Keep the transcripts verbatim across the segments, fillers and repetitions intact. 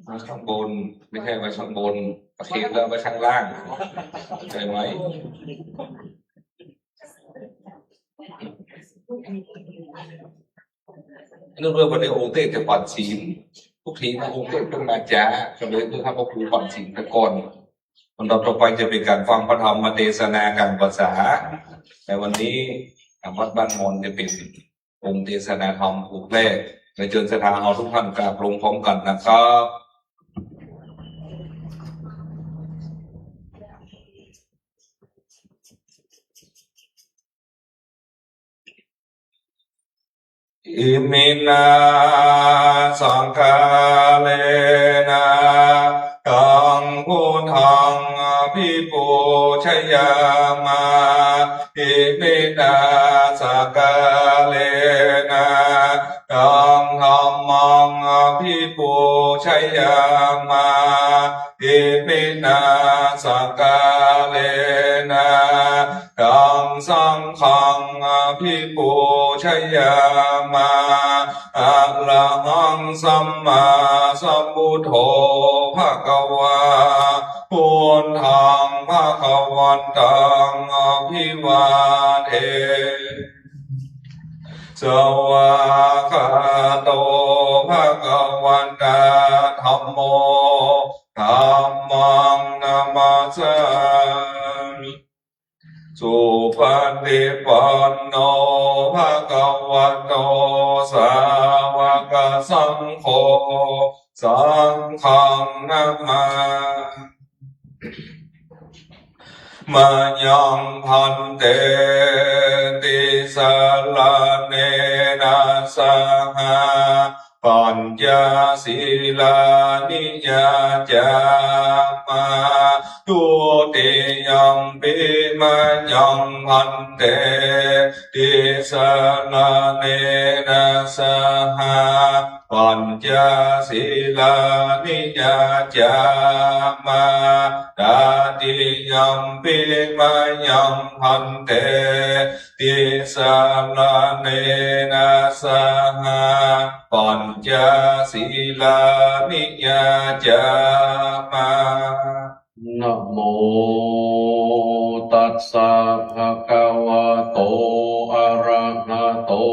ว้ข้างบน ไม่ใช่ไว้ข้างบน ประเคนแล้วไว้ข้างล่าง เข้าใจไหม? เนื่องด้วยวันนี้องค์เตสน์จะปัดศีล ทุกทีนะองค์เตสน์ต้องมาจ๋า ก็เลยต้องให้พระครูปัดศีลไปก่อน ลำดับต่อไปจะเป็นการฟังพระธรรมเตสนาก๋านพรรษา ในวันนี้ทางวัดบ้านมอนจะเป็นองค์เตสนาธรรมองค์แรก และเจิญศรัทธาเฮาทุกท่านกราบลงพร้อมกันนะครับ Iminā sakkārena taṃ buddhaṃ abhipūjayāma. Iminā sakkārena taṃ dhammaṃ abhipūjayāma. Iminā sakkārena taṃ saṅghaṃ abhipūjayāma. Arahaṃ sammāsambuddho bhagavā, buddhaṃ bhagavantaṃ abhivādemi. Svākkhāto bhagavatā dhammo, dhammaṃ namassāmi. Supaṭipanno bhagavato sāvakasaṅgho, saṅghaṃ namāmi. Mayaṃ bhante tisaraṇena saha pañca sīlāni yācāma. Dutiyampi mayaṃ bhante tisaraṇena saha pañca sīlāni yācāma. Tatiyampi mayaṃ bhante tisaraṇena saha pañca sīlāni yācāma. Namo tassa bhagavato arahato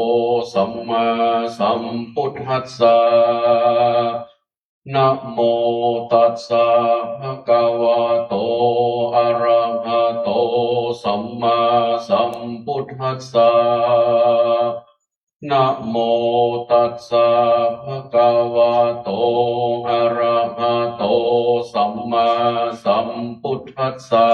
sammāsambuddhassa. Namo tassa bhagavato arahato sammāsambuddhassa. Namo tassa bhagavato arahato sammāsambuddhassa.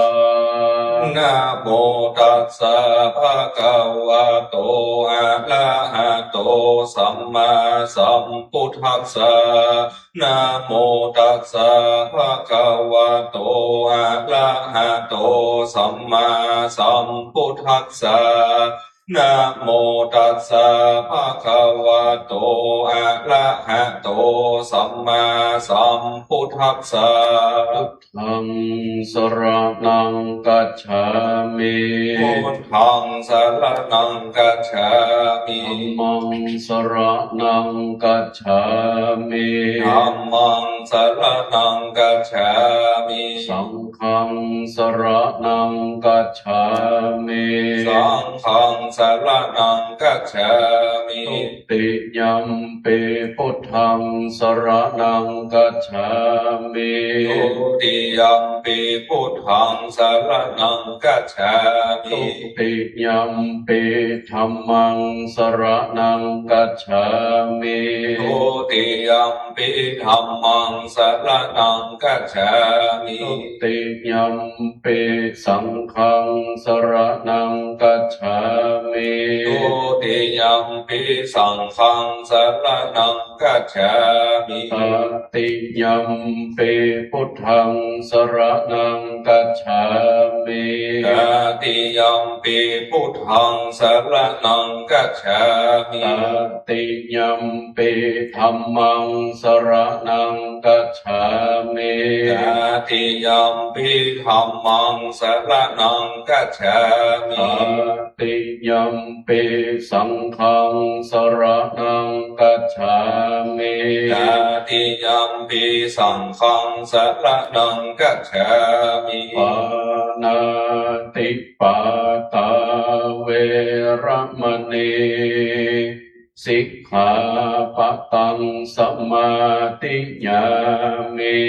Namo tassa bhagavato arahato sammāsambuddhassa. Namo tassa bhagavato arahato sammāsambuddhassa. Namo tassa bhagavato arahato sammāsambuddhassa. Buddhaṃ saraṇaṃ gacchāmi. Buddhaṃ saraṇaṃ gacchāmi. Dhammaṃ saraṇaṃ gacchāmi. Dhammaṃ saraṇaṃ gacchāmi. Saṅghaṃ saraṇaṃ gacchāmi. Saṅghaṃ saraṇaṃ gacchāmi. Dutiyampi buddhaṃ saraṇaṃ gacchāmi. Dutiyampi Buddhaṃ saraṇaṃ gacchāmi. Dutiyampi dhammaṃ saraṇaṃ gacchāmi. Dutiyampi dhammaṃ saraṇaṃ gacchāmi. Dutiyampi saṅghaṃ saraṇaṃ gacchāmi. Dutiyampi saṅghaṃ saraṇaṃ gacchāmi. Tatiyampi buddhaṃ saraṇaṃ gacchāmi. Tatiyampi buddhaṃ saraṇaṃ gacchāmi. Tatiyampi dhammaṃ saraṇaṃ gacchāmi. Tatiyampi dhammaṃ saraṇaṃ gacchāmi. Tatiyampi saṅghaṃ saraṇaṃ gacchāmi. Tatiyampi saṅghaṃ saraṇaṃ gacchāmi. Pāṇātipātā veramaṇī sikkhāpadaṃ samādiyāmi.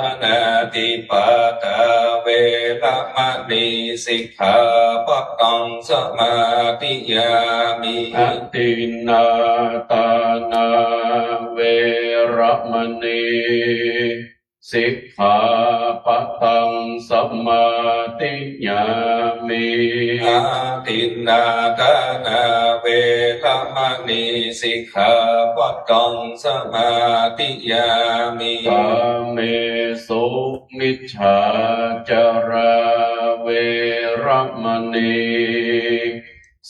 Pāṇātipātā veramaṇī sikkhāpadaṃ samādiyāmi. Adinnādānā veramaṇī sikkhāpadaṃ samādiyāmi. Adinnādānā veramaṇī sikkhāpadaṃ samādiyāmi. Kāmesumicchācārā veramaṇī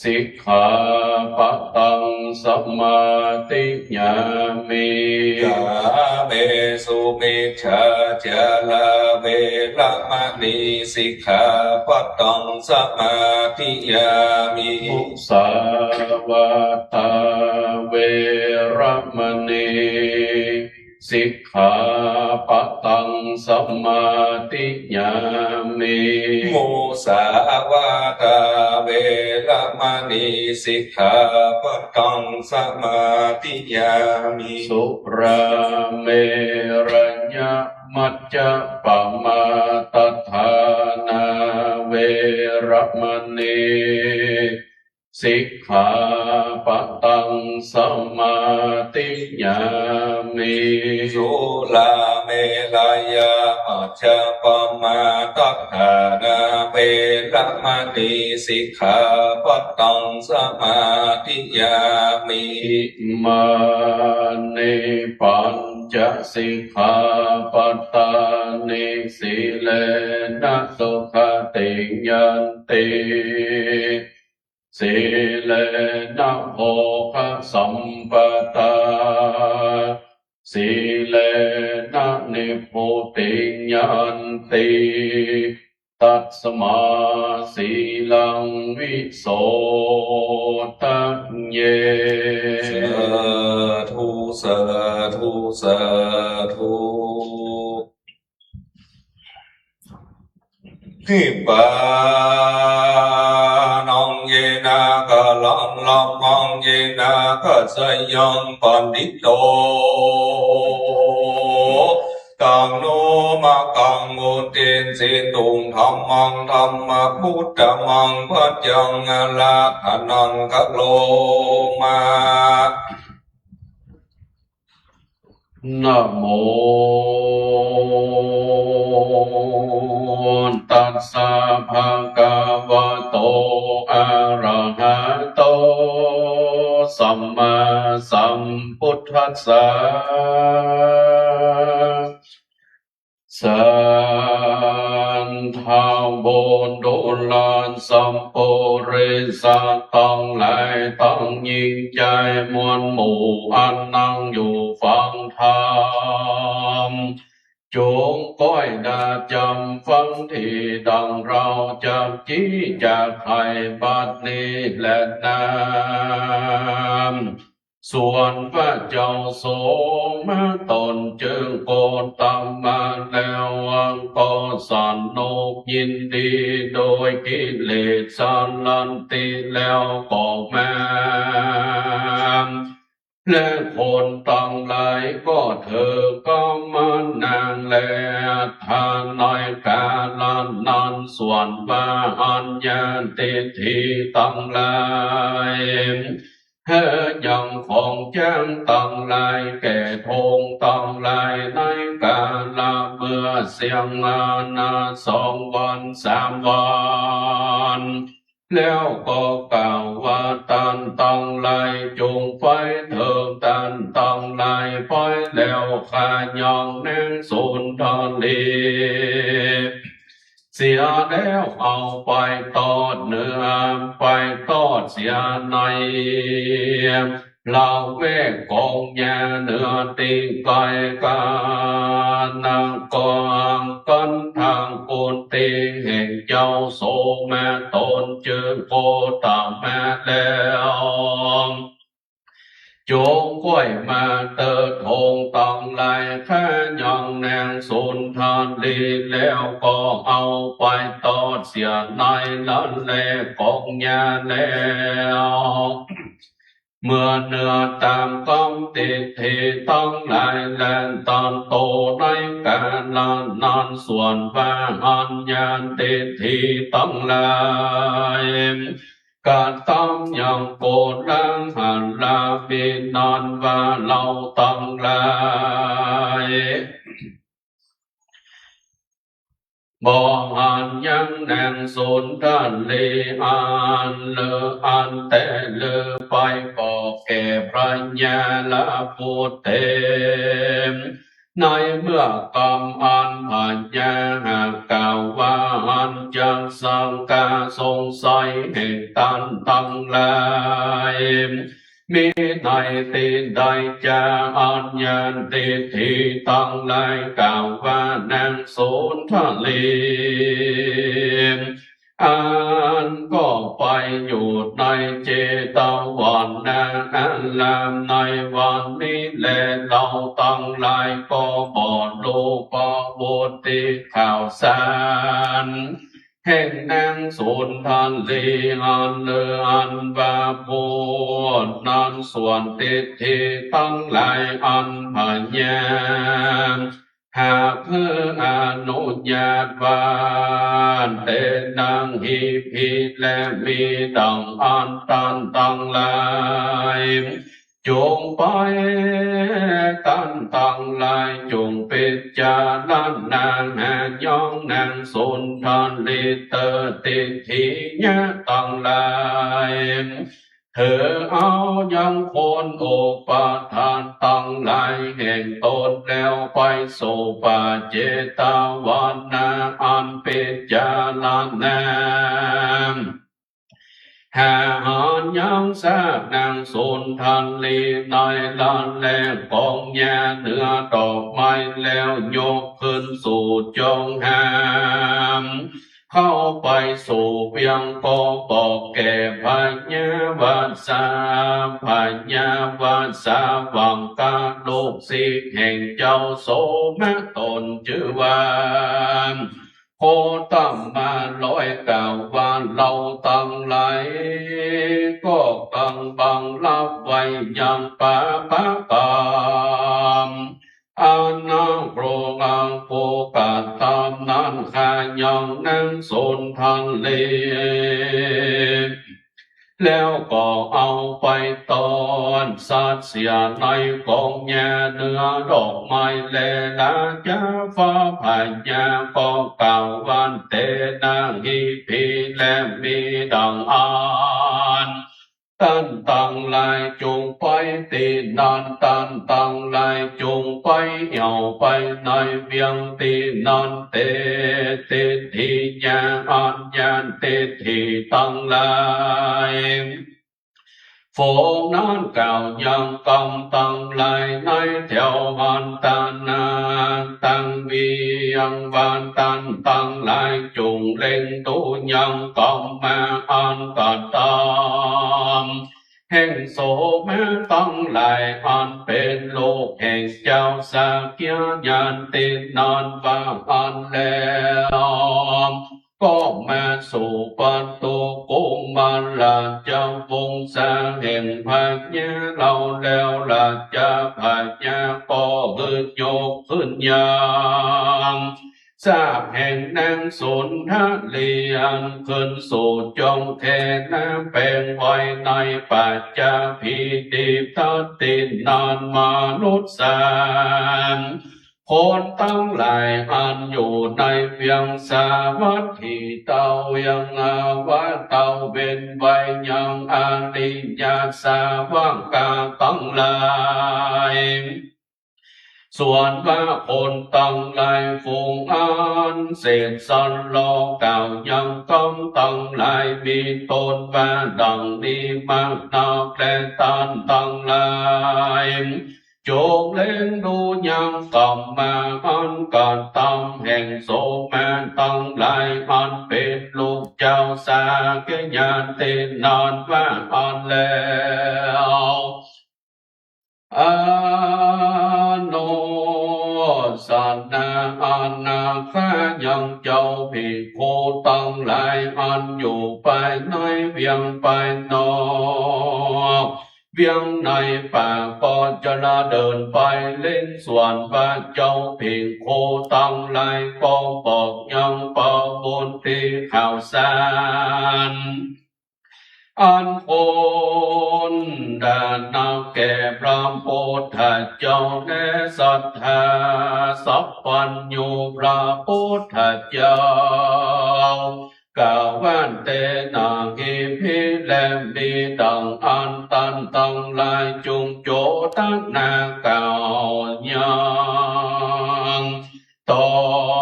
sikkhāpadaṃ samādiyāmi. Kāmesumicchācārā veramaṇī sikkhāpadaṃ samādiyāmi. Musāvādā veramaṇī sikkhāpadaṃ samādiyāmi. Musāvādā veramaṇī sikkhāpadaṃ samādiyāmi. Surāmerayamajjapamādaṭṭhānā veramaṇī sikkhāpadaṃ samādiyāmi. Surāmerayamajjapamādaṭṭhānā veramaṇī sikkhāpadaṃ samādiyāmi. Imāni pañca sikkhāpadāni. Sīlena sugatiṃ yanti, sīlena bhogasampadā, sīlena nibbutiṃ yanti, tasmā sīlaṃ visodhaye. Sādhu, sādhu, sādhu. Nibbānaṃ yena galaṃ lamaṃ, yena gacchayaṃ paṇḍito, taṃ no maggaṃ vuḍḍhiṃ sītuṃ dhammaṃ, dhammavudamaṃ bhayaṃ ārādhanaṃ karoma. Namo tassa bhagavato arahato sammāsambuddhassa. ศรัทธาบุคคล ปุเรสะตังหลาย ตังหญิงจายมวลหมู่ อันนั่งอยู่ฟังธรรม จงก้อยดาจำฟังตี้ดังเฮาจักจี้จักไขบัดนี้แลนา ส่วนพระเจ้าโสมตนจึงโกตมาแล้ว ก็สนุกยินดีโดยกิเลสสันติแล้วก็มา และคนตังหลายก็เถิด ก็มานั่งแล อัฏฐานัยกา ส่วนว่าอัญญาณทิฏฐิตังหลาย หื้อยังของแจ้งตังหลาย แก่ธงตังหลาย ในกาละเมื่อเสี้ยงอาทิตย์สองวันสามวัน แล้วก็กล่าวว่า ต้านตังหลายจุ่งไปเถิง ต้านตังหลายไปแล้ว ข้ายังนางสุนทรี เสียแล้ว เอาไปตอดเนื้อ ไปตอดเสียใน ละแวกก๋องยาเนื้อตี้ใก้กั๋น ก็อังคันทางกุฏิแห่งเจ้าโสมะตนจื้อโคตมะแล้ว จุ่งค่อยมาเต๊อะธงตังหลาย ข้ายังนางสุนทรี แล้วก็เอาไปตอดเสียในละแวกก๋องยาแล้ว เมื่อเนื้อต๋ามกำทิฏฐิตังหลาย และต้านโตในกาละนั้น ส่วนว่าอัญญาณทิฏฐิตังหลาย กระตำยังโกลาหละ มีนั้นว่า เฮาตังหลาย บ่หันยังนางสุนทรีอันเลิศอันแต๊เลิศไป บอกแก่พญาละปุตเต ในเมื่อกำอันพญาหากกล่าวว่า อันจักสังกาสงสัยแห่งต้านตังหลาย มีในตี้ใดจา อัญญาณทิฏฐิตังหลายกล่าวว่า นางสุนทรี อันก็ไปอยู่ในเจตวันนารามในวันนี้แล เฮาตังหลายก็บ่ฮู้ประวัติข่าวสาร แห่งนางสุนทรีอันเลิศอันว่าผู้นั้น ส่วนทิฏฐิตังหลายอันพญาหากหื้ออนุญาตว่า เตนะ หิภิ และมีดังอั้น ต้านตังหลาย จุ่งไป ต้านตังหลายจุ่งพิจารณาหายังนางสุนทรีเต๊อะ ทิฏฐิยะตังหลาย ถือเอายังคุณอุปาทานตังหลายแห่งตนแล้ว ไปสู่ปัจเจตวนาอันพิจารณา หาหันยังซากนางสุนทรีในละแวกก๋องยาเนื้อดอกไม้แล้ว ยกขึ้นสู่จ๋องหาม เข้าไปสู่เวียงก็บอกแก่พญาวัสสา พญาวัสสาวังกะ ลูกศิษย์แห่งเจ้าโสมะตนจื้อว่า โคตมะลอยกล่าวว่า เฮาตังหลายก็กำบังฮับไว้ยังปาปะกรรม อันนักปรุงอันผู้กระทำนั้น ข้ายังนางสุนทรี แล้วก็เอาไปตอนสัตว์เสียในก๋องยาเนื้อดอกไม้แล ราชาฟ้าพญาก็กล่าวว่า เตนะ หิภิ และมีดังอั้น ต้านตังหลายจุ่งไปตี้นั้น ต้านตังหลายจุ่งไปเหี่ยวไปในเวียงตี้นั้นเต๊อะ ทิฏฐิยะ อัญญาณทิฏฐิตังหลาย ฝูงนั้นกล่าวยังกำตังหลายในแถวหั้น ตานะ ตังเวียงว่า ต้านตังหลายจุ่งเล็งดูยังกำมาอันกระทำ แห่งโสมะตังหลาย อันเป๋นลูกแห่งเจ้าสักยะยันต์ตี้นั้นว่าอั้นแล้ว ก็มาสู่ประตูกุมารราชวงศาแห่งพญาเฮาแล้ว ราชาพญาก็หื้อยกขึ้นยัง ซากแห่งนางสุนทรี อันขึ้นสู่จอมแคน้ำแปงไว้ในปัจจาพี ตีบตัดตินานมนุษย์สาม คนตังหลายอันอยู่ในเวียงสาวัตถี เต้าเวียงอาวะ เต้าเว้นไว้ยังอริยสาวกาตังหลาย ส่วนว่าคนตังหลายฝูงอันเสด็จสันลอกล่าวยังกำตังหลาย มีต้นว่าดังนี้มากนักแล ต้านตังหลาย จงเล็งดูยังกำมาอันกระตำแห่งโสมตังหลาย อันเป๋นลูกเจ้าสากยะ เตนานว่าอั้นแล้ว อนุสสานา อนาถายังเจ้าภิกขุตังหลาย อันอยู่ภายในเวียงภายนอก เวียงในป่าก็จะละเดินไปเล็ง ส่วนว่าเจ้าภิกขุตังหลายก็บอกยังประบุญตี้ข่าวสาร อันควรแด่นักแก่พระพุทธเจ้า และศรัทธาสัพพัญญูพระพุทธเจ้า กาวันเตนะ อิมิ และมีดังอั้น ต้านตังหลายจุ่งโจทนากล่าวยัง ตอ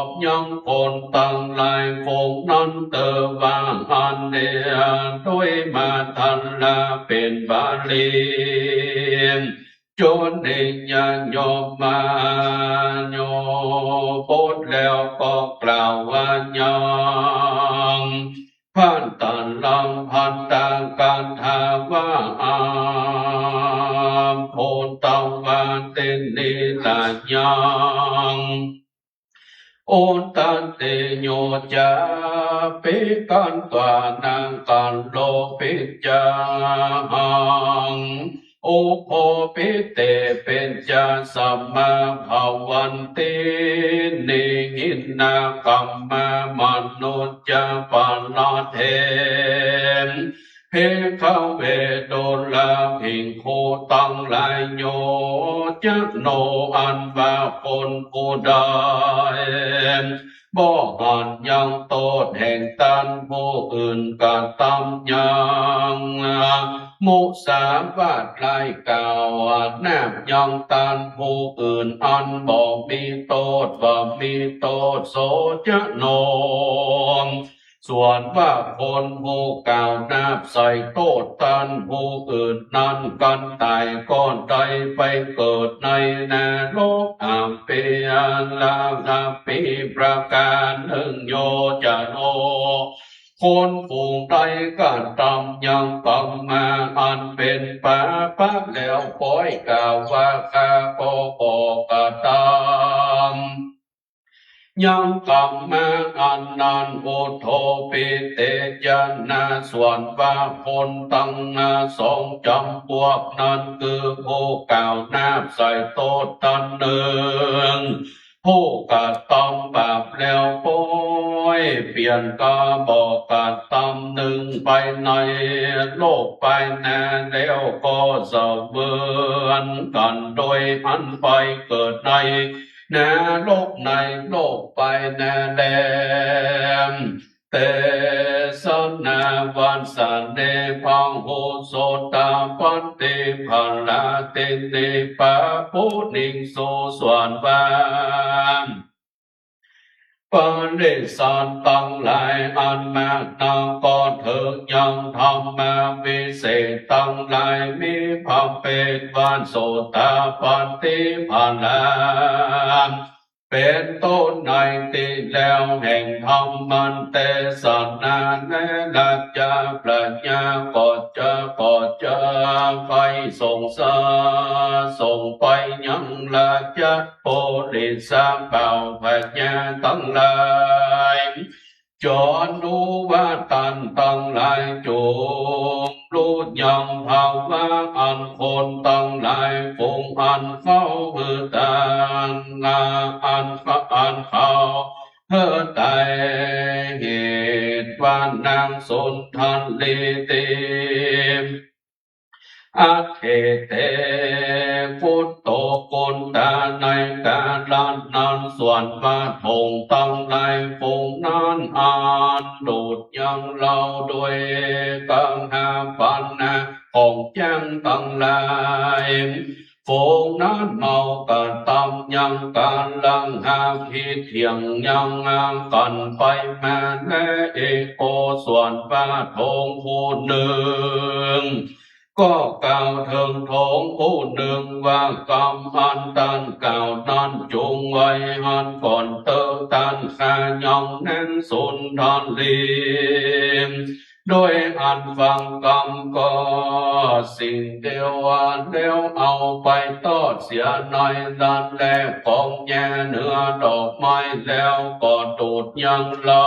บยังคนตังหลายฝูงนั้นเตอว่าอันเดียวโดยมาทันละเป๋นบาลี จุติยายมมาโย บทแล้วก็กล่าวว่ายัง พันตะลังพันตะกัณฑาว่าอาโพตวาตินิลายัง อุตตะเตโยจะ ปิกันตวานังกัลโลปิจจาหัง อุโภปิเตปิจจสมาภวันติ นิหินนากัมมามนุจจปาลาเท ภิกขเว ดูราภิกขุตังหลาย โยจะโน อันว่าคนผู้ใด บ่หันยังโต้ษแห่งต้านผู้อื่นกระตำยัง มุสาวาทร้ายกล่าว นับยังต้านผู้อื่นอันบ่มีโต้ษ บ่มีโต้ษ โสจะโน ส่วนว่าคนผู้กล่าวนับใส่โต้ษต้านผู้อื่นนั้น กันต๋ายก็ได้ไปเกิดในนรกอัปปิอาลาอัปปิประการนึ่ง โยจะโน คนผู้ใดกระตำยังกรรมาอันเป๋นปาปะแล้ว ป้อยกล่าวว่าข้าก็บ่กระตำ ยังกรรมาอันนั้น อุทโธปิเตจะนะ ส่วนว่าคนตังสองจ๋ำปวกนั้น คือผู้กล่าวนับใส่โต้ษต้านนึ่ง ผู้กระตำบาปแล้วป้อยเปลี่ยนกาบ่กระตำนึ่งไปในโลกไปนาแล้ว ก็เสมือนกั๋นโดยอันไปเกิดใน นรกในโลกไปนาแล เตสะนาวัสสะเน พะหุโสตาปัตติภะละตินิปะปุนิงสุ ส่วนว่า ปริษัทตังหลายอันมากนัก ก็เถิงยังธรรมาวิเศษตังหลาย มีพระเภทว่าโสตาปัตติผละ เป๋นต้นในตี้แล้วแห่งธรรมันเตสะนา และราชาพญาก็จะ ก็จะใฝ่ส่งสา ส่งไปยังราช ปุริสะบ่าวพญาตังหลาย จ๋อนฮู้ว่าต้านตังหลายจุ่งฮู้ยังภาวะอันคนตังหลายฝูงอันเขาหื้อตาง อัน อันเขา หื้อไต้เหตุว่านางสุนทรีติ อะเขเต กุตโต กุตตา ในก๋าละนั้น ส่วนว่าโถงตังหลายฝูงนั้น อันดูดยังเฮาโดยกังหาปาหนะของจ๊างตังหลาย ฝูงนั้นเฮากระตำยังก๋าละหาผิดเถียงยังกั๋นไปมาแล เอโก ส่วนว่าโถงผู้นึ่ง ก็กล่าวเถิงโถงผู้นึ่งว่า กำอันต้านกล่าวนั้นจุงไว้หั้นก่อนเต๊อะ ต้านข้ายังนางสุนทรี โดยอันฟังกำก็สิ่งเดียว แล้วเอาไปตอดเสียในลานแลบของแยเหนือดอกไม้ แล้วก็ดูดยังเฮา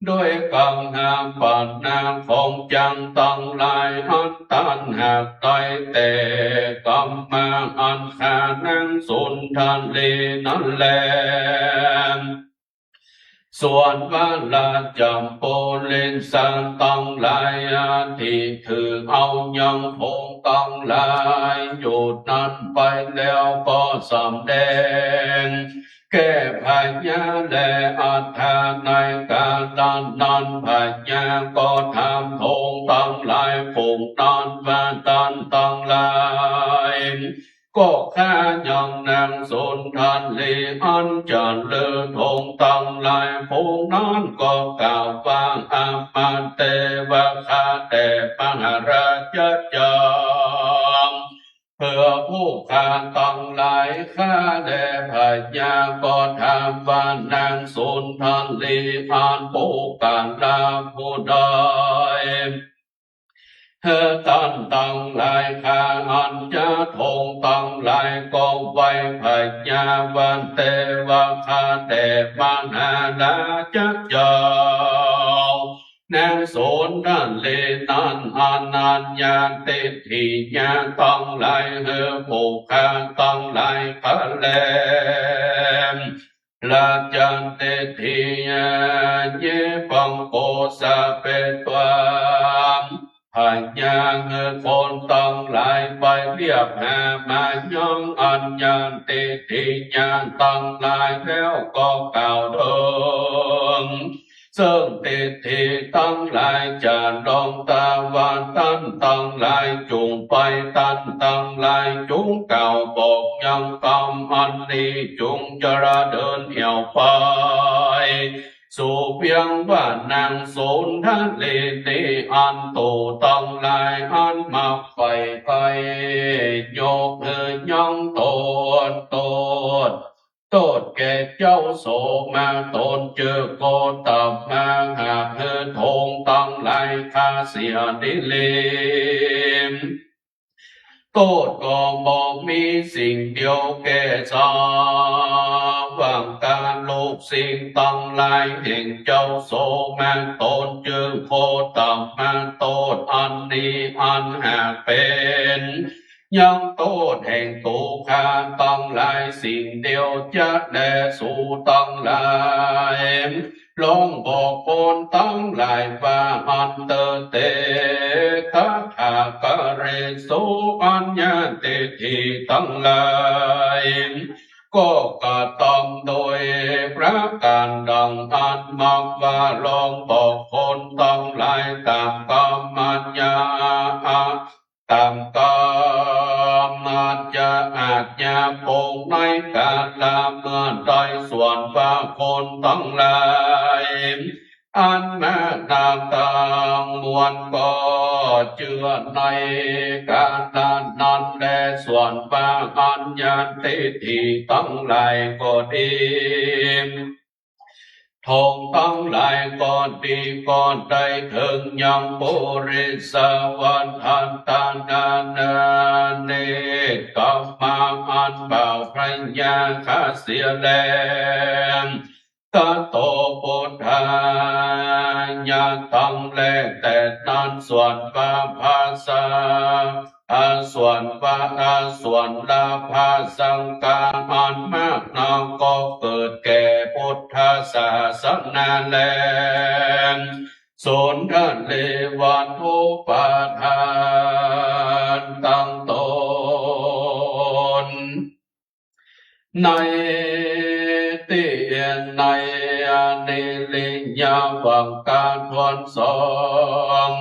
โดยกังหาปาหนะของจ๊างตังหลาย อันต้านหากได้แต่กำมาอันข้านางสุนทรีนั้นแล ส่วนว่าราชปุริสะตังหลาย อันตี้ถือเอายังโถงตังหลายอยู่นั้นไปแล้ว ก็สำแดงแก่พญาแล อัฏฐา ในก๋าละนั้น พญาก็ถามโถงตังหลายฝูงนั้นว่า ต้านตังหลาย ก็ข้ายังนางสุนทรี อันจะลือโถงตังหลายฝูงนั้น ก็กล่าวว่า อมเตวะ ข้าแต่มหาราชเจ้า เปื้อผู้ข้าตังหลาย ข้าแลพญาก็ถามว่านางสุนทรี อันปุคคละผู้ใด หื้อต้านตังหลาย ข้าอันจะโถงตังหลาย ก็ไหว้พญาว่า เตวะ ข้าแต่มหาราชเจ้า นางสุนทรีนั้น อันอัญญาณทิฏฐิญาณตังหลาย หื้อหมู่ข้าตังหลาย ข้าแล ราชทิฏฐิยา เย ปังโก สะเปตวา พญาหื้อคนตังหลายไปเรียกหามายังอัญญาณทิฏฐิญาณตังหลาย แล้วก็กล่าวเถิงซึ่งทิฏฐิตังหลายจะลองตาว่า ต้านตังหลายจุ่งไป ต้านตังหลายจุ่งกล่าวบอกยังกำอันนี้ จุ่งจระเดินเอี่ยวไป สู่เวียงว่านางสุนทรีนี้ อันตูตังหลายอันมักใฝ่ไป ยกหื้อยังโต้ษ โต้ษ โต้ษแก่เจ้าโสมะตนจื้อโคตมะ หากหื้อโถงตังหลายข้าเสียดีหลี โต้ษก็บ่มีสิ่งเดียวแก่สาวังกาลุกสิ่งตังหลายแห่งเจ้าโสมะตนจื้อโคตมะ โต้ษอันนี้อันหากเป๋นยังโต้ษแห่งตั๋วข้าตังหลายสิ่งเดียวจะแล สูตังหลาย ลองบอกคนตังหลายว่า อันเตอร์เต ตถาคาเรสุ อัญญาณทิฏฐิตังหลาย ก็กระตำโดยประก๋านดังอั้น มักว่าลองบอกคนตังหลายต๋ามกำอัญญา ต๋ามกำอัญญา อาจจะปงในกาละเมื่อใด ส่วนว่าคนตังหลาย อันมานาตังมวลก็เจื้อในกาละนั้นแล ส่วนว่าอัญญาณทิฏฐิตังหลายก็ดี โถงตังหลายก็ดี ก็ได้เถิงยังปุริสวัฏฏานานาเนกขมะ อันบ่าวพระยาข้าเสียแล ตโต ปุทธา ยังตังแล แต่นั้นส่วนว่าพระสา อาส่วนว่าอาส่วนละพระสังฆาอันมากนักก็เกิดแก่พุทธศาสนาแล สูญทะเลวัตถุปาทานตั้งตน ในตี้ในอนิริยวังกาทวนสอง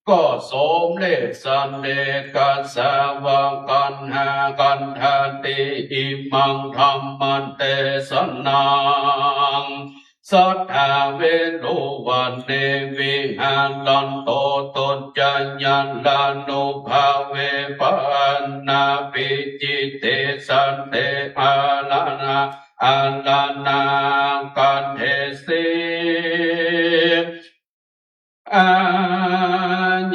ก็สมเร็จสันเนกสาวกันหากันทาติอิมังธัมมันเตสนัง สัทธาเวรุวันเนวิหารันโต ตุจจยานานุภาเว ปะหานาปิจิเตสันเต อารานา อารานาคันเทสิ อา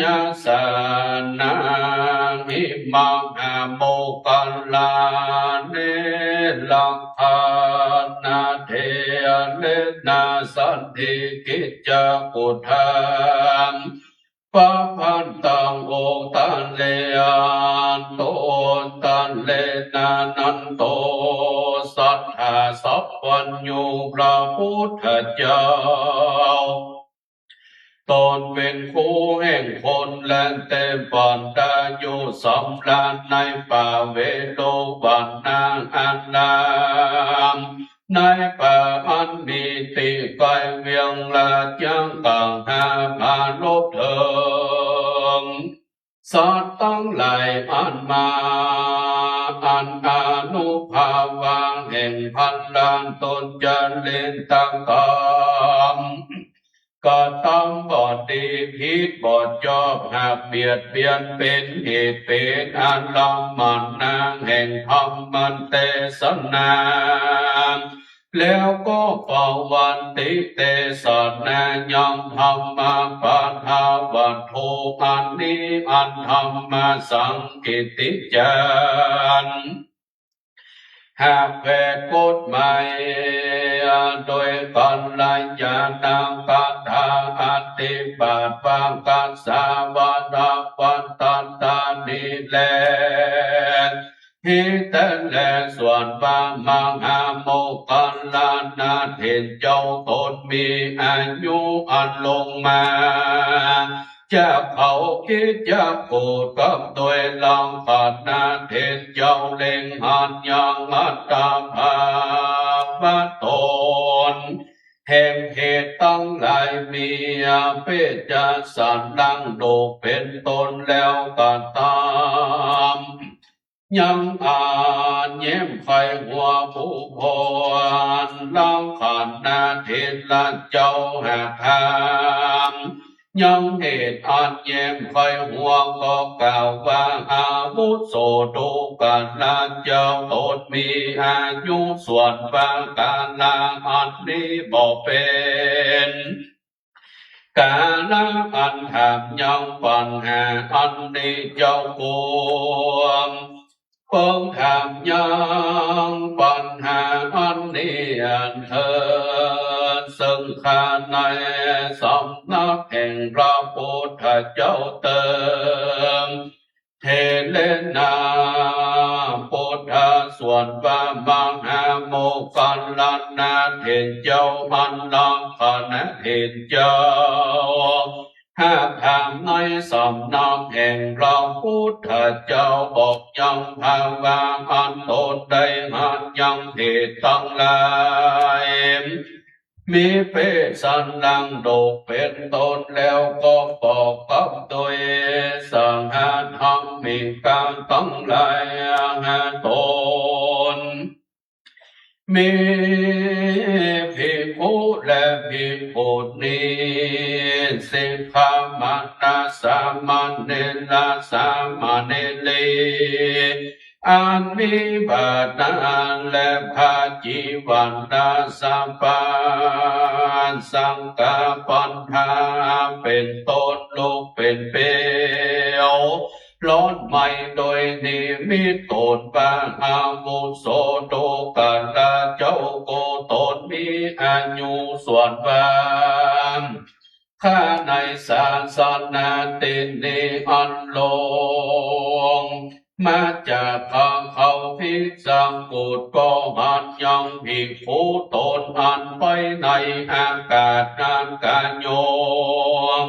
ยัสสานัง อิมัง มหาโมคคัลลาเน รักขานาเถเรนะ สันทิกิจจกุฏฐัง ปะพันตัง อุตตะเร อันโต ตะเรนะ นันโต สัทธา สัพพัญญู พระพุทธเจ้า ตนเป๋นครูแห่งคนและเต็มปัญญาอยู่สำราญในป่าเวฬุวันนาอาราม ในป่าอันมีตี้ใก้เวียงราชกั๋งหาปารภเถิง สัตว์ตังหลายอันมา อันอานุภาเวแห่งพรรณา ทุจริตกรรม กระตำบ่ดีผิดบ่ชอบ หากเบียดเบียนเป๋นเหตุเป๋นอารัมมณาแห่งธรรมเตสนา แล้วก็ปวันติเตสนายังธรรมปทาวัตถุ อันนี้อันธรรมสังกิตติจารย์ หากแผดกฎหมายโดยกัลยาณกถาอธิบาทปะกัสสาวะวัตตานี้แล นี้แต๊แล ส่วนว่ามหาโมคคัลลานาเถรเจ้าตนมีอายุอันลงมา จะเขาคิดจะโกรธกับโดยรังขนาเถรเจ้าเล็งหันยังอัตตภาวะตน แห่งเหตุตังหลายมีอเปจจสัตว์ดังโดกเป๋นต้นแล้วกระตำ ยังอันเยียมใค่หัวผู้คน รังขนาเถระเจ้าหากถาม ยังเหตุอันเยียมใค่หัวก็กล่าวว่า อาวุโสดูกราชเจ้าตนมีอายุส่วนว่ากาละอันนี้บ่เป๋น กาละอันถามยังปัญหาอันนี้เจ้าควร เปิงถามยังปัญหาอันนี้อันเถิด ซึ่งข้าในสำนักแห่งพระพุทธเจ้าเติม เถเรนะ พุทธะ ส่วนว่ามหาโมคคัลลานาเถรเจ้า อันรังขนาเถรเจ้า หากถามในสำนักแห่งพระพุทธเจ้า บอกยังภาวะอันตนได้หันยังเหตุตังหลาย มีเปสนังโดกเป๋นต้นแล้วก็บอกกับโดยสหธรรมิกตังหลายหาตน มีภิกขุและภิกขุณี สิกขามานะสามเณระสามเณรี อันมีบาทาหารและผ้าจีวรสปา สังฆปัณฑา เป๋นต้น ลุกเป๋นเปลว ร้อนไหม้โดยนิมิตตนว่า อาวุโสดูกราชเจ้า กูตนมีอายุส่วนว่า ข้าในศาสนาตี้นี้อันลง มาจากพระเขา ภิกขุก็หันยังภิกขุต๋นอันไปในอากาศนั้น กะโยม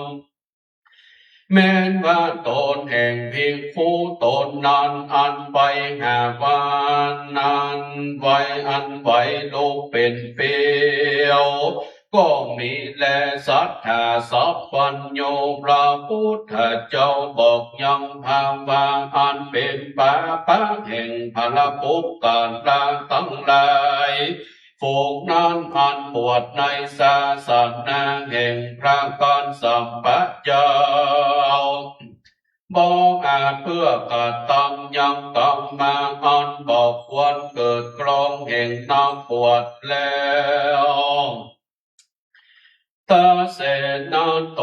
แม้นว่าต๋นแห่งภิกขุต๋นนั้นอันไปหาว่านั้นไว้ อันไว้ลุกเป๋นเปลว ก็มีแล สัตถาสัพพัญญู พระพุทธเจ้าบอกยังภาวะอันเป๋นปาปะแห่งพระปุคคละตังหลาย ฝูงนั้นอันบวชในศาสนาแห่งพระกัสสปะเจ้า บ่อาจเปื้อกระตำยังกรรมะอันบ่ควรเกิดกรองแห่งนักบวชแล้ว ตะเสนะโต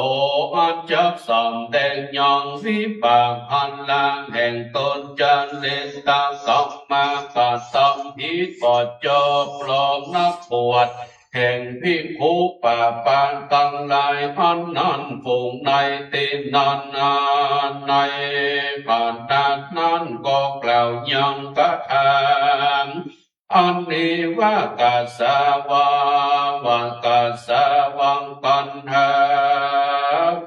อันจักสำแดงยังวิบากอันละแห่งต๋น จริตกรรมะกระตำผิดบ่จอบกรองนักบวช แห่งภิกขุปาปะตังหลายอันนั้น ฝูงในตี้นั้นนา ในขณะนั้นก็กล่าวยังคาถาอันนี้ว่า กัสสาวา วะกัสสาวัง คันธา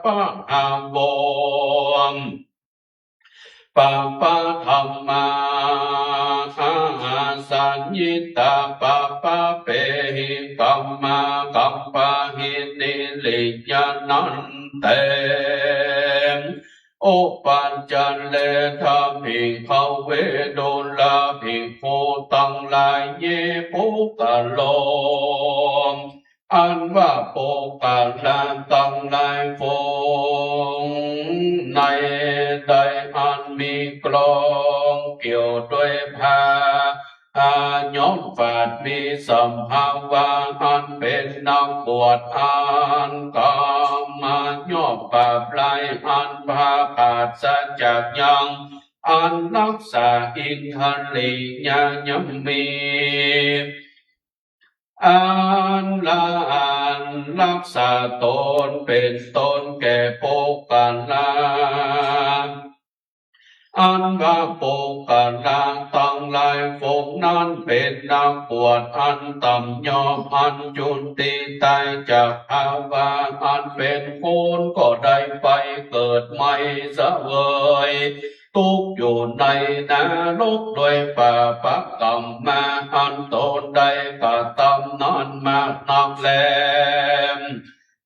ปะหะโว ปะปะธัมมา อาหาสัญญิตา ปะปะเปหิ กัมมากัมปะหิ นิริยะนันเต อุปัจจาเรถะ ภิกขะเว ดูราภิกขุตังหลาย เย ปุคคโล อันว่าปุคคละตังหลาย ฝูงในใดอันมีกรองเกี่ยวด้วยผ้า อา ย่อมปราศมีสภาวะอันเป๋นนักบวช อันกรรมะย่อมปราบไล้ อันปราศจากยัง อันรักษาอินทรียะย่อมมี อันละอันรักษาต๋นเป๋นต้นแก่ปุคคละ อันว่าปุคคละตังหลาย ฝูงนั้นเป๋นนักบวชอันต่ำย่อม อันจุติต๋ายจากภาวะอันเป๋นคน ก็ได้ไปเกิดใหม่ เสวย ตุ๊กข์อยู่ในนรกด้วยปาปะกรรมะอันต๋นได้กระตำนั้นมากนักแล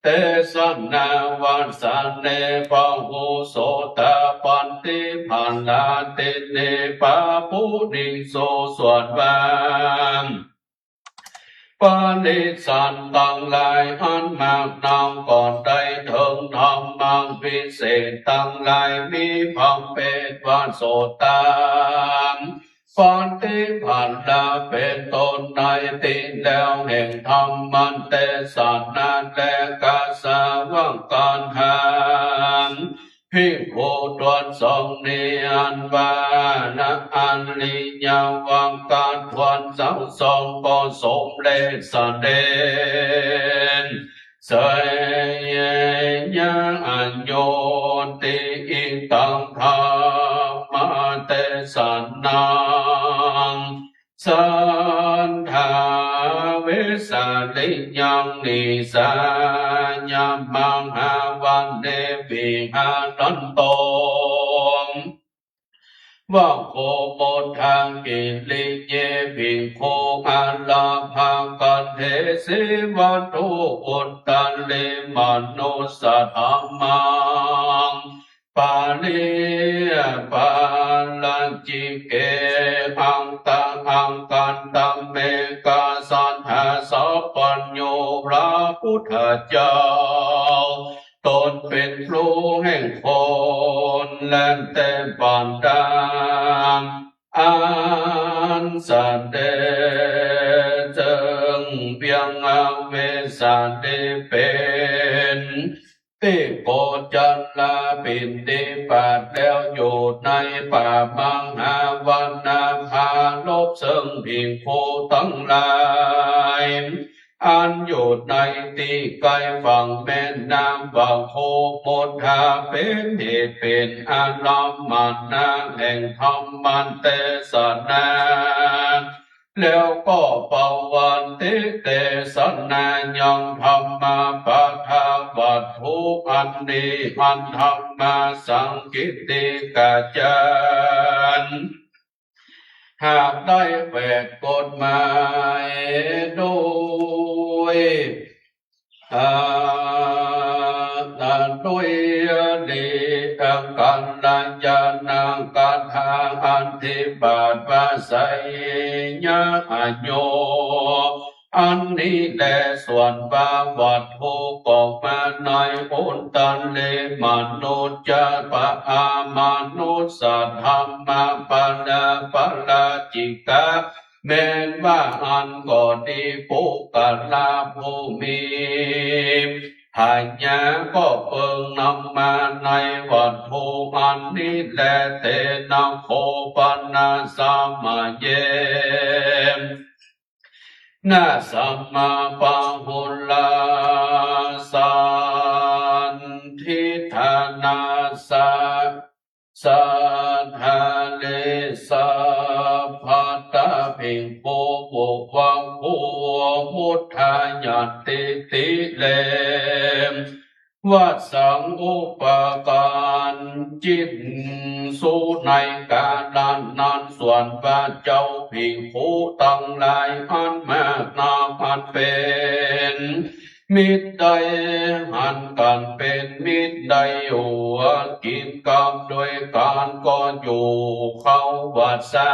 เตสะ นวัสสะเน ปะหุสสะโต ปันติภะระติเน ปะปุริโส ส่วนว่า ปริษัทตังหลายอันมากนักก็ได้เถิงธรรมะวิเศษตังหลาย มีพระเภทว่าโสตา ปันติภะระเป๋นต้น ในตี้แล้วแห่งธรรมเตสะนา และกัสสาวัง คันธา ภิกขุต๋นสองนี้ อันว่านะ อริยวังคะ ต๋นสองก็สมเร็จเสด็จ เสยยะ อันโยติ อิตังธัมมะเตสะนัง สัทธา เวสสะลิยัง นิสสะยะ มหาวันเณ วิหะรันโต วะโค มณฑะกิริเย ภิกขุ อารักขะเข เสวะโต อุตตริมนุสสะธัมมัง ปะริปปาจิเก อังคะ อังคะตะเม กษัตถาสัพพัญญู พระพุทธเจ้า ต๋นเป๋นครูแห่งคน และเตวดา อันเสด็จเจิ่งเวียงอเวสาลี เป๋นตี้โคจรบิณฑบาตแล้ว อยู่ในป่ามหาวัน ปรารภเซิ่งภิกขุตังหลาย อ อันอยู่ในตี้ใก้ฝั่งแม่น้ำวังคุมุทา เป๋นเหตุเป๋นอารามณะแห่งธรรมเตสนา แล้วก็ปวัตติเตสนายังธรรมปทาวัตถุอันนี้ อันธรรมสังกิตติกาจารย์ หากได้แปดกฎหมายโดย อ่า โดยเดชกัลยาณกถาอธิบาทว่าไสยะโย อันนี้แล ส่วนว่าวัตถุก็มาในอุตตรมนุษย์จะปะอามานุษย์สัตว์ธรรมะปะราปะราชิกะ แม้นว่าอันก็ดีปุคคละผู้มีผญาก็เปิงนำมาในวัตถุอันนี้แล เตนะโขปะนะสะมะเย นะสะมะปะหุลาสันทิฏฐานะสะ สะทาเร สัพพะตาภิกขุ ภะคะวะโต พุทธายัตติติ แล ว่าสัง อุปการจินสุ ในกาละนั้น ส่วนว่าเจ้าภิกขุตังหลายอันมากนัก อันเป๋น มิตรได้หันกั๋นเป๋นมิตร ได้อยู่กิ๋นกำโดยกั๋น ก็อยู่เข้าวัสสา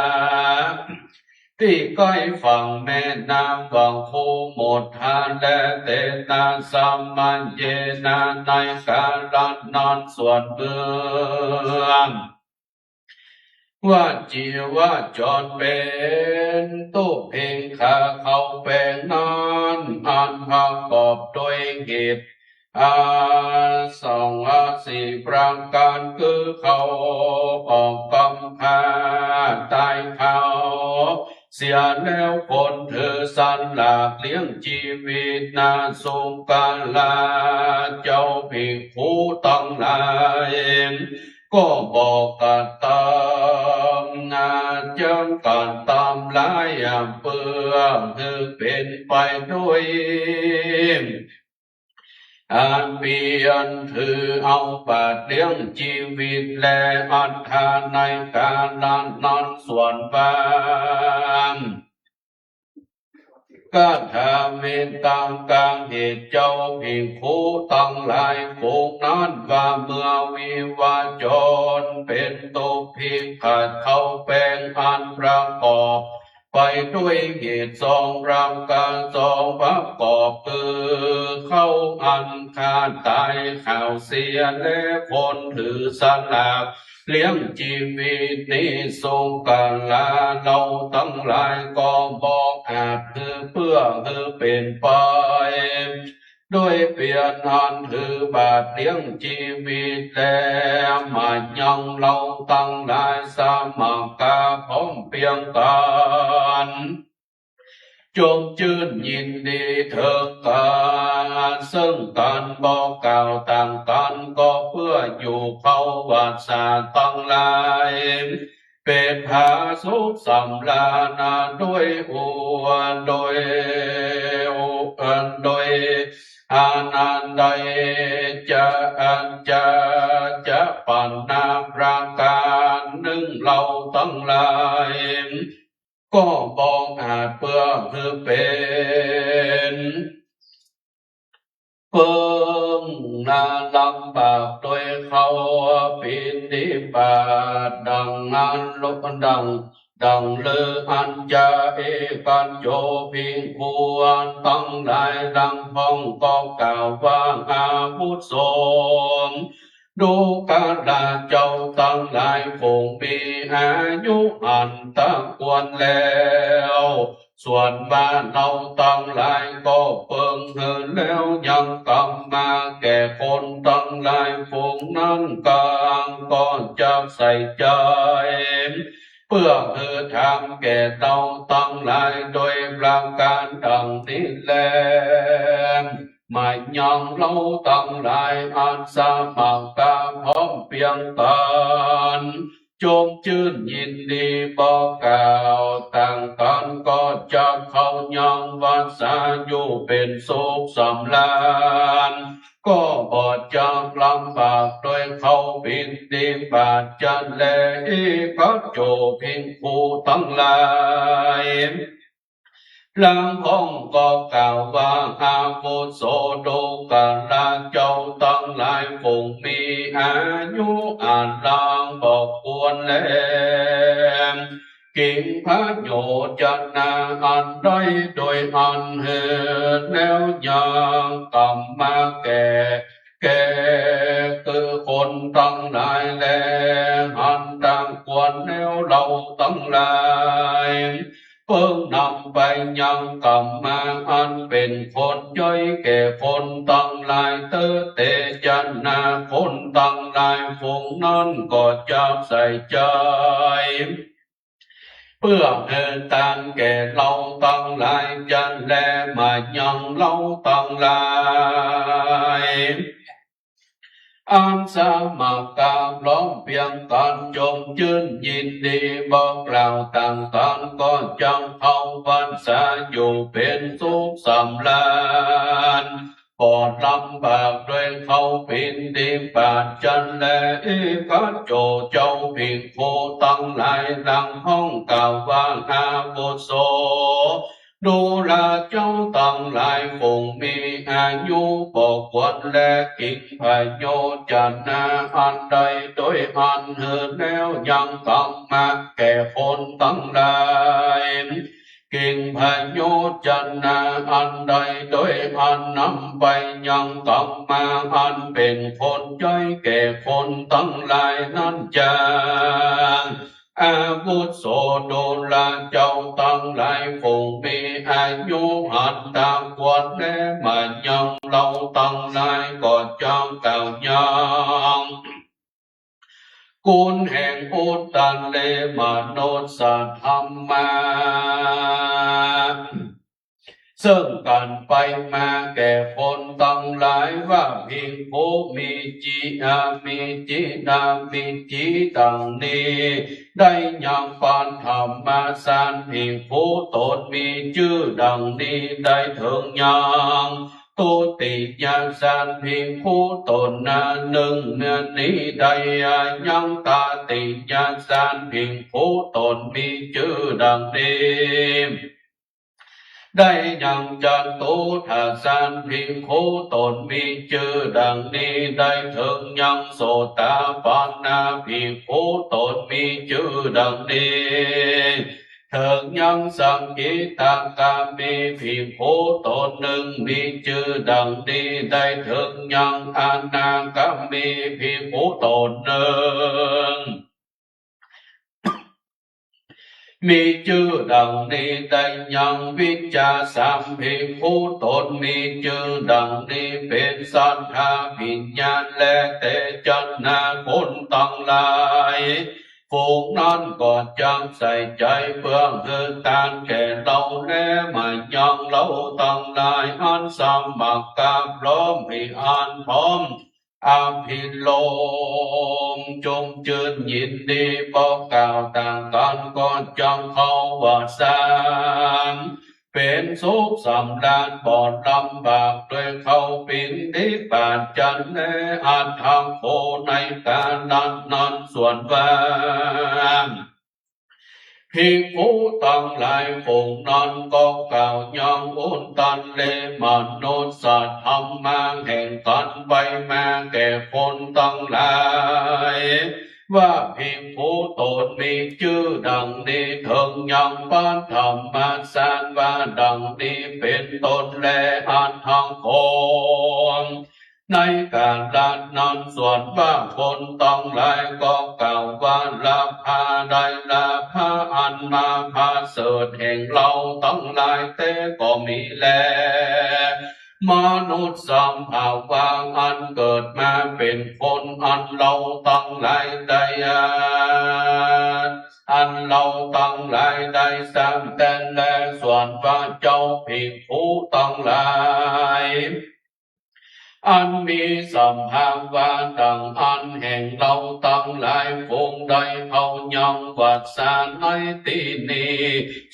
ตี้ใก้ฝั่งแม่น้ำวังคุมุทา และ เตนะสะมะเยนะ ในกาละนั้น ส่วนเมื่อ ว่าจีวจรเป๋นตุ๊กเพ็งคาเขาแป๋งนั้น อันประกอบโดยเหตุ อา สอง อา สี่ประก๋าน คือเขาออกกำพร้าต๋ายเขาเสียแล้ว ควรถือสลากเลี้ยงจีวิตนา สุกรา เจ้าภิกขุตังหลาย ก็บอกกระตำนาจังกระตำหลาย เปื้อหื้อเป๋นไปโดย อันเปียรถือเอาบาตรเลี้ยงจีวิต และอัตถาในกาละนั้น ส่วนว่า กถาเวตังกัง เหตุเจ้าภิกขุตังหลายฝูงนั้น ว่าเมื่อวิวาจรเป๋นตุ๊กเพ็งคาเขาแป๋ง อันประกอบไปโดยเหตุสองประก๋าน สองประกอบ คือเขาอันข้าต๋ายเขาเสียแล้ว ควรถือสลาก เลี้ยงจีวิตนี้ สุกรา เฮาตังหลายก็บ่อาจหื้อเปื้อหื้อเป๋นไป โดยเปียรอันถือบาตรเลี้ยงจีวิตแล้ว มายังเฮาตังหลาย สมัคคา พร้อมเปียงกั๋น จมจื้นยินดีเถิงกั๋น เซิ่งกั๋น บ่กล่าวต่างกั๋น ก็เปื้ออยู่เข้าวัสสาตังหลาย เป๋นผาสุขสำราญนา โดยอุ โดยอุ โดยอานันดัยจะ อันจะ จะปันนาประก๋านนึ่ง เฮาตังหลาย ก็บ่อาจเปื้อหื้อเป๋น เปิ้งนาลำบาก โดยเข้าบิณฑบาต ดังนั้นลบดัง ดังลือ อันจะเอกัญโจ ภิกขุตังหลายลำพ่อง ก็กล่าวว่า อาวุโส ดูกราเจ้าตังหลาย ผู้มีอายุอันตะควรแล้ว ส่วนว่าเฮาตังหลายก็เปิงหื้อแล้ว ยังกำมาแก่คนตังหลายฝูงนั้น กังก็จักใส่ใจ๋ เปื้อหื้อธรรมแก่เฮาตังหลายโดยประก๋านดังนี้แล มายังเฮาตังหลายอันสมัครกาพร้อมเปียงกั๋น จมจื้นยินดีบอกกล่าวต่างกั๋น ก็จักเข้ายังวัสสาอยู่เป๋นสุขสำราญ ก็บ่จักลำบากโดยเข้าบิณฑบาตจันแล อิคัจโจ ภิกขุตังหลาย ลางห้องก็กล่าวว่า อาวุโส ดูกราเจ้าตังหลายฝูงมีอายุอานามบอกควรแล กิ๋งพโยจนาอันใด โดยอันหื้อแนวยังกำมาแก่ แก่คือคนตังหลายแล หันตามควรแนวเฮาตังหลาย เปิงนำไปยังกำมาอันเป๋นผลใจ๊แก่คนตังหลายเต๊อะ เตจนาคนตังหลายฝูงนั้นก็จักใส่ใจ๋ เปื้อหื้อตานแก่เฮาตังหลายจันแล มายังเฮาตังหลาย อันสมัครกาพร้อมเปียงกั๋น จมจื้นยินดีบอกกล่าวต่างกั๋น ก็จักเข้าวัสสาอยู่เป๋นสุขสำราญ บ่ลำบากโดยเข้าบิณฑบาตจันแล อิคัจโจ เจ้าภิกขุตังหลาย ลางห้องกล่าวว่า อาวุโส ดูราเจ้าตังหลายฝูงมีอายุบอกควรแล กิ๋งพโยจนาอันใด โดยอันหื้อแนวยังกำมาแก่คนตังหลาย กิ๋งพโยจนาอันใด โดยอันนำไปยังกำมาอันเป๋นผลใจ๊แก่คนตังหลายนั้นจา อาวุโส ดูราเจ้าตังหลายฝูงมีอายุ หันตามควรแล มายังเฮาตังหลายก็จักกล่าวยัง กุณแห่งอุตตะเรมนุสสะธัมมา เซิ่งก๋านไปมาแก่คนตังหลายว่า ภิกขุมีจิ อา มีจิ นา มีจิ ดังนี้ ได้ยังปัทมฌาน ภิกขุต๋นมีจื้อดังนี้ ได้เถิงยัง ตุติยฌาน ภิกขุต๋นนานึ่งเนื้อนี้ ได้ยังตติยฌาน ภิกขุต๋นมีจื้อดังนี้ ได้ยังจตุตถฌาน ภิกขุต๋นมีจื้อดังนี้ ได้เถิงยังโสตาปันนา ภิกขุต๋นมีจื้อดังนี้ เถิงยังสกิทาคามี ภิกขุต๋นนึ่งมีจื้อดังนี้ ได้เถิงยังอนาคามี ภิกขุต๋นนึ่ง มีจื้อดังนี้ ได้ยังวิชชาสาม ภิกขุต๋นมีจื้อดังนี้ เป๋นสัทธา ภิญญา และเตจนา คนตังหลาย ฝูงนั้นก็จักใส่ใจ๋เปื้อหื้อตานแก่เฮาแล มายังเฮาตังหลาย อันสมัครกาพร้อม มีอันพร้อม อภิรมย์ จมจื้นยินดีบอกกล่าวต่างกั๋น ก็จักเข้าวัสสา เป๋นสุขสำราญ บ่ลำบากโดยเข้าปิณฑบาตจันแล อัตถะโข ในก๋าละนั้นสวนว่า ภิกขุตังหลายฝูงนั้นก็กล่าวยังอุตตะเรมนุสสะธัมมา แห่งก๋านไปมาแก่คนตังหลาย ว่าภิกขุต๋นมีจื้อดังนี้ เถิงยังปัทมฌานว่าดังนี้เป๋นต้นแล อัตถะโข ในก๋าละนั้นสวนว่าคนตังหลายก็กล่าวว่า ลาภา ได้ลาภะอันมาผะเสริฐแห่งเฮาตังหลายแต๊ก็มีแล มนุษย์สภาวะอันเกิดมาเป๋นคนอันเฮาตังหลายได้ อันเฮาตังหลายได้สร้างแต๊แล ส่วนว่าเจ้าภิกขุตังหลาย อันมีสภาวะดังอั้นแห่งเฮาตังหลาย ฝูงใดเฮายังวัสสาในตี้นี้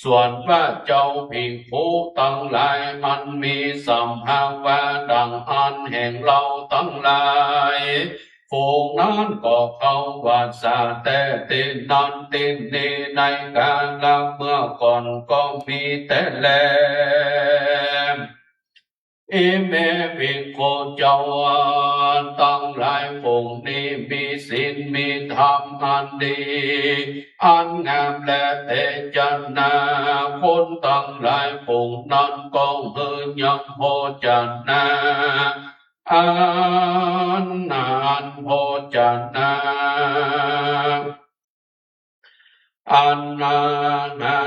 ส่วนว่าเจ้าภิกขุตังหลาย อันมีสภาวะดังอั้นแห่งเฮาตังหลาย ฝูงนั้นก็เข้าวัสสาแต๊ตี้นั้นตี้นี้ ในกาละเมื่อก่อนก็มีแต๊แล อิเม ภิกขุเจ้าตังหลาย ฝูงนี้มีศีลมีธรรมอันดี อันงามแล เตจะ นา คนตังหลาย ฝูงนั้นก็หื้อยังโภชนะ อาหาร โภชนะ อันนานา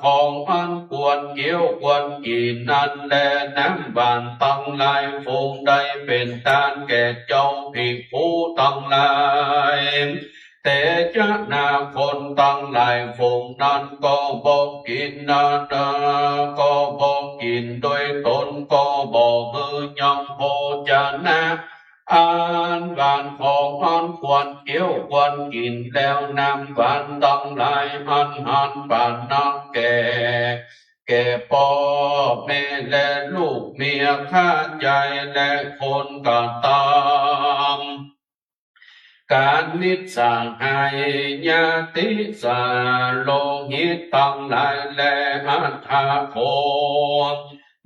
ของอันควรเคี้ยวควรกิ๋นนั้นแล น้ำหวานตังหลาย ฝูงใดเป๋นตานแก่เจ้าภิกขุตังหลาย เตจะ นา คนตังหลาย ฝูงนั้นก็บ่กิ๋นนานา ก็บ่กิ๋นโดยตน ก็บ่หื้อยังโภชนะ อาหารหวานของอันควรเคี้ยวควรกิ๋นแล้ว น้ำหวานตังหลาย อันหันปานะแก่ แก่ป้อแม่และลูกเมียข้าใจ๋และคนก็ต๋าม กานิสหาย ญาติสาโลหิตตังหลาย และอัตถะคน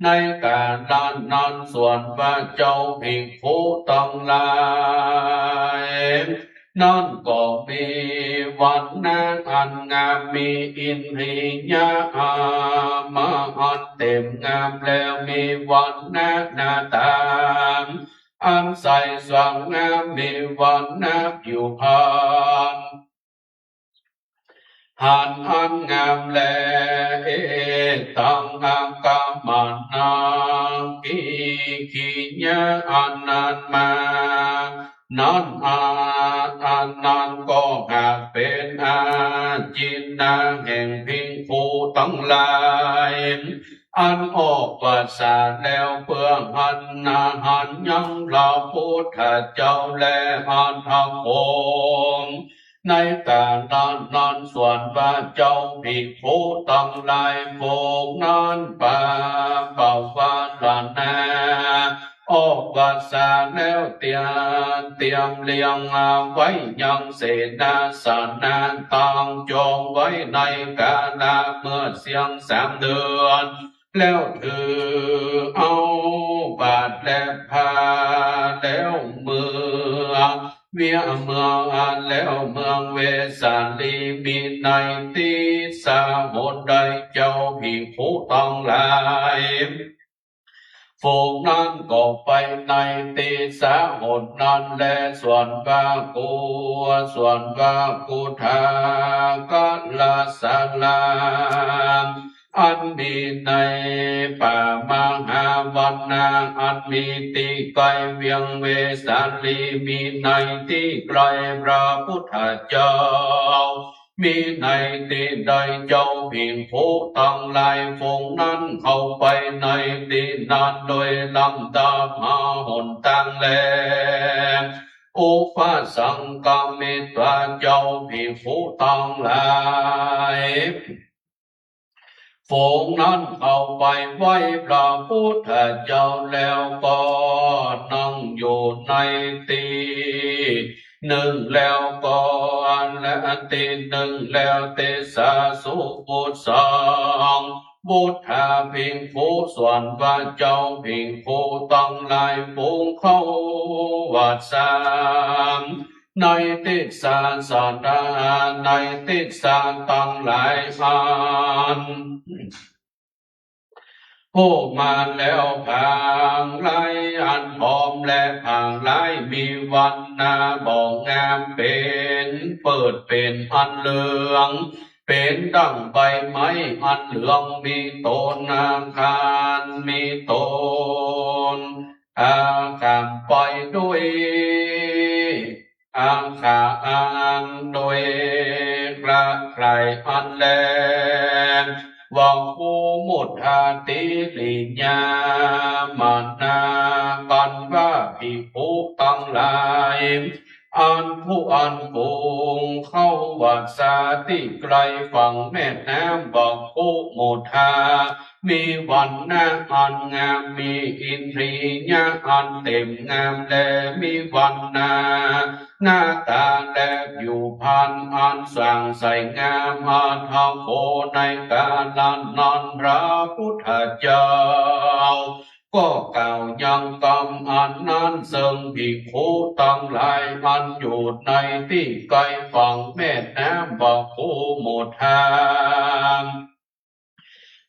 ในกาละนั้น ส่วนว่าเจ้าภิกขุตังหลาย นั้นก็มีวรรณะอันงาม มีอินทรียะอามาอันเต็มงามแล้ว มีวรรณะหน้าต๋าอันใสสว่างงาม มีวรรณะผิวพรรณ หันอันงามแล เอตัง อักขมะนะ กิกขิยะ อันนั้นมา นั้น อา อันนั้นก็หากเป๋นอาจินนาแห่งภิกขุตังหลาย อันออกวัสสาแล้ว เปื้อหันนาหันยังพระพุทธเจ้าและอัตถะคน ในกาละนั้น ส่วนว่าเจ้าภิกขุตังหลาย ฝูงนั้นปาปะวะระนา ออกวัสสาแล้ว เตียม เตียมเรียงเอาไว้ยังเสนาสนะ ตั้งจองไว้ในกาละเมื่อเสี้ยงสามเดือน แล้วถือเอาบาตรและผ้าแล้วเมือง เวียงเมือง แล้วเมืองเวสาลี มีในตี้สาหนใด เจ้าภิกขุตังหลาย ฝูงนั้นก็ไปในตี้สาหนนั้นแล ส่วนว่ากุ ส่วนว่ากุทากะละสารา อันมีในป่ามหาวันนะ อันมีตี้ใก้เวียงเวสาลี มีในตี้ใก้พระพุทธเจ้า มีในตี้ใด เจ้าภิกขุตังหลาย ฝูงนั้นเข้าไปในตี้นั้นโดยลำดับหาหนตางแล อุปสังกมิตวา เจ้าภิกขุตังหลาย ฝูงนั้นเข้าไปไหว้พระพุทธเจ้าแล้วก็นั่งอยู่ในตี้นึ่งแล้วก็ และตี้นึ่งแล้ว เตสาสุปุสสัง บุทธาภิกขุ ส่วนว่าเจ้าภิกขุตังหลาย ฝูงเข้าวัสสา ในตี้สาสารา ในตี้สาตังหลายอัน ผู้มาแล้วผางหลายอันหอม และผางหลายมีวันนาบ่งาม เป๋นเปิดเป๋นอันเหลือง เป๋นดั่งใบไม้อันเหลือง มีโตนาคารมีโตน อาคารไปด้วย อาขาอัง โดยกระใคร่อันแล วักขุมุทา ติริยา มนากั๋นว่า ภิกขุตังหลาย อันผู้อันฝูงเข้าวัสสาตี้ไกลฝั่งแม่น้ำวักขุมุทา มีวรรณะอันงาม มีอินทรียะอันเต็มงาม และมีวรรณา หน้าต๋าและผิวพรรณอันสร้างใสงาม อัตถะโข ในกาละนั้นพระพุทธเจ้า ก็กล่าวยังกำอันนั้นเซิ่งภิกขุตังหลายอันอยู่ในตี้ไกลฝั่งแม่น้ำวักขุมุทา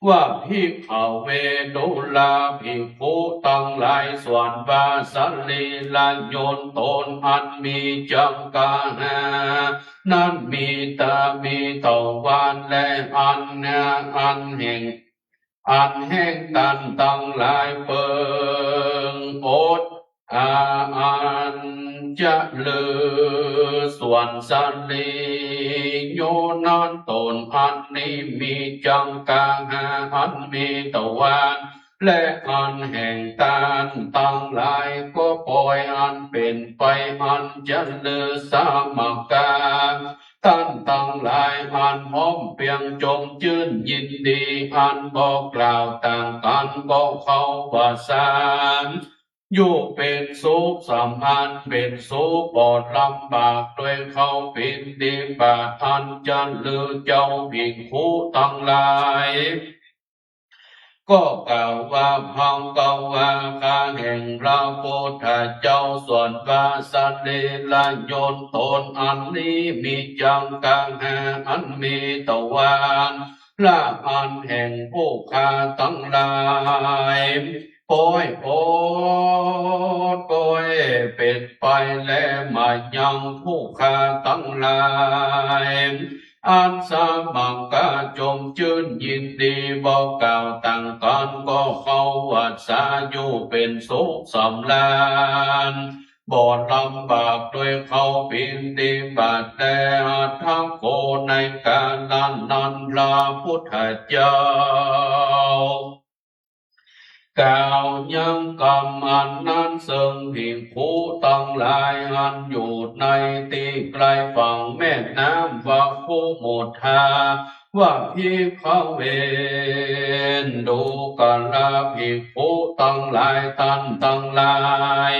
ว่า ภิกขเว ดูราภิกขุตังหลาย ส่วนว่าสรีระโยนต๋นอันมีจังกาหา นั้นมีต๋า มีตะวัน และอันนา อันแห่ง อันแห่งต้านตังหลายเปิงอด อา อันจะลือ ส่วนสรีระโยนต๋นอันนี้มีจังกาหา อันมีตะวัน และอันแห่งต้านตังหลาย ก็ปอยอันเป๋นไปอันจะลือ สมัคคา ต้านตังหลายอันพร้อมเปียงจมจื้นยินดี อันบ่กล่าวต่างกั๋นก็เข้าวัสสา อยู่เป๋นสุขสำราญเป๋นสุข บ่ลำบากโดยเข้าปิณฑิบาต อันจะลือเจ้าภิกขุตังหลาย ก็กล่าวว่า ภังคะวา ข้าแห่งพระพุทธเจ้า ส่วนว่าสรีระโยนต๋นอันนี้มีจังกาหา อันมีตะวัน และอันแห่งผู้ข้าตังหลาย ปอยอดปอยเป๋นไปแลมายังผู้ข้าตังหลาย อันสมัคคาจมจื้นยินดี บ่กล่าวต่างกั๋นก็เข้าวัสสา อยู่เป๋นสุขสำราญ บ่ลำบากโดยเข้าปิณฑิบาต แล อัตถะโข ในกาละนั้นพระพุทธเจ้า กล่าวยังกำอันนั้นเซิ่งภิกขุตังหลายอันอยู่ในตี้ไกลฝั่งแม่น้ำวักขุมุทา ว่า ภิกขเว ดูกราภิกขุตังหลาย ต้านตังหลาย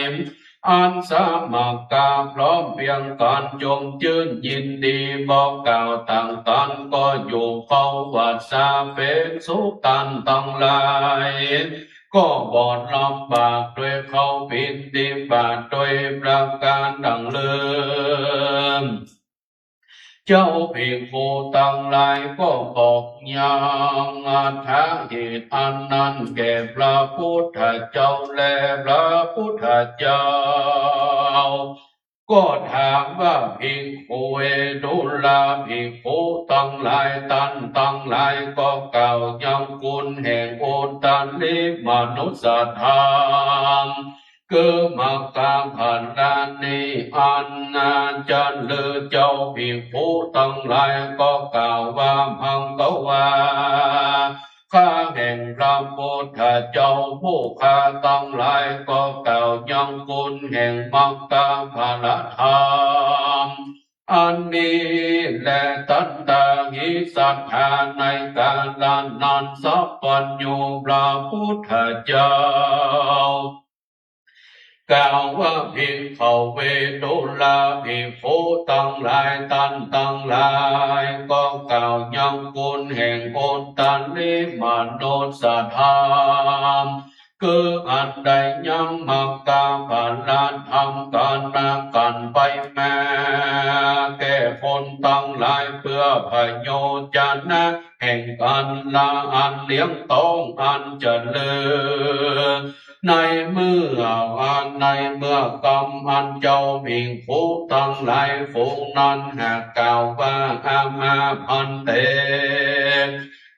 อันสมัคคาพร้อมเปียงกั๋นจมจื้นยินดี บ่กล่าวต่างกั๋นก็อยู่เข้าวัสสาเป๋นสุข ต้านตังหลาย ก็บ่ลำบากโดยเข้าปิณฑิบาตโดยประก๋านดังเริ่ม เจ้าภิกขุตังหลายก็บอกยังอัตถะเหตุอันนั้นแก่พระพุทธเจ้า แลพระพุทธเจ้าก็ถามว่า ภิกขเว ดูราภิกขุตังหลาย ต้านตังหลายก็กล่าวยังคุณแห่งอุตตริมนุสสธรรม คือมัคคผลนี้ อันจะลือเจ้าภิกขุตังหลายก็กล่าวว่า ภังคะวา ข้าแห่งพระพุทธเจ้า ผู้ข้าตังหลายก็กล่าวยังคุณแห่งมัคคผลธรรม อันนี้แล ทันตาหิ สัตถาในกาละนั้น สัพพัญญู พระพุทธเจ้า กล่าวว่า ภิกขเว ดูราภิกขุตังหลาย ต้านตังหลายก็กล่าวยังคุณแห่งอุตตริมนุสสธรรม คืออันได้ยังมัคคผลธรรมก๋านละก๋านไปมา แก่คนตังหลายเปื้อประโยชน์จะนะ แห่งก๋านละอันเลี้ยงต้องอันจะลือ ในเมื่ออัน ในเมื่อกำอันเจ้าภิกขุตังหลายฝูงนั้นหากกล่าวว่า อามาภันเต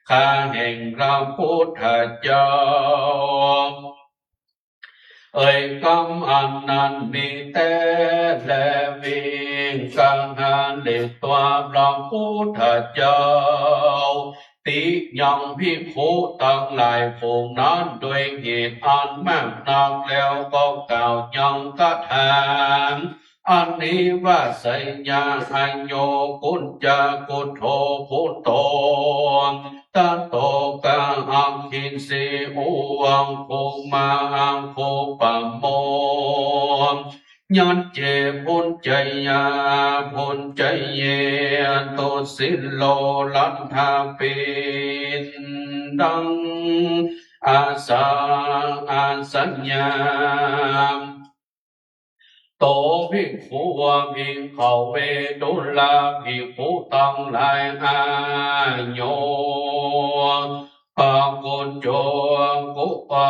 ข้าแห่งพระพุทธเจ้า เอยกำอันนั้นมีแต๊แล วิงกาหาริตัวพระพุทธเจ้า ติยังภิกขุตังหลายฝูงนั้นโดยเหตุอันมากนักแล้ว ก็กล่าวยังคาถาอันนี้ว่า ไสยะ หะโย กุจจะ กุโท กุโต ตะโต กะ อักขินสี อุวังคุมา อังคุปะโม ยัจเจ ภุจจยา ภุจจเย ตุสิโล รัตถปิณฑัง อาสา อาสัญญา โต ภิกขุ ภิกขเว ดูราภิกขุตังหลาย อาโย ปะกุจโจ กุปะ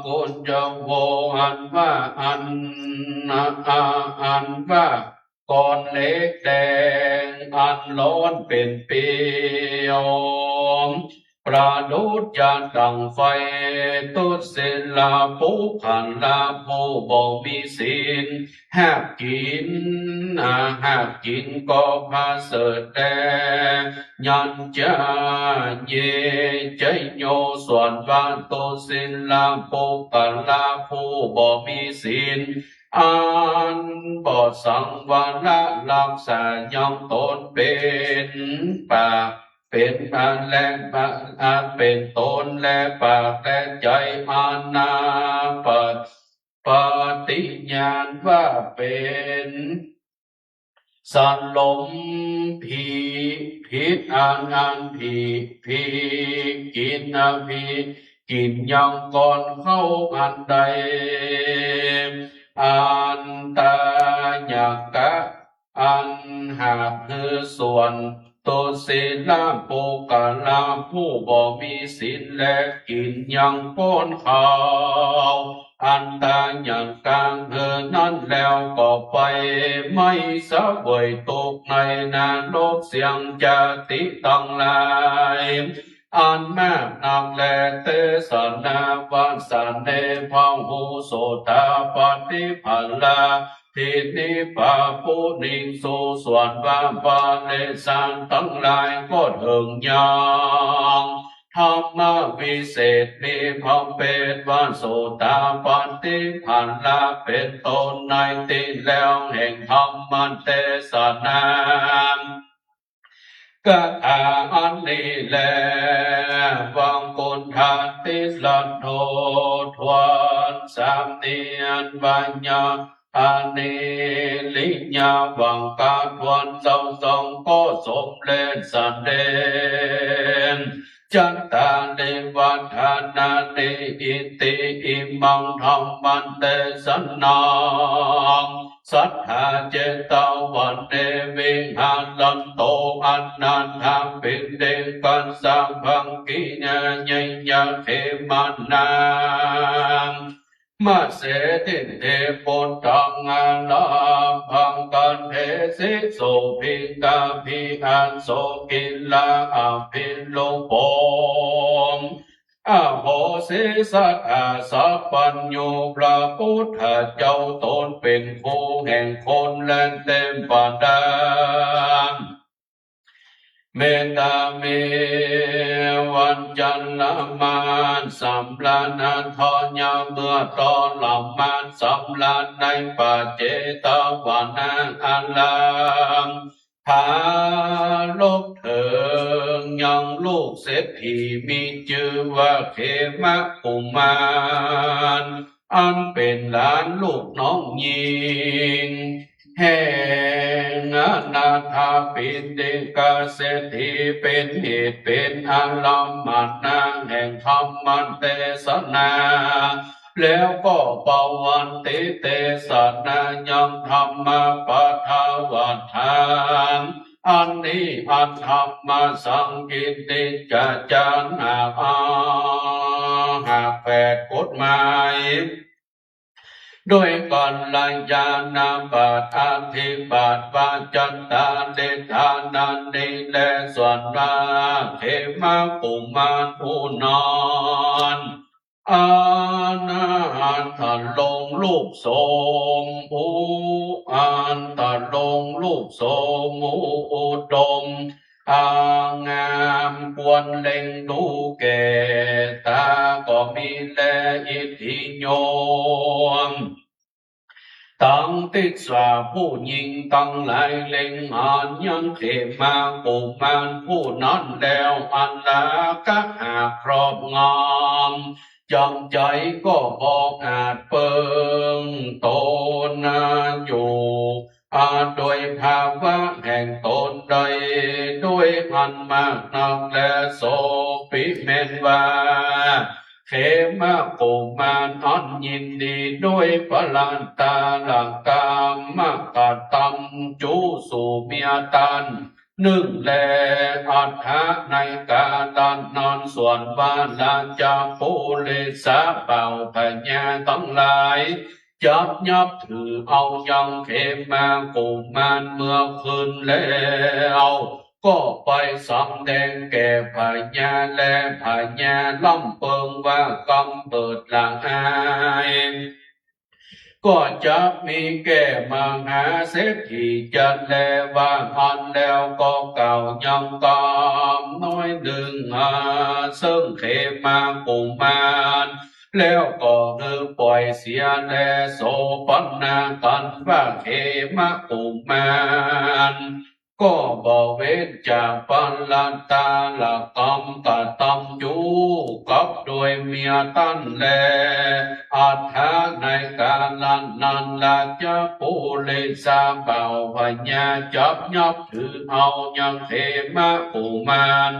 กุจโจ โว อันว่าอัน อา อันว่า ก้อนเหล็กแดงอันร้อนเป๋นเปียว ประดุจจะดั่งไฟ ตุสิลปุคคละ ผู้บ่มีศีล หากกิ๋น อา หากกิ๋นก็ประเสริฐแต๊ ยัจจะ เย จโย ส่วนว่า ตุสิลปุคคละ ผู้บ่มีศีล อันบ่สังวรรักษายังตนเป๋นปาก เป๋นอันแลปะ อันเป๋นตนแลปากแลใจ๋ อนาปะ ปฏิญาณว่าเป๋น สลม ผิ ผิดอัน อันผิ ผิดกิ๋น อภิกิ๋นยังก้อนข้าวอันใด อันตายักกะ อันหากหื้อส่วน ตุสิลปุคคละ ผู้บ่มีศีลแลกิ๋นยังก้อนข้าว อันตายักกะหื้อนั้นแล้วก็ไป ไม่เสวยตุ๊กข์ในนรกเสี้ยงจาติตังหลาย อันมากนักแล เตสะ นาวาสะ เน พะหุโสตาปัตติภะละ ทีนี้พระผู้นี้ทรงสวดว่า พระเดชะตังหลายก็เถิงยัง ธรรมวิเศษมีพระเปญว่า โสตาปัตติภะละ เป๋นต้นในตี้แล้วแห่งธรรมเตสนา คาถาอันนี้แล วังกุณฑาธิราชโอษฐทวนสามเณร วายา อาเนริยาวังคาทวนเจ้าสองก็สมเร็จเสด็จ จัตตาริวัฏฐานานิ อิติ อิมัง ธัมมันเตสะนัง สัทธาเจตวะเน วิหารันโต อนาถาปิณฑิกัสสะ ภักขิยา เยยยะเขมานัง มะเส ทิฏฐิปุตตัง อารัมภัง คันเทสิ โสภิกขาภิ อาโสกิลา อภิรูปโป อโหสิ สัทธาสัพพัญญู พระพุทธเจ้าตนเป๋นครูแห่งคนและเตวดา เมตตาเม วัจจะละมานสำราญทอนยาเมื่อทรมานสำราญในป่าเจตวนาอาราม ผาลบเถิงยังลูกเศรษฐีมีจื้อว่าเขมกุมาร อันเป๋นหลานลูกน้องญิง แห่งอนาถาปิณฑิกะเศรษฐี เป๋นเหตุเป๋นอารัมมณะแห่งธรรมเตสนา แล้วก็ปวันติเตสนายังธรรมปทวทาน อันนี้อันธรรมสังกิตติจจาจานะ หากแปดกฎหมาย ด้วยกัลยาณบัตรอธิบัติว่า จัตตาริฏฐานานิ และส่วนว่าเขมกุมารผู้นั้น อันทรงรูปโสมอุ อันทรงรูปโสมอุดม อันงามควรเล็งดูแก่ตาก็มีแล อิทธิโย ตังติสสา ผู้หญิงตังหลายเล็งหันยังเขมากุมารผู้นั้นแล้ว อันราคะหากครอบงำ จำใจ๋ก็บ่อาจเปิงตนนาอยู่ อาโดยภาวะแห่งตนใด โดยอันมากนักแล โสปิแม่นว่า เขมกุมารอันยินดีด้วยปรัตตาลกรรมกระตำจุสู่เมียตันนึ่งแล อัฏฐะในกาละนั้น ส่วนว่าราชปุริสะบ่าวพญาตังหลาย จักนับถือเอายังเขมกุมารเมื่อคืนแล้ว ก็ไปสำแดงแก่พญา และพญาร่ำเปิงว่ากำเปิดละอาย ก็จักมีแก่มหาเศรษฐีจันทร์แล ว่าอั้นแล้วก็กล่าวยังกำน้อยนึ่งหาเซิ่งเขมกุมาร แล้วก็หื้อป่อยเสียแล โสภณากั๋นว่าเขมกุมาร ก็บ่เว้นจากปรัตตาลกรรมกระตำจุกับด้วยเมียตันแล อัฏฐะในกาละนั้น ราชปุริสะบ่าวพญาจักนับถือเอายังเขมกุมาร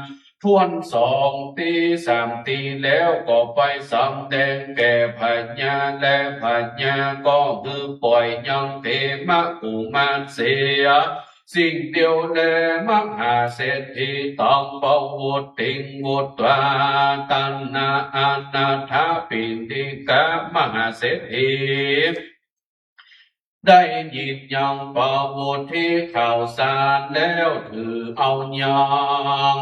ถ้วนสองตี้สามตี้แล้วก็ไปสำแดงแก่พญา และพญาก็หื้อป่อยยังเขมกุมารเสีย สิ่งเดียวแล มหาเศรษฐีตังปวุตติงวุตวา ตัณหาอนาถปิณฑิกะมหาเศรษฐี ได้ยินยังปวุตติข่าวสารแล้วถือเอายัง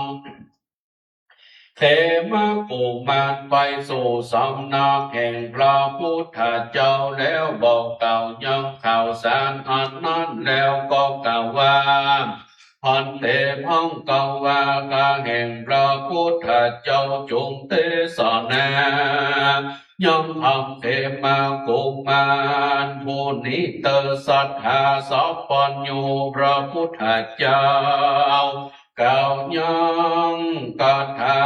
เขมกุมารไปสู่สำนักแห่งพระพุทธเจ้าแล้วบอกกล่าวยังข่าวสารอันนั้นแล้วก็กล่าวว่า ภันเต ภังกวากาแห่งพระพุทธเจ้าจงเตสนา ยังธรรมเขมกุมารผู้นี้เตอ สัตถาสัพพัญญูพระพุทธเจ้ากล่าวยังคาถา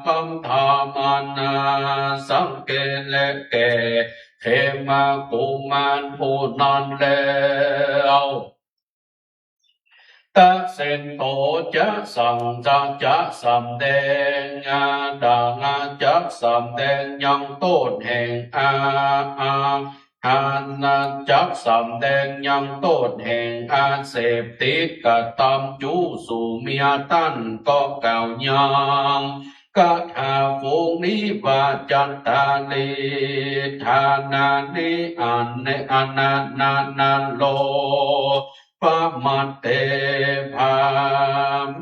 คำถามนาสังเกตและแก่เขมกุมารผู้นั้นแล้ว ตะเสนโต จะสั่งจะ จะสำแดงอาดานะ จะสำแดงยังโต้ษแห่งอา อาหารนะ จะสำแดงยังโต้ษแห่งอาเสพติดกระตำจุสู่เมียตันก็กล่าวยังคาถาฝูงนี้ว่า จัตตาริ ทานานิ อันเน อนานานาโล ปะมัตเต ภา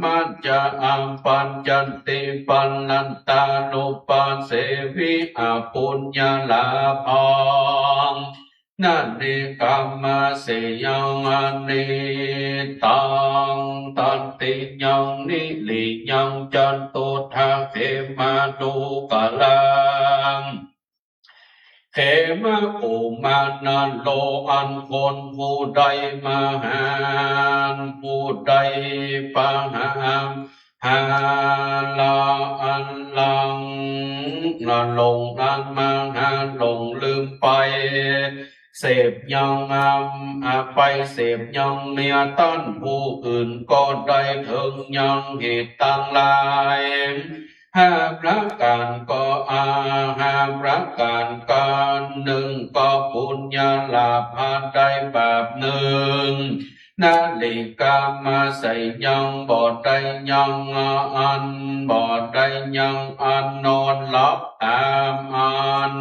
มัจจะ อัปปัญจันติ ปะรัตตานุปัสเสวิ อปุญญาลาภัง นะเนกามาเสยัง อเนกตัง ตัตติยัง นิริยัง จตุทธะเขมาดูกะลัง เขมกุมารนะโล อันคนผู้ใดมหา ผู้ใดปหา หาละอันหลง หลงอันมหาหลงลืมไป เสพยัง อ่า ไปเสพยังเมียตันผู้อื่นก็ได้เถิงยังเหตุตังหลาย ห้าประก๋านก็ อา ห้าประก๋าน ก๋านนึ่งก็ปุญญาลาภะได้บาปนึ่ง นะเนกามาเสยัง บ่ได้ยังอัน บ่ได้ยังอันนอนหลับตามอัน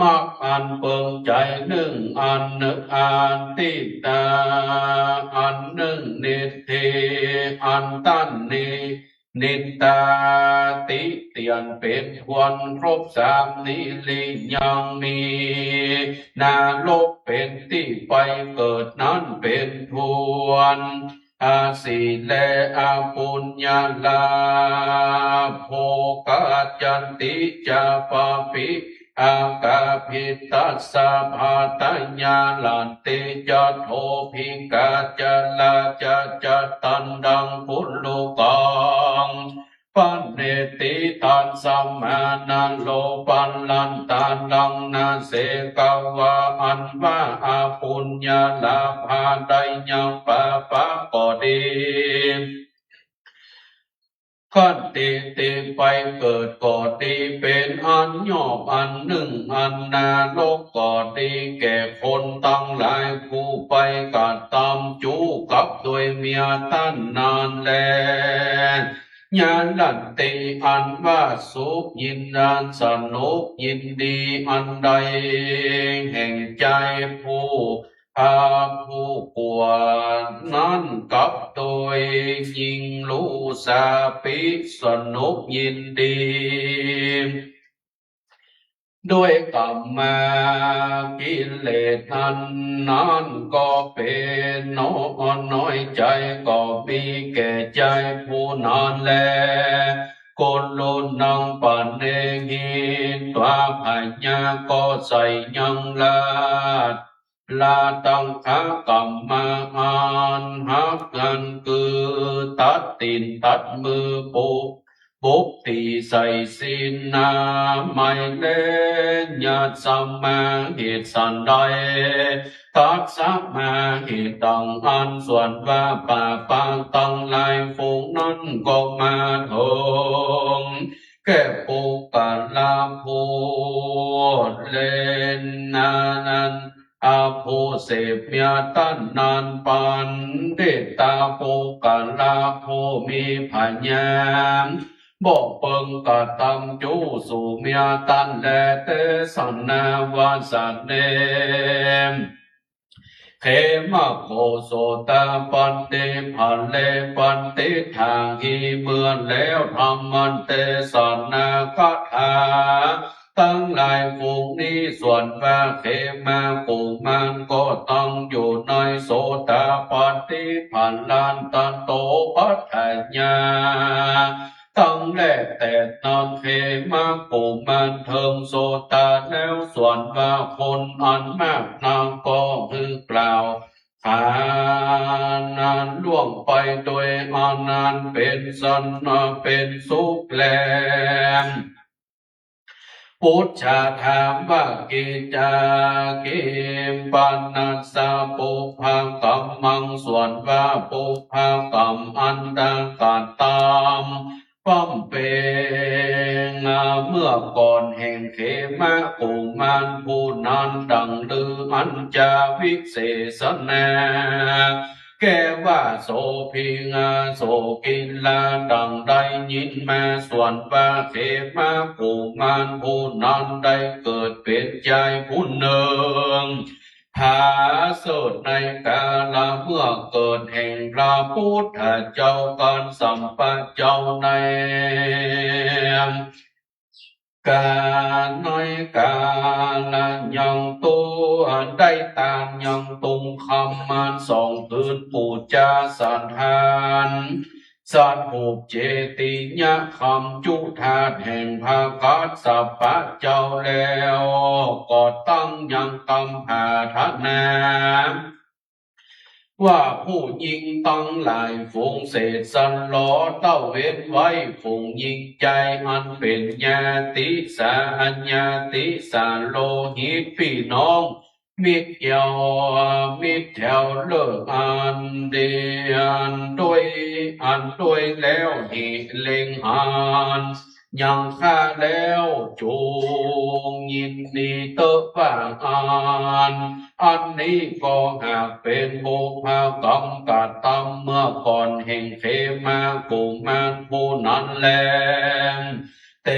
มักอันเปิงใจ๋นึ่งอัน นึกอันติตา อันนึ่งนิทธิ อันตันนี้ นิตตา ติเตียนเป๋นทวนครบสามนี้ หรือยังมีนรกเป๋นตี้ไปเกิดนั้นเป๋นทวน อา สี่ แล อปุญญาลาโภ กัจจันติ จะ ปะปิ อากา ภิตตัสสะ ภัตตา ญา ลันติ จะ โท ภิกขา จะ ลา จะ จะ ตันดัง คุรุ กัง ปะเนติ ตัสมา นะโล ปัลลันตานัง นะ เสกะวา อันว่าอปุญญาลาภาได้ยังปาปะก็ดี ขันติติไปเกิดก็ดี เป๋นอันย่อมอันนึ่งอันนรกก็ดี แก่คนตังหลายผู้ไปกระตำจู้กับโดยเมียต้านนั้นแล ญาลันติ อันว่าสุขยินดีสนุกยินดีอันใด แห่งใจ๋ผู้ อา ผู้กวดนั้นกับโดยยิ่งรู้สาปิ สนุกยินดี ด้วยกามกิเลสอันนั้นก็เป๋นน้อย น้อยใจ๋ก็มีแก่ใจ๋ผู้นั้นแล กุรุณัง ปะเนหิ ตวา พญาก็ใส่ยังราช ลาตัง ขากำมาอันหัก อันคือตัดตี๋นตัดมือ ปุ ปุบตี๋ใส่สินนามัยแล ยัสมา เหตุสันใด ตัสมา เหตุดังอั้น ส่วนว่าปาปะตังหลายฝูงนั้นก็มาเถิงแก่ปุคคละผู้เล่นนั้น อา ผู้เสพเมียต้านนั้น ปัณฑิตา ปุคคละผู้มีปัญญา บ่เปิงกระตำจู้สู่เมียต้านแล เตสะ นาวาสะเน เขมะโก โสตาปัตติผะเล ปัตติฏฐาหิ เมื่อแล้วธรรมเตสนาคถาตังหลายฝูงนี้ ส่วนว่าเขมะกุมารก็ตั้งอยู่ในโสตาปัตติผะลันตะโต อัตถญาณ ตังแล แต่นั้นเขมะกุมารเถิงโสตาแล้ว ส่วนว่าคนอันมากนักก็หื้อกล่าว ฐานะล่วงไปโดยอันนั้นเป๋นสน เป๋นสุขแล ปุจฉา ถามว่า กิจจา กิมปะนัสสะ ปุพพะกัมมัง ส่วนว่าปุพพะกรรมอันได้กระตำ บำเพ็ญเมื่อก่อนแห่งเขมะกุมารผู้นั้น ดังลืออันจาวิเศษณาแก่ว่า โสภิง โสกิลา ดังได้ยินมา ส่วนว่าเขมะกุมารผู้นั้นได้เกิดเป๋นจายผู้หนึ่ง ผาเสริฐในกาละเมื่อเกิดแห่งพระพุทธเจ้ากัสสปะเจ้าใน กา ในกาละยังตัวได้ตานยังตุงคำมานสองผืน ปู๋จาสถาน สถูปเจติยะคำจุธาตุแห่งพระกัสสปะเจ้าแล้ว ก็ตั้งยังกำผาถนา ว่าผู้หญิงตังหลายฝูงเสดสะหลอเต้าเว้นไว้ ฝูงหญิงจายอันเป๋นญาติสา อันญาติสาโลหิตปี้น้อง มิตรเกี่ยว มิตรแถวเลิกอันเดียว อันด้วย อันด้วยแล้ว หิเล็งอันยังข้าแล้ว จงยินดีเต๊อะว่าอั้น อันนี้ก็หากเป๋นบุพกรรมกระตำเมื่อก่อนแห่งเขมะกุมารผู้นั้นแล เต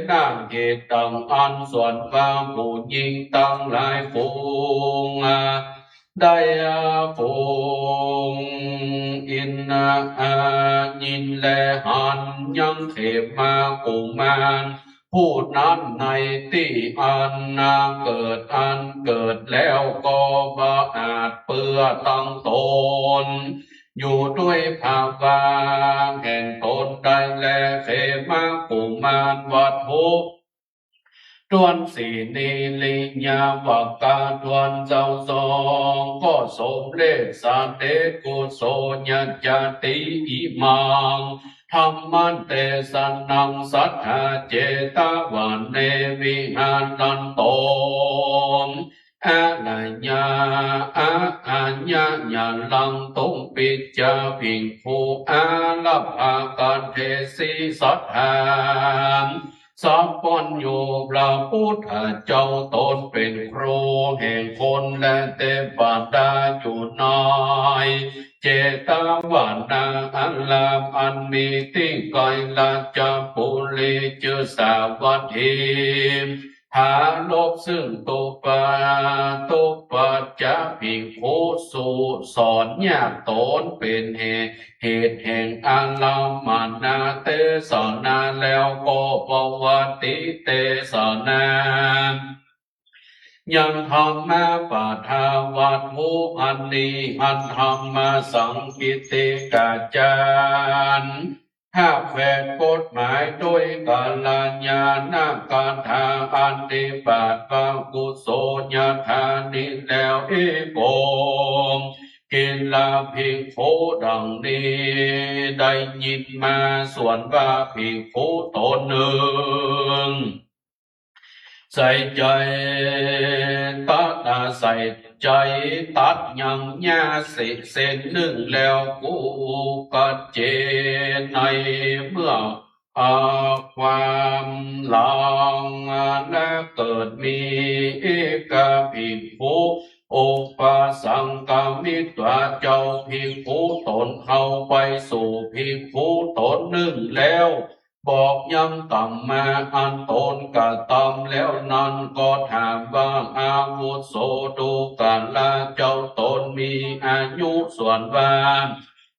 นะ เหตุดังอั้น ส่วนว่าผู้หญิงตังหลายฝูง ได้ฝูง น อา ยินแลหันยังเขมากุมารผู้นั้นในตี้อันนาเกิดอันเกิดแล้วก็บ่อาจเปื้อตังตน อยู่ด้วยภาวาแห่งตนได้แล เขมากุมารวัตถุ ถ้วนสี่ นิริยาวกา ถ้วนเศร้าสอง ก็สมเร็จเสด็จ กุโสญาจาติ อิมัง ธัมมัน เตสะนัง สัทธา เจตวะเน วิหารันโต อะระยะ อะอะยะยะรัง ตุงปิจจาภิกขุ อารัพพากันเทสิ สัทธา สัพพัญญู พระพุทธเจ้าตนเป็นครูแห่งคนและเทวดาอยู่ใน เจตวนาอารามอันมีตี้ไกลราชบุรี จื้อสาวัตถี หาลบซึ่งตุปา ตุปัจจภิกขุ สูสอนญาติตนเป็นเหตุ เหตุแห่งอารามนาเตสนาแล้วก็ปวัตติเตสนา ยังธัมมปทาวัตถุ อันนี้อันธรรมสังกิตติกาจารย์ หากแฝงกฎหมายด้วยกัลยาณกถา อันนี้บาทว่า กุโสญาธานี้แล้ว เอโก กิลลภิกขุ ดังนี้ได้ยินมา ส่วนว่าภิกขุตนหนึ่ง ใส่ใจ๋ตัด อา ใส่ใจ๋ตัดยังหญ้าเส้นหนึ่งแล้ว กุกะเจ ในเมื่อ อา ความหลัง และเกิดมี เอกภิกขุ อุปสังกมิตวา เจ้าภิกขุตนเข้าไปสู่ภิกขุตนหนึ่งแล้ว บอกยังกัมมาอันตนกระทำแล้วนั้นก็ถามว่า อาวุโส ดูกราเจ้าตนมีอายุ ส่วนว่า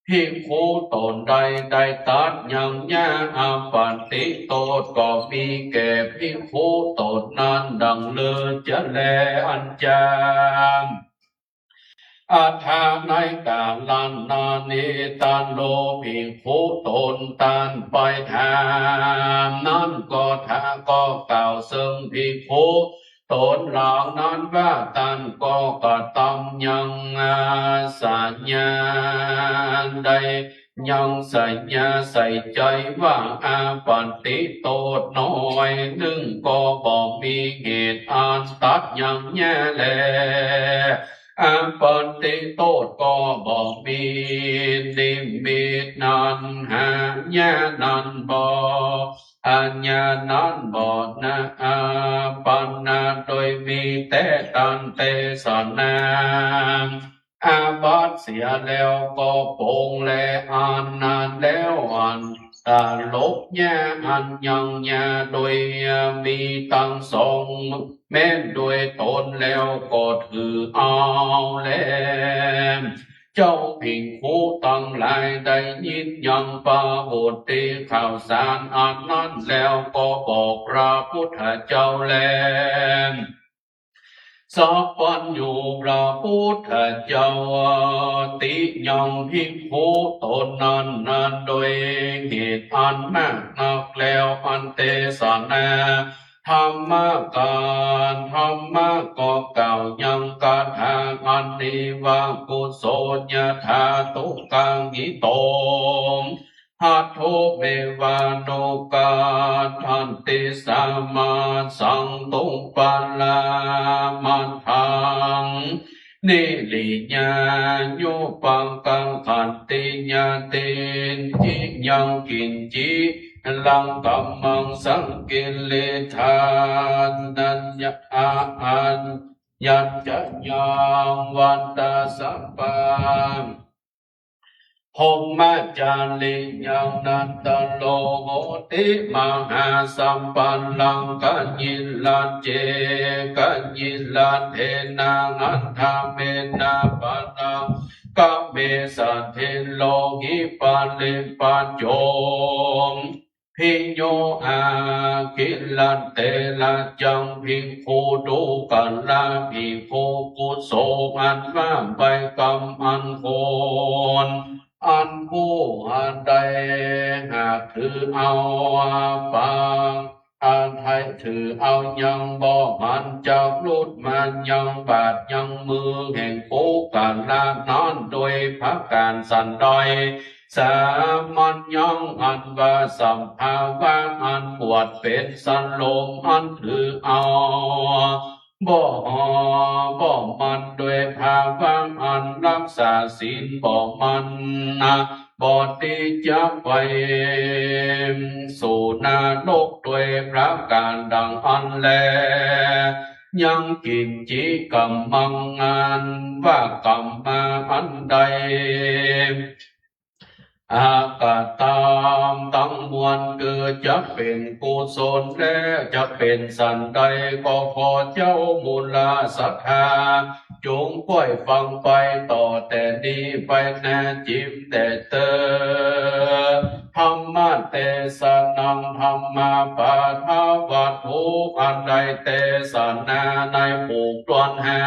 ภิกขุตนใดได้ตัดยังหญ้า อาปัตติโตษก็มีแก่ภิกขุตนนั้นดังลือจะแล อันจา อัฏฐา ในกาละนานี้ ตันโล ภิกขุตนต้านไปถามนั้นก็ถา ก็กล่าวซึ่งภิกขุตนเหล่านั้นว่า ต้านก็กระทำยัง อา สัญญาได้ ยังสัญญาใส่ใจ๋ว่า อาปัตติโตษน้อยหนึ่งก็บ่มีเหตุอันตัดยังหญ้าแล อาปัตติโตษก็บ่มี นิมิตนั้นหาหญ้านั้นบ่ อาหญ้านั้นบ่นา อาปันนา โดยมีแต่ต้านเตสนา อาบัติเสียแล้วก็ปรงแล อันนั้นแล้วอันตลกหญ้าอันยังหญ้าโดยมีตังสองแม่นด้วยตนแล้วก็ถือเอาแล เจ้าภิกขุตังหลายได้ยินยังปวัตติข่าวสารอันนั้นแล้วก็บอกพระพุทธเจ้าแล สัพพัญญู พระพุทธเจ้าติยังภิกขุตนนั้นนั้นโดยเหตุอันมากนักแล้ว อันเตสนา ธัมมะ กา ธัมมะ ก็กล่าวยังคาถาอันนี้ว่า กุโสญาธา ทุกขาหิโต ภัทโท เมวานุกัสสันติ สามัสสันตุ ปะรามัตถัง นิริยายุปะกังขันติ ญาตินทิยัง กิญจิรัง กัมมัง สังกิริธานัญญะ อาอัญญัญจะยัง วันตะสัพพัง พรหมจาริยัง นันทะโล โหติ มหาสัพพะลัง กะญิระ เจ กะญิระเถนะ หัตถะเมนะ ปะระ กะเมสะเท โลหิปะริปัจโจ ภิโย อากิรันเตระ จัง ภิกขุ ดูกราภิกขุ กุโส อันว่าไปกำอันควร อันผู้ใดหากถือเอาปาง อันใดถือเอายังบ่หมั่นจักหลุดมายังบาทยังมือแห่งปุคคละนั้นโดยประก๋านสันใด สามัญญัง อันว่าสภาวะอันบวชเป๋นสโลมอันถือเอาบ่หอ บ่หมั่นโดยภาวะอันรักษาศีลบ่หมั่นนะ บ่ดีจักไปสู่นรกโดยประก๋านดังอั้นแล ยัง กิจฉิ กัมมัง อันว่ากรรมาอันใด อากะตะ ตังมวล คือจักเป๋นกุศลแล้ว จักเป๋นสันใดก็ขอเจ้ามูลศรัทธา จงใค่ฟังไปต่อแต่นี้ไปนา จิมแต่เตอ ธัมมเตสะนัง ธัมมาปาทะวัตถุ อันใดเตสนาในผูกต้วนห้า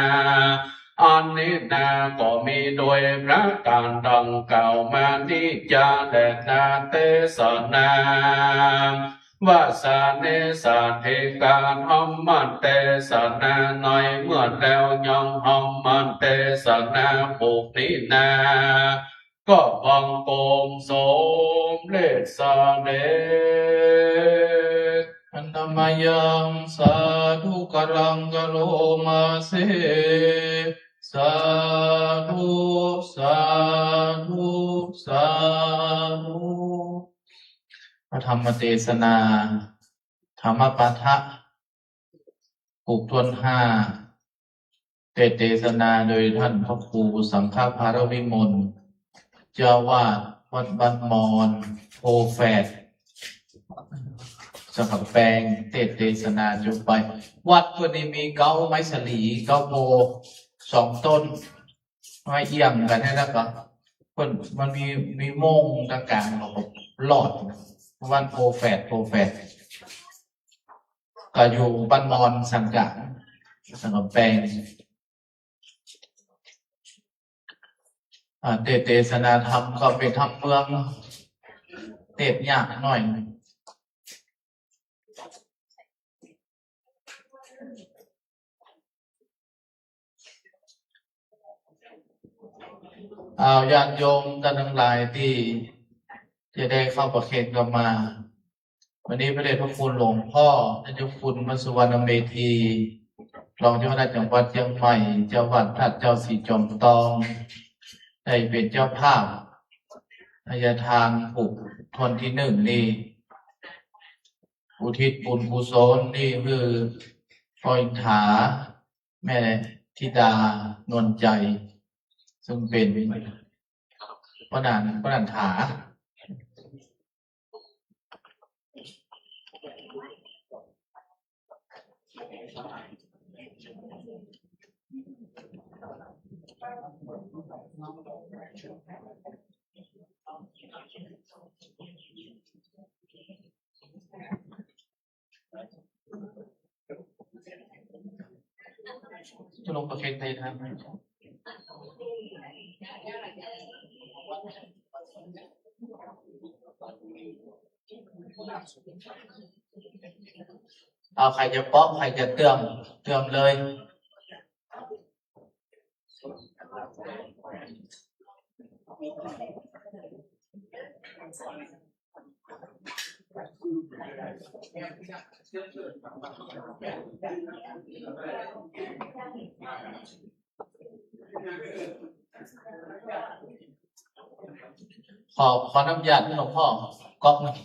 อันนี้นาก็มีโดยประก๋านดังกล่าวมานี้จาแลนา เตสนา วาสาเนสาเทกา ธัมมเตสนาในเมื่อแล้วยังธัมมเตสนาผูกนี้นา ก็บังคมสมเร็จเสด็จ Handa mayaṃ sādhukaraṃ karomase. Sādhu, sādhu, sādhu. พระธรรมเตสนา ธัมมปาทะ ผูกต้วนห้า เตสน์เตสนาโดยท่านพระครูสังฆพาลวิมล เจ้าอาวาสวัดบ้านมอน โพแฝด สังกำแปง เตสน์เตสนาจบไป วัดเปิ้นนี่มีเก๊าไม้สาลี เก๊าโพธิ์สองต้น ไม้เอี่ยงกั๋นนะ แล้วก็เปิ้นมันมี มีโม่งตรงก๋าง แล้วก็ลอด วัดโพแฝด โพแฝด ก็อยู่บ้านมอนสังกะ สังกำแปง อ่า เตสน์เตสนาธรรมก็เป๋นธรรมเมือง เตสน์ยากหน้อย เอาญาติโยมต้านตังหลายตี้จะได้เข้าประเคนก็มา วันนี้พระเดชพระคุณหลวงพ่อ ท่านเจ้าคุณวัดสุวรรณเมธี รองเจ้าคณะจังหวัดเจียงใหม่ เจ้าอาวาสวัดเจ้าสีจอมตอง ได้เป๋นเจ้าภาพ พยทานผูกต้นตี้นึ่งนี่ อุทิศบุญกุศลนี่คือป้ออินถา แม่ธิดานวลใจ ซึ่งเป๋นป้อหนาน ป้อหนานถา จะลงประเคนไทยทันไหม เอา ใผจะป๊อก ใผจะเติม เติมเลย ขอ ขอน้ำยาดหลวงพ่อก๊อกหนึ่ง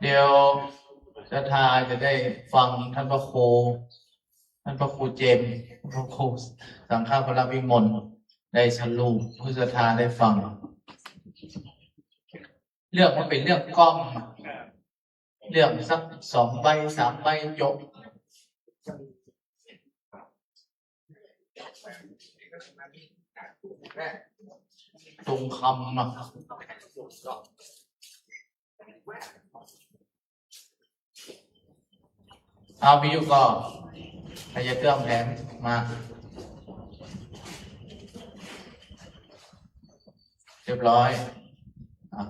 เดี๋ยวศรัทธาจะได้ฟังท่านพระครู ท่านพระครูเจมส์ พระครูสังฆพาลวิมล ได้สรุปหื้อศรัทธาได้ฟัง เรื่องมันเป๋นเรื่องก้อง เรื่องสักสองใบสามใบจบ ตรงคำนะ เอา มีอยู่ก่อ ใผจะเติมแถมมา เรียบร้อย อ่ะ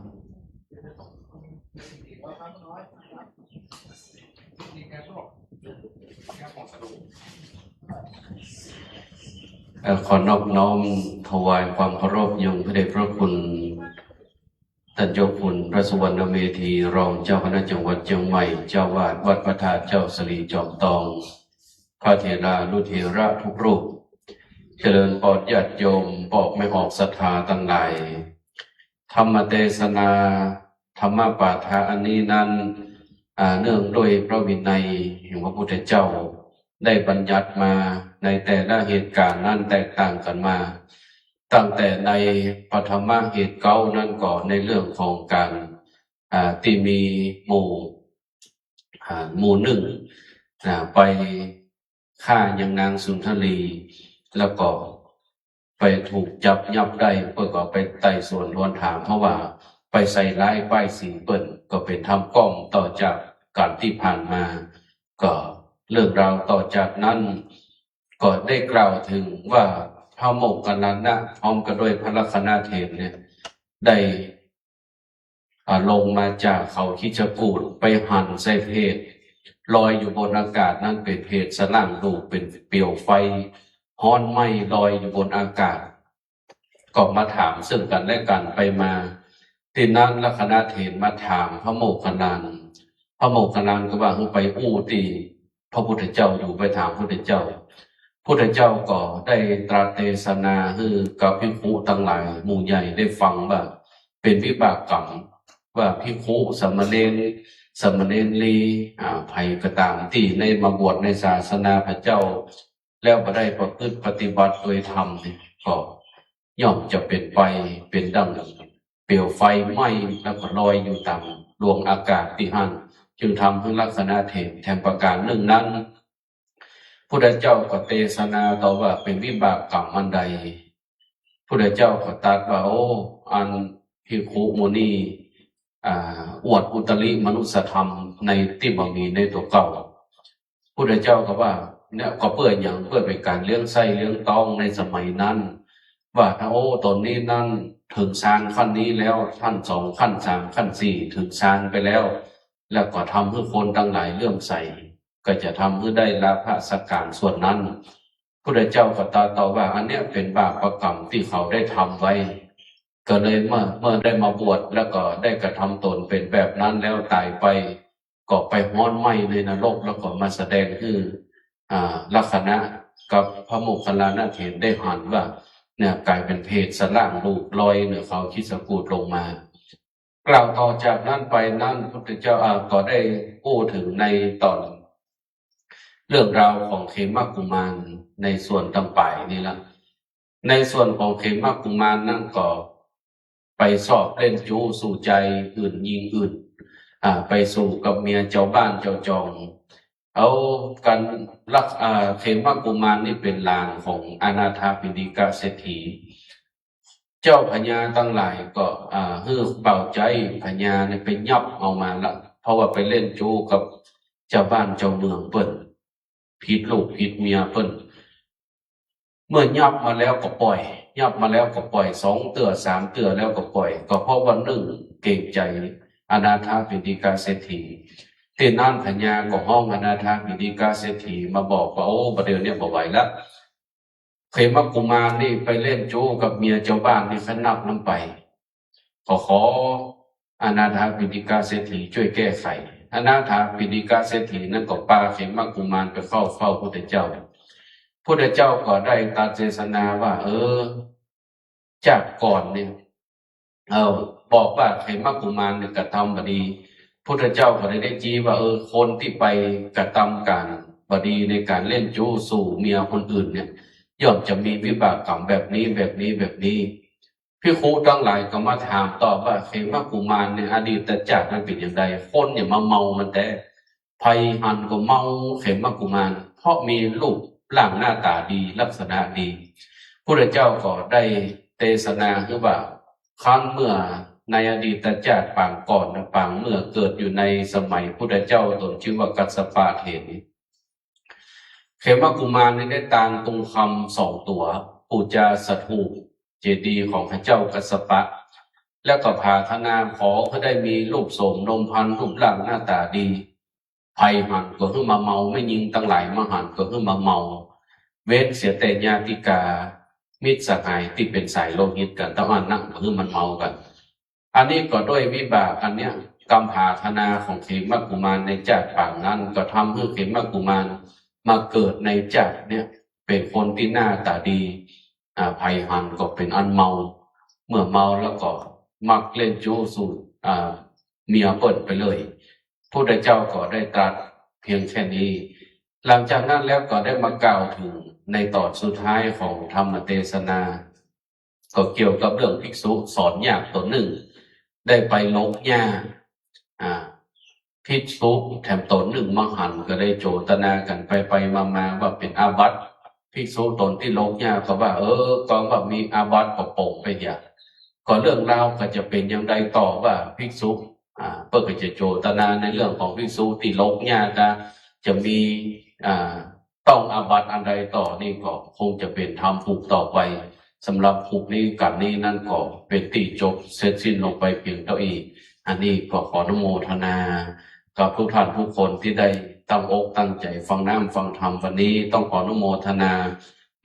เอ่อ ขอนอบน้อมถวายความเคารพยังพระเดชพระคุณ ท่านเจ้าคุณพระสุวรรณเมธี รองเจ้าคณะจังหวัดเชียงใหม่ เจ้าอาวาสวัดพระธาตุเจ้าสะหลีจอมตอง พระเถรานุเถระทุกรูป เจริญปอดญาติโยม ปอกไม่ออกศรัทธาตังหลาย ธรรมเตสนา ธรรมปาฐะอันนี้นั้น อ่า เนื่องด้วยพระวินัยแห่งพระพุทธเจ้า ได้บัญญัติมาในแต่ละเหตุการณ์นั้นแตกต่างกันมา ตั้งแต่ในปฐมเหตุเก๊านั้นก่อน ในเรื่องของการ อ่า ตี้มีหมู่ อ่า หมู่นึ่ง อ่า ไปฆ่ายังนางสุนทรี แล้วก็ไปถูกจับยับได้ เปิ้นก็ไปไต่สวนทวลถาม เพราะว่าไปใส่ร้ายป้ายสีเปิ้น ก็เป๋นธรรมก้องต่อจากกัณฑ์ตี้ผ่านมา ก็เรื่องราวต่อจากนั้น ก็ได้กล่าวถึงว่าพระโมคคัลลานะพร้อมกันด้วยพระลักขณเถรเนี่ย ได้ อ่า ลงมาจากเขาคิชกูฏ ไปหันใส่เพชฌ์ลอยอยู่บนอากาศนั้น เป๋นเพชฌ์สล่างลูก เป๋นเปลวไฟฮ้อนไหม้ลอยอยู่บนอากาศ ก็มาถามซึ่งกันและกันไปมา ตี้นั้นลักขณเถรมาถามพระโมคคัลลานะ พระโมคคัลลานะก็ว่าหื้อไปอู้ตี้ พระพุทธเจ้าอยู่ ไปถามพุทธเจ้า พุทธเจ้าก็ได้ตรัสเตสนาหื้อกับภิกขุตังหลายหมู่ใหญ่ได้ฟังว่าเป๋นวิบากกรรม ว่าภิกขุสามเณร สามเณรี อ่า ใผก็ต๋ามตี้ได้มาบวชในศาสนาพระเจ้า แล้วบ่ได้ประพฤติปฏิบัติโดยธรรมนี่ ก็ย่อมจะเป๋นไปเป๋นดั่ง เปลวไฟไหม้แล้วก็ลอยอยู่ต๋ามดวงอากาศตี้หั้น จึงทำหื้อลักขณเถรแถมประการนึ่งนั้น พุทธเจ้าก็เตสนาต่อว่าเป๋นวิบากกรรมอันใด พุทธเจ้าก็ตรัสว่า โอ้ อันภิกขุหมู่นี้ อ่า อวดอุตริมนุสสธรรมในตี้บ่มีในตั๋วเก่า พุทธเจ้าก็ว่า เนี่ย ก็เปื้อหยัง เปื้อเป๋นก๋านเลี้ยงไส้เลี้ยงต๊องในสมัยนั้น ว่าถ้า โอ้ ต๋นนี้นั้นเถิงฌานขั้นนี้แล้ว ขั้นสอง ขั้นสาม ขั้นสี่ เถิงฌานไปแล้ว แล้วก็ทำหื้อคนตังหลายเลื่อมใส ก็จะทำหื้อได้ลาภะสักก๋านส่วนนั้น พุทธเจ้าก็ตรัสต่อว่า อันเนี้ยเป๋นบาปกรรมตี้เขาได้ทำไว้ ก็เลยเมื่อ เมื่อได้มาบวชแล้วก็ได้กระทำต๋นเป๋นแบบนั้นแล้วต๋ายไป ก็ไปฮ้อนไหม้ในนรก แล้วก็มาแสดงหื้อ อ่า ลักขณะกับพระโมคคัลลานะเถรได้หันว่า เนี่ยก๋ายเป๋นเพชฌ์สล่างลูกลอยเหนือเขาคิชกูฏลงมา กล่าวต่อจากนั้นไปนั้น พุทธเจ้า อ่า ก็ได้อู้เถิงในต๋อน เรื่องราวของเขมกุมารในส่วนตังป๋ายนี่ละ ในส่วนของเขมกุมารนั้นก็ไปชอบเล่นจู๊สู่จายหื่นญิงอื่น อ่า ไปสู่กับเมียจาวบ้านจาวจอง เอากั๋นลัก อ่า เขมกุมารนี่เป๋นหลานของอนาถปิณฑิกเศรษฐี เจ้าพญาตังหลายก็ อ่า หื้อบ่าวใจ๊พญาเนี่ยไปยับเอามาละ เพราะว่าไปเล่นจู๊กับจาวบ้านจาวเมืองเปิ้น ผิดลูกผิดเมียเปิ้น เมื่อยับมาแล้วก็ป่อย ยับมาแล้วก็ป่อย สองเตื้อสามเตื้อแล้วก็ป่อย ก็เพราะว่านึ่งเกรงใจ๋อนาถปิณฑิกเศรษฐี ตี้นั้นพญาก็ฮ้องอนาถปิณฑิกเศรษฐีมาบอกว่า โอ้ บ่าเดี่ยวเนี้ยบ่ไหวละ เขมกุมารนี่ไปเล่นจู๊กับเมียจาวบ้านนี่คะนักนำไป ก็ขออนาถปิณฑิกเศรษฐีจ้วยแก้ไข อนาถปิณฑิกเศรษฐีนั้นก็ปาเขมกุมารไปเข้าเฝ้าพุทธเจ้า พุทธเจ้าก็ได้ตรัสเตสนาว่า เออ จากก่อนเนี่ย เออ บอกว่าเขมกุมารเนี่ยกระทำบ่ดี พุทธเจ้าก็ได้ ได้จี้ว่า เออ คนตี้ไปกระทำก๋านบ่ดีในก๋านเล่นจู๊สู่เมียคนอื่นเนี่ย ย่อมจะมีวิบากกรรมแบบนี้ แบบนี้ แบบนี้ ภิกขุตังหลายก็มาถามตอบว่า เขมกุมารในอดีตจาติมันเป๋นอย่างใด คนอย่ามาเมามันแต๊ ใผหันก็เมาเขมกุมาร เพราะมีรูปร่างหน้าต๋าดี ลักษณะดี พุทธเจ้าก็ได้เตสนาหื้อว่า ครั้นเมื่อในอดีตจาติปางก่อนนะ ปางเมื่อเกิดอยู่ในสมัยพุทธเจ้า ต๋นจื้อว่ากัสสปะเถร เขมกุมารนี่ได้ตางตุงคำสองตั๋ว ปู๋จาสถูปเจดีย์ของพระเจ้ากัสสปะ แล้วก็ผาถนาขอหื้อได้มีรูปโสมนมพรรณ รูปร่างหน้าต๋าดี ใผหันก็หื้อมาเมา แม่ญิงตังหลายมาหันก็หื้อมาเมา เว้นเสียแต่ญาติกา มิตรสหายตี้เป๋นสายโลหิตกั๋นเต้าอั้นนะ บ่หื้อมันเมากั๋น อันนี้ก็ด้วยวิบากอันเนี้ย กำผาถนาของเขมกุมารในจาติปางนั้น ก็ทำหื้อเขมกุมารมาเกิดในจาติเนี้ย เป๋นคนตี้หน้าต๋าดี อ่า ใผหันก็เป๋นอันเมา เมื่อเมาแล้วก็มักเล่นจู๊สู่ อ่า เมียเปิ้นไปเลย พุทธเจ้าก็ได้ตรัสเพียงแค่นี้ หลังจากนั้นแล้วก็ได้มากล่าวเถิงในต๋อนสุดท้ายของธรรมเตสนา ก็เกี่ยวกับเรื่องภิกษุสอนยากต๋นนึ่ง ได้ไปลกหญ้า อ่า ภิกษุแถมต๋นนึ่งมาหันก็ได้โจตนากั๋นไปไปมามาว่าเป๋นอาบัติ ภิกษุต๋นตี้ลกหญ้าก็ว่า เออ ก็ว่ามีอาบัติก็ป๋งไปเหีย ก็เรื่องราวก็จะเป๋นอย่างใดต่อว่าภิกษุ อ่า เปิ้นก็จะโจตนาในเรื่องของภิกษุตี้ลกหญ้านะ จะมี อ่า ต้องอาบัติอันใดต่อนี่ก็คงจะเป๋นธรรมผูกต่อไป สำหรับผูกนี้กั๋นนี้นั้นก็เป๋นตี้จบเสร็จสิ้นลงไปเพียงเต้าอี้ อันนี้ก็ขออนุโมทนากับทุกท่านทุกคนตี้ได้ตั้งอกตั้งใจ๋ฟังน้ำฟังธรรมวันนี้ ต้องขออนุโมทนา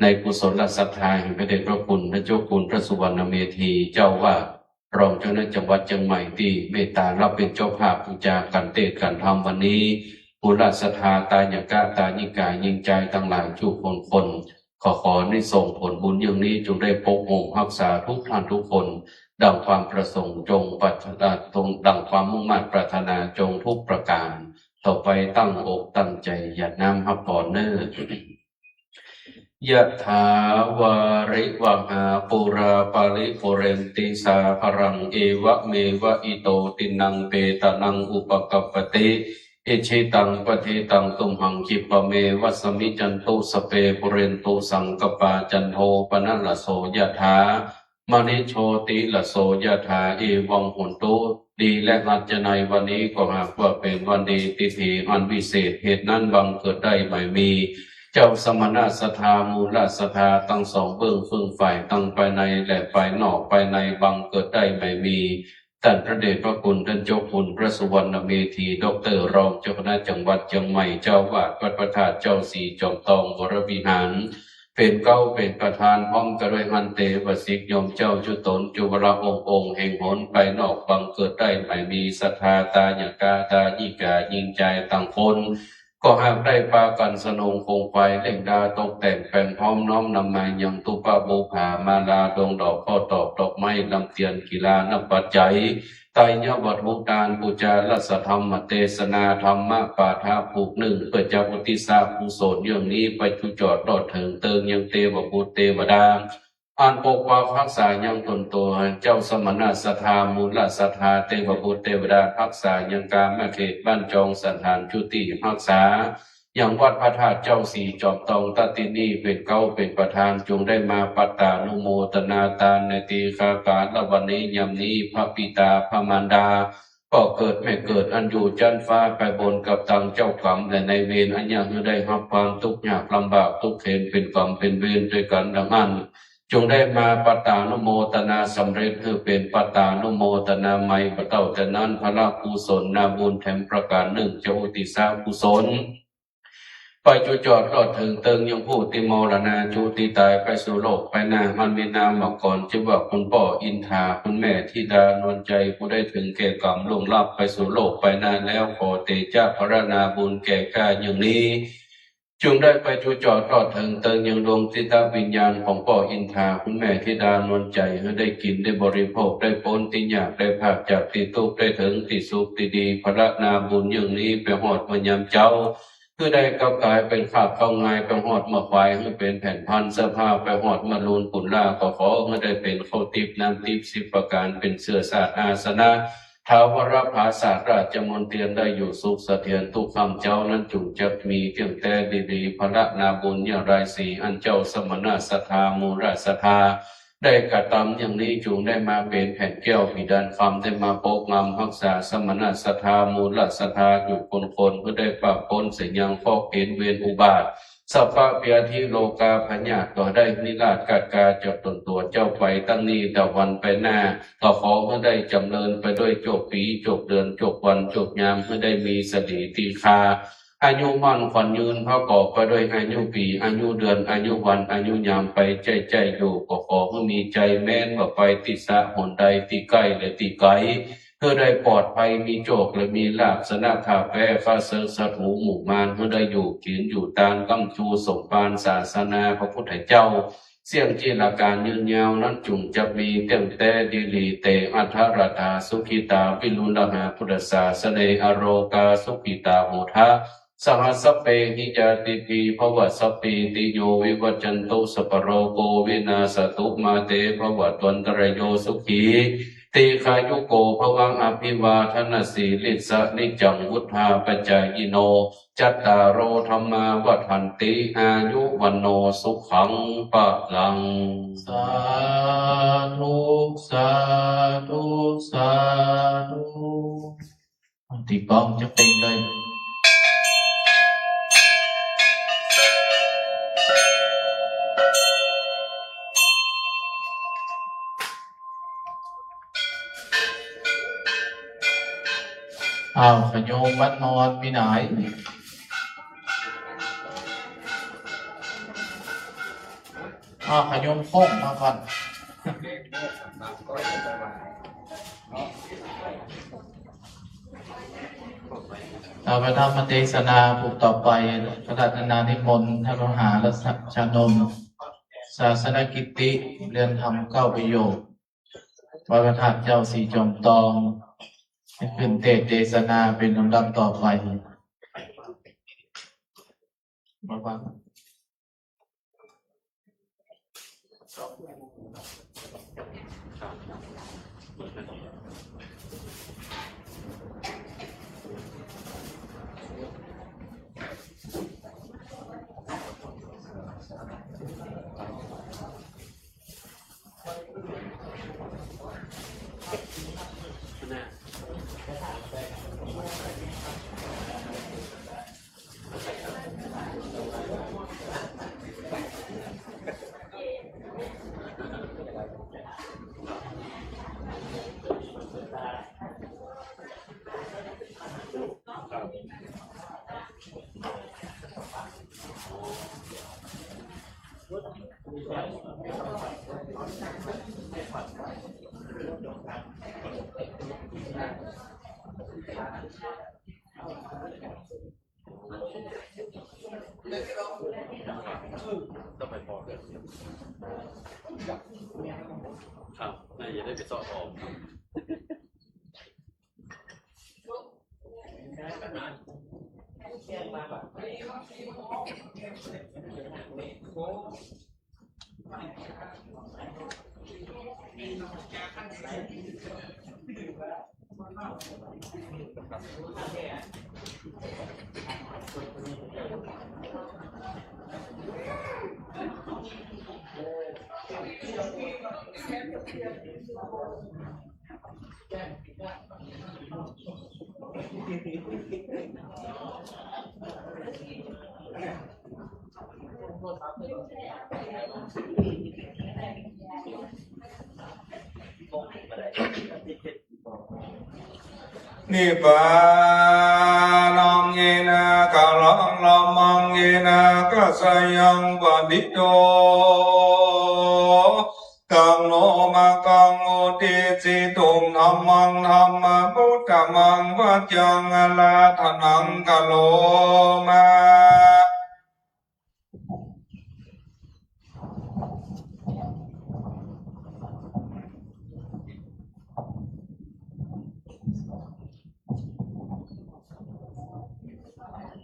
ในกุศลศรัทธาแห่งพระเดชพระคุณท่านเจ้าคุณพระสุวรรณเมธีเจ้าอาวาส รองเจ้าคณะจังหวัดเจียงใหม่ตี้เมตตารับเป๋นเจ้าภาพปู๋จากั๋นเตสน์กั๋นธรรมวันนี้ มูลศรัทธาตายกะตายิกาญิงจายตังหลายกู้คนคน ขอ ขออานิสงส์ผลบุญอย่างนี้จงได้ปกป้องฮักษาทุกท่านทุกคน ดังความประสงค์จงปรารถนา จงดังความมุ่งมาดปรารถนาจงทุกประก๋าน ต่อไปตั้งอกตั้งใจ๋หยาดน้ำฮับพรเน่อ ยะถาวาริวหาปูราปาริปูเรนติสาคารัง เอวะเมวะอิโตตินังเปตานังอุปกัปปติ อิชิตังปะทิตังตุมหังคิปะเมวะสะมิจจันตุ สัพเพปูเรนตุสังกัปปา จันโทปะนะระโสยะถา มะณิโชติระโสยะถา เอวังโหนตุ ดีและหัดจะในวันนี้ก็หากว่าเป๋นวันดี ติถีอันวิเศษ เหตุนั้นบังเกิดได้ไม่มี เจ้าสมณะศรัทธา มูลศรัทธา ตังสองเบื้องเฟื่องฝ่ายตังภายในและภายนอก ภายในบังเกิดได้ไม่มี ต้านพระเดชพระคุณต้านเจ้าคุณพระสุวรรณเมธี ด็อกเตอร์ รองเจ้าคณะจังหวัดเจียงใหม่ เจ้าอาวาสวัดพระธาตุเจ้าสีจอมตองวรวิหาร เป๋นเก๊าเป๋นประธาน พร้อมกันด้วยหั้นเตวสิกโยมเจ้าจุ๊ต๋นจุ๊วละองค์องค์ แห่งหนภายนอกบังเกิดได้ไม่มี ศรัทธาตายกะตายิกาญิงจายตังคน ก็หากได้ปากั๋นสนงคงไขว่เร่งดาตกแต่งแป๋งพร้อมน้อมนำมายังตุ๊ปะบูผามาลาดวงดอกข้าวตอกดอกไม้ลำเตียนกีฬาน้ำปัจจัย ไตรยวัตถุตานปู๋จารัสธรรมเตสนาธรรมปาฐะผูกนึ่ง เปื้อจะอุทิศกุศลเยื่องนี้ไปจุจอดตอดเถิงเติงยังเตวบุตรเตวดา อันปกปักฮักษายังต๋นตั๋วเจ้าสมณะศรัทธา มูลศรัทธา เตวบุตรเตวดา ฮักษายังกามเขตบ้านจองสันฐานจุติฮักษา ยังวัดพระธาตุเจ้าสีจอมตอง ตะตี้นี้เป๋นเก๊าเป๋นประธาน จงได้มาปัตตานุโมตนาตานในตีฆากาละวันนี้ยามนี้ พระปิตาพระมารดา ป้อเกิดแม่เกิดอันอยู่จั๊นฟ้าไปบนกับตังเจ้ากรรมและนายเวร อันเยียะหื้อได้ฮับความตุ๊กข์ยากลำบากตุ๊กข์เข็ญเป๋นกรรมเป๋นเวรตวยกั๋นดังอั้น จงได้มาปัตตานุโมตนาสำเร็จหื้อเป๋นปัตตานุโมตนาใหม่ บ่าเต้าแต่นั้น พละกุศลนาบุญแถมประก๋านนึ่ง จะอุทิศกุศล ไปจุจอดตอดเถิงเติงยังผู้ตี้มรณาจุติต๋ายไปสู่โลกไปหน้า อันมีนามกรจื้อว่าคุณป้ออินทา คุณแม่ธิดานวลใจ ผู้ได้เถิงแก่กรรมล่วงลับไปสู่โลกไปหน้าแล้ว ขอเตจะพละนาบุญแก่ก้าเยื่องนี้ จงได้ไปจุจอดตอดเถิงเติงยังดวงจิตวิญญาณของป้ออินทา คุณแม่ธิดานวลใจ หื้อได้กิ๋นได้บริโภค ได้ป๊นตี้ยาก ได้พรากจากตี้ตุ๊กข์ ได้เถิงตี้สุขตี้ดี พละนาบุญเยื่องนี้ไปฮอดเมื่อยามเจ๊า หื้อได้กลับก๋ายเป๋นคาบข้าวงาย ไปฮอดเมื่อควายหื้อเป๋นแผ่นพานเสื้อผ้า ไปฮอดเมื่อลูนกุลา ก็ขอหื้อได้เป๋นข้าวติ๊บน้ำติ๊บสิบประก๋าน เป๋นเสื่อสาดอาสนะ ถาวรผาสาทราชมณเฑียร ได้อยู่สุขเสถียรทุกค่ำเจ๊า นั้นจุ่งจักมีเตี้ยงแต๊ดีหลี พรรณนาบุญญาลายสี อันเจ้าสมณะศรัทธามูลศรัทธา ได้กระตำอย่างนี้ จุ่งได้มาเป๋นแผ่นแก้วเพดานคำ ได้มาปกงำฮักษาสมณะศรัทธามูลศรัทธาอยู่คนคน เพื่อได้ปราบป๊นเสียยังเคราะห์เก๋ณฑ์เวรอุบาท สัพพะพยาธิโรคาพยาธิ ก็ได้นิราศกัดกาจากตนตั๋วเจ้าไปตั้งนี้ตะวันไปหน้า ก็ขอหื้อได้จ๋ำเริญไปด้วยโจคปี๋ โจคเดือน โจควัน โจคยาม หื้อได้มีสะหลีตีฆา อายุมั่นขวัญยืน ประกอบไปด้วยอายุปี๋ อายุเดือน อายุวัน อายุยามไปใจ้ๆ อยู่ ก็ขอหื้อมีใจ๋แม้นว่าไปตี้สะหนใด ตี้ใก้และตี้ไก๋ หื้อได้ปลอดภัย มีโจคและมีลาภ สนะข้าแป๊ข้าเสิร์กศัตรูหมู่มาร หื้อได้อยู่กิ๋นอยู่ตาน ก้ำจูสมภารศาสนาพระพุทธเจ้า เสี้ยงจีรการยืนยาว นั้นจุ่งจักมีเตี้ยงแต๊ดีหลี เต อัทธรัตถา สุขิตา วิรุฬหา พุทธศาสเน อโรคา สุขิตา โหทะ สหะ สัพเพหิ ญาติภี ภวัตว์ สัพพีติโย วิวัจจันตุ สัพพะโรโค วินาสสะตุ มาเต ภวัตวันตะราโย สุขี ตีฆายุโก ภะวะ อภิวาทะนะสีลิสสะ นิจจัง วุฑฒาปะจายิโน จัตตาโร ธัมมา วัฑฒันติ อายุ วัณโณ สุขัง พะลัง สาธุ สาธุ สาธุ ตีกลองจักเป่งเลย อ้าว ขะโยมวัดมอนมีไหน อ้าว ขะโยมโค้งมาก่อน อ่า พระธรรมเตสนาบทต่อไป พระราชนานิมนต์ ท่านมหารัชนนท์ ศาสนกิตติ เรือนธรรมเก้าประโยค วัดพระธาตุเจ้าสีจอมทอง ให้ขึ้นเตสน์เตสนาเป๋นลำดับต่อไป มาฟังต้องไปพอกันครับ น่าจะได้ไปเซาะออกครับ นิพพานัง เยนะ กาลัง ธัมมัง เยนะ กัสสะยัง ปะฏิฏฐิโต ตัง โน มะกัง อุดดิสสิตุง ธัมมัง ธัมมะปุทธะมัง วัจจัง อาราธะนะกัง กะโรมะ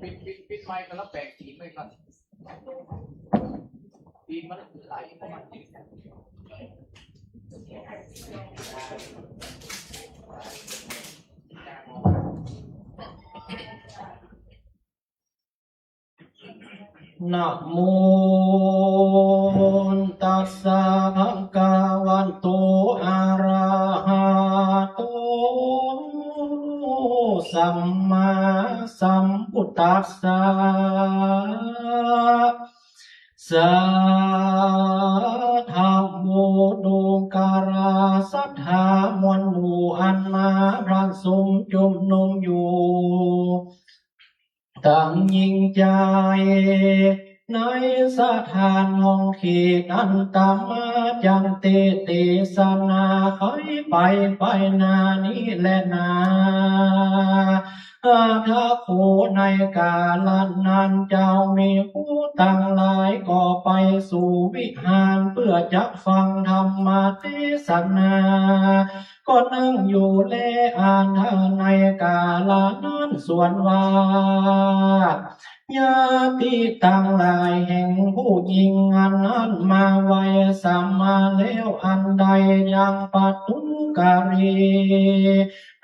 ปิด ปิด ปิดไมค์ก่อน แล้วแปลกสีนไว้ก่อน สีนมันไหลเข้ามา นะโม ตัสสะ ภะคะวะโต อะระหะโต สัมมาสัมพุทธัสสะ สาธุ ดูกราศรัทธามวลหมู่อันมาประชุมจุมนุมอยู่ ตังยิ่งใจ๋ ในสถานห้องเขตอันอาตมาจักเตสน์เตสนาไขไปไปหน้านี้แลนา อาทะโข ในกาละนั้นเจ้าแม่ครูตังหลายก็ไปสู่วิหารเปื้อจักฟังธรรมเตสนา ก็นั่งอยู่แล อันในกาละนั้นส่วนว่า ญาติตังหลายแห่งผู้หญิงอันนั้นมาไหว้สามาแล้ว อันใดยังประตูกรี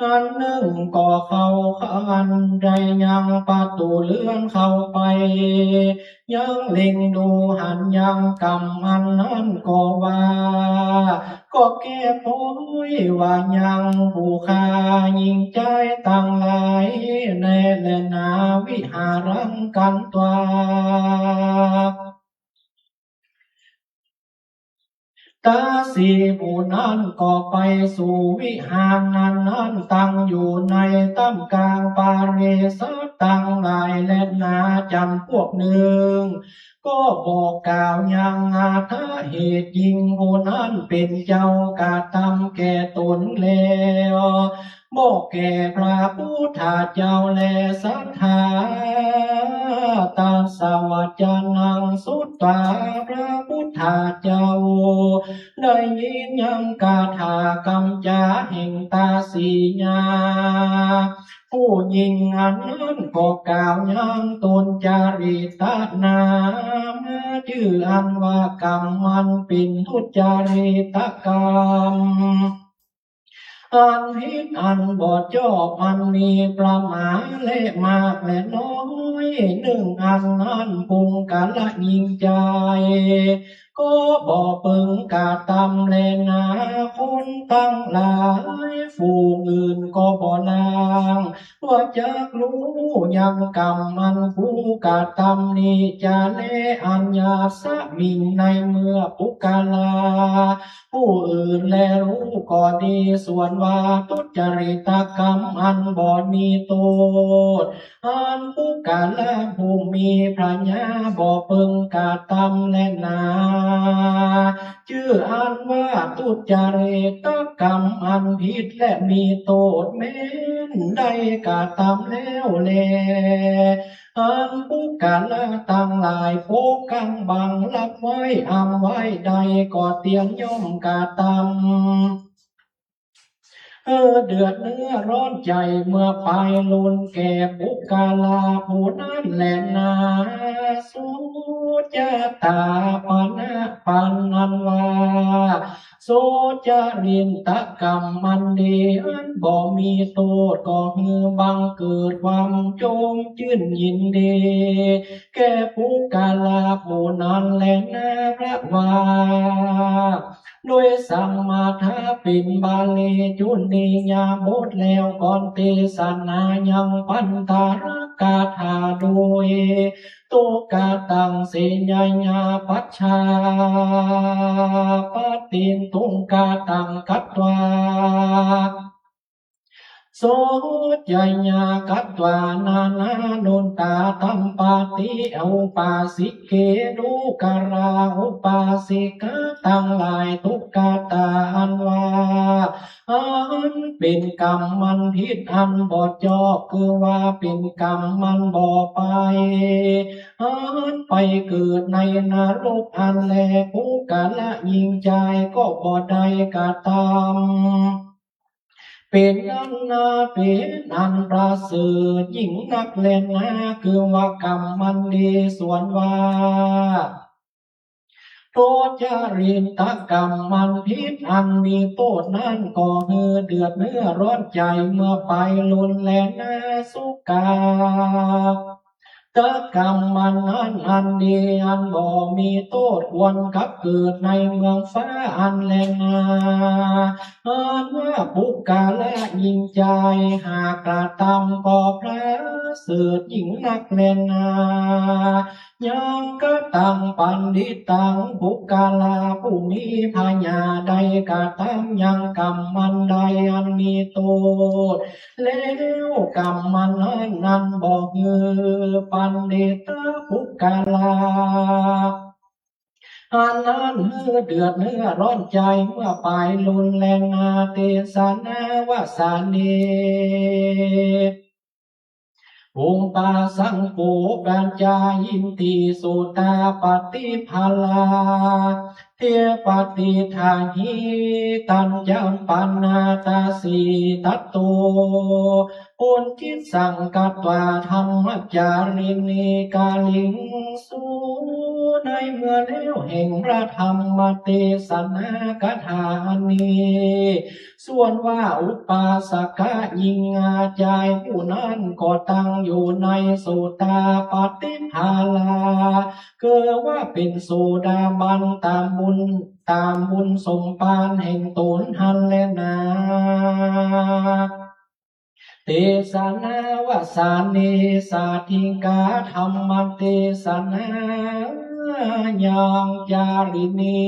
อันนึ่งก็เข้า อันใดยังประตูเฮือนเข้าไป ยังเล็งดูหันยังกำอันนั้นก็ว่า ก็แก้ปอยว่ายังผู้ข้าหญิงใจ๋ตังหลายแน่แลนา วิหารังคันตวา ตาสีผู้นั้นก็ไปสู่วิหารนั้นนั้น ตั้งอยู่ในต้ามกลางปริษัทตังหลายแลนา จ๋ำพวกนึ่ง ก็บอกกล่าวยังอาทะเหตุหญิงผู้นั้นเป๋นเจ้ากระตำแก่ตนแล้ว บอกแก่พระพุทธเจ้าแลศรัทธา ตัสสะ วจนัง สุตวา พระพุทธเจ้าได้ยินยังกถากำจ๋าแห่งตาสีญา ผู้หญิงอันนั้นก็กล่าวยังตนจริตนาม จื้ออันว่ากำมันเป๋นทุจริตกรรม อันผิดอันบ่ชอบ อันมีประมาณและมากและน้อย นึ่งอันนั้นปุงกะละหญิงใจ๋ ก็บ่เปิงกระตำแลนา คนตังหลายฝูงอื่นก็บ่ลาง ว่าจักฮู้ยังกำอันผู้กระตำนี้จะแล อันหยาบสะหมิ่นในเมื่อปุคคละ ผู้อื่นแลฮู้ก็ดี ส่วนว่าทุจริตกรรมอันบ่มีโต้ษ อันปุคคละผู้มีผญาบ่เปิงกระตำแลนา จื้ออันว่าทุจริตกรรมอันผิดและมีโต้ษ แม้นได้กระตำแล้วแล อันปุคคละตังหลายปกกังบังฮับไว้ อำไว้ได้ก็เตียนย่อมกระตำ เออ เดือดเนื้อร้อนใจ๋เมื่อปายลุนแก่ปุคคละผู้นั้นแลนา โสจะตาปะนะปัน อันว่า โสจริตกรรมอันดีอันบ่มีโต้ษ ก็หื้อบังเกิดความจมจื้นยินดี แก่ปุคคละผู้นั้นแลนา พระว่า โดยสมาถะเป๋นบาลีจุติยบทแล้ว ก่อนเตสนายังปัณฑรกถาโดย ตุกะตัง เสยยะปัจจาปะติง ตุกะตัง กัตวา โสจะยะกัตวา นานานุตตาตัมปะติ อุปาสิเก ดูกราอุปาสิกาตังหลาย ตุกะตา อันว่า อันเป๋นกรรมอันผิดอันบ่ชอบ คือว่าเป๋นกรรมอันบ่ไป อันไปเกิดในนรกอันแล ปุคคละหญิงใจ๋ก็บ่ได้กระตำ เป๋นอันนา เป๋นอันประเสริฐยิ่งนักแลนา คือว่ากรรมมันดี ส่วนว่า ทุจริตกรรมมันผิดอันมีโต้ษนั้น ก็หื้อเดือดเนื้อร้อนใจ๋เมื่อไปลุนแลนา สุขะ ตกรรมมันนั้นอันดีอันบ่มีโต้ษ ควรกับเกิดในเมืองฟ้าอันแลนา อันว่าปุคคละยิ่งใจ๋ หากกระตำก็ประเสริฐยิ่งนักแลนา ยังกตัง ปัณฑิตัง ปุคคละผู้มีผญาได้กระตำยังกรรมมันใดอันมีโต้ษ แล้วกรรมมันนั้นบ่หื้อปัณฑิตปุคคละ อันนั้นหื้อเดือดเนื้อร้อนใจ๋เมื่อไปลุนแลนา เตสะนาวสะเน อุปาสังโข ปัญจายินติ โสตาปัตติผลา เทปติฏฐาหิ ตัญจะปัณณาตาสี ตัตโต ปุญจิสสังกัตวา ธัมมจาริณี กาลิงสุ ในเมื่อแล้วแห่งพระธรรมเตสนากถานี้ ส่วนว่าอุปาสกะญิงอาจายผู้นั้นก็ตั้งอยู่ในโสตาปัตติผลา คือว่าเป๋นโสดาบันต๋ามบุญ ต๋ามบุญสมภารแห่งต๋นหั้นแลนา เตสนาวสาเน สาธิกาธัมมเตสนายังจาริณี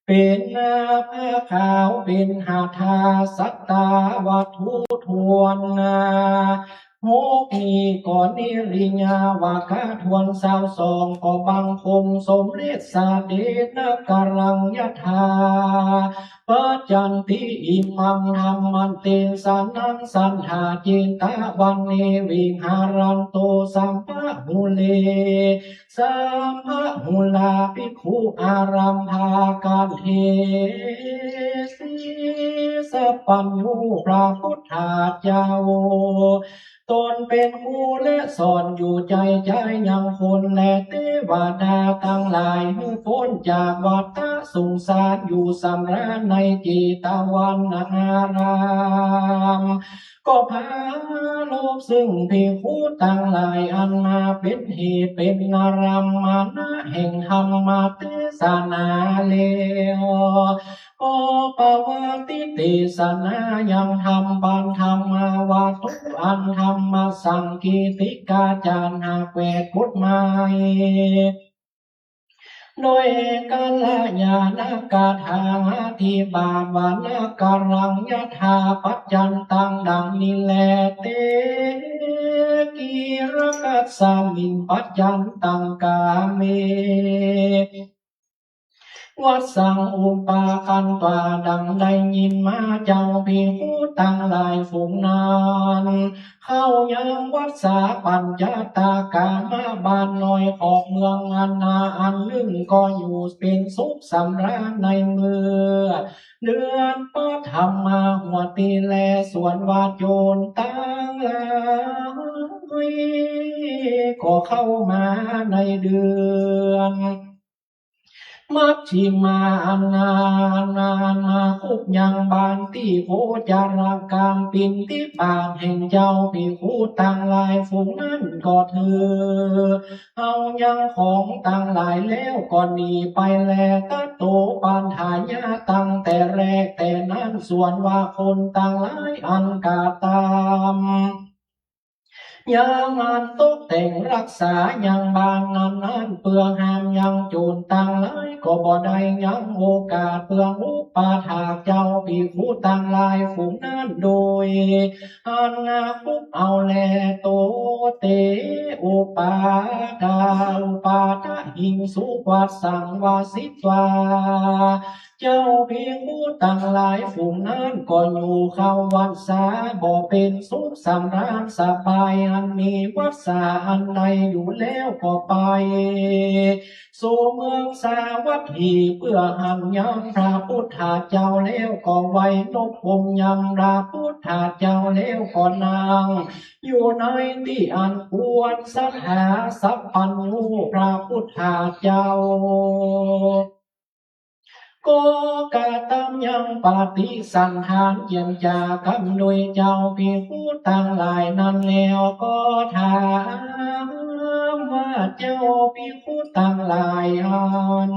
เป๋นนาผ้าขาว เป๋นหาทาสัตตาวัตถุถ้วนนา หกนี้ก็นิริยาวกะถ้วนซาวสอง ก็บังคมสมเร็จเสด็จ นกรังยถา ปัจจันติ อิมังธัมมเตสนัง สัทธา เจตวะเน วิหารันโต สัพพะหุเล สัพพะหุลาภิกขุ อารัมภากัตเถสิ สัพพัญญู พระพุทธเจ้า ต๋นเป๋นครูและสอนอยู่ใจ๋ใจ๋ยังคนและเตวดาตังหลาย หื้อป๊นจากวัฏสงสารอยู่สำราญในเจตวันนาราม ก็ปรารภซึ่งภิกขุตังหลายอันมาเป๋นเหตุเป๋นอารัมมณะแห่งธรรมเตสนาแล้ว ก็ปวาติเตสนายังธรรมปานธรรมวัตถุอันธรรมสังกิติกาจารย์หากแวดกฎหมาย โดยกัลยาณกถาอธิบาทว่านกรังยถาปัจจันตังดังนี้แล เต กิรกัสสมิงปัจจันตังกาเม วัสสังอุปาคันตวา ดังได้ยินมาเจ้าภิกขุตังหลายฝูงนั้น เข้ายังวัสสาปัญจตกามะบ้านน้อยขอบเมืองอันนาอันนึ่ง ก็อยู่เป๋นสุขสำราญในเมื่อเดือนปฐมมาหัวตีแล ส่วนว่าโจรตังหลายก็เข้ามาในเดือน มัชฌิมาอันนาอันนามาคุบยังบ้านตี้โภจรกรรมปิณฑิบาตแห่งเจ้าภิกขุตังหลายฝูงนั้นก็ถือเอายังของตังหลายแล้วก็หนีไปแล ตัตโต ปัฏฐายะ ตั้งแต่แรกแต่นั้น ส่วนว่าคนตังหลายอันกระตำ ยังอันตกแต่งฮักษายังบ้านนั้นๆ เปื้อห้ามยังโจรตังหลายก็บ่ได้ยังโอกาส เปื้องอุปถากเจ้าภิกขุตังหลายฝูงนั้นโดยอันนาคุบเอาแล โต เต อุปาทา อุปาทหิงสุ วัสสัง วสิตวา เจ้าภิกขุตังหลายฝูงนั้นก็อยู่เข้าวัสสา บ่เป๋นสุขสำราญสบาย อันมีวัสสาอันใดอยู่แล้วก็ไป สู่เมืองสาวัตถี เปื้อหั้นยังพระปุทธเจ้า แล้วก็ไหว้นบกรมยังพระปุทธเจ้า แล้วก็นั่งอยู่ในตี้อันควรศรัทธา สัพพัญญูพระปุทธเจ้า ก็กระตำยังปฏิสันถานเจียรจากำโดยเจ้าภิกขุตังหลายนั้นแล้ว ก็ถามว่า เจ้าภิกขุตังหลายอัน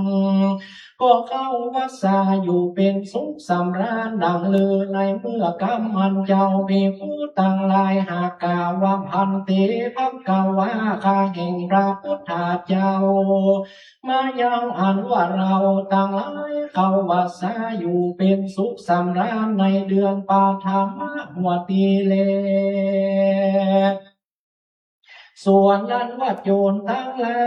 ก็เข้าวัสสาอยู่เป๋นสุขสำราญดังลือ ในเมื่อกำอั้นเจ้าภิกขุตังหลายหากกล่าวว่า ภันเต ภักกวา ข้าแห่งพระปุทธเจ้า มายังอันว่าเฮาตังหลายเข้าวัสสาอยู่เป๋นสุขสำราญในเดือนปฐมหัวปีแล ส่วนอันว่าโจรตังหลา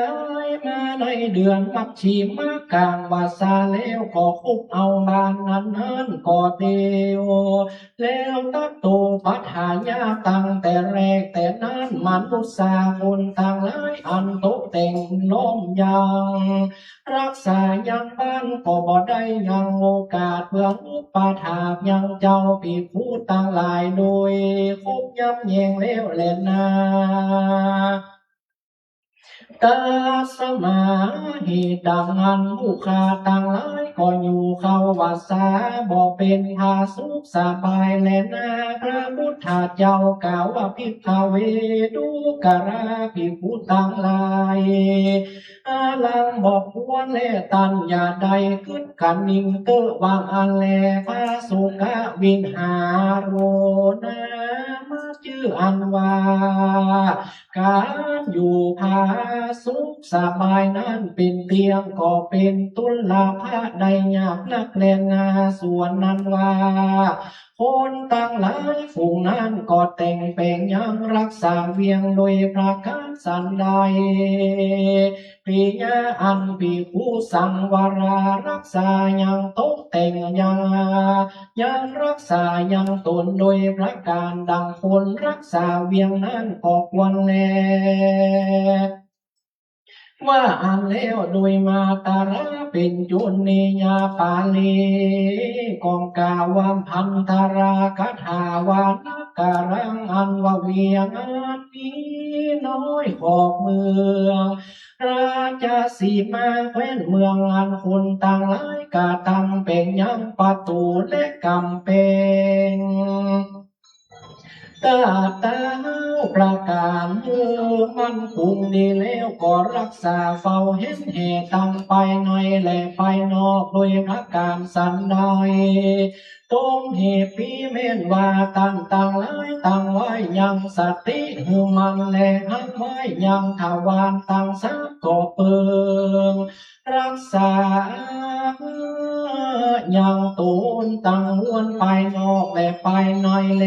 ยมาในเดือนมัชฌิมะกลางวัสสาแล้ว ก็คุบเอาบ้านนั้นๆ ก็เตียว แล้วตัดโตปัฏฐายาตั้งแต่แรก แต่นั้นมนุษย์คนตังหลายอันตกแต่งล้อมยัง รักษายังบ้านก็บ่ได้ยังโอกาสเปื้ออุปถากยังเจ้าภิกขุตังหลายโดยครบย้ำแยงแล้วแลนา ตัสมา เหตุดังอั้น หมู่ข้าตังหลายก็อยู่เข้าวัสสา บ่เป๋นผาสุขสบายแลนา พระปุทธเจ้ากล่าวว่า ภิกขเว ดูกราภิกขุตังหลาย อาลังบ่ควรแล ต้านอย่าได้กึ๊ดกั๋นนิ่งเต๊อะ ว่าอั้นแล ผาสุขวิหาโร นามจื้ออันว่า ก๋านอยู่ผาสุขสบายนั้นเป๋นเตียง ก็เป๋นตุลภะได้ยากนักแลนา ส่วนนั้นว่า คนตังหลายฝูงนั้นก็แต่งแป๋งยังรักษาเวียงโดยประก๋านสันใด ปิยะอันภิกขุสังวรารักษายังตกแต่งยัง ยังรักษายังต๋นโดยประก๋านดังคนรักษาเวียงนั้นก็ควรแล ว่าอั้นแล้วโดยมาตราเป๋นจุลนิยปาลี ก็กล่าวว่า ภันตราคาถา วานะกรัง อันว่าเวียงอันมีน้อยขอบเมือง ราชสีมาแคว้นเมือง อันคนตังหลายกระตำแป๋งยังประตู๋และก๋ำแปง ตราบเต้าประก๋านเมื่อมั่นคงดีแล้ว ก็รักษาเฝ้าเห็นแห่ตังภายในและภายนอกโดยประก๋านสันใด ตรงเหตุปี้แม่นว่า ต้านตังหลายตั้งไว้ยังสติหื้อมั่น และหันไว้ยังทวารตังสามก็เปิง รักษายังต๋นตังมวลภายนอกและภายในแล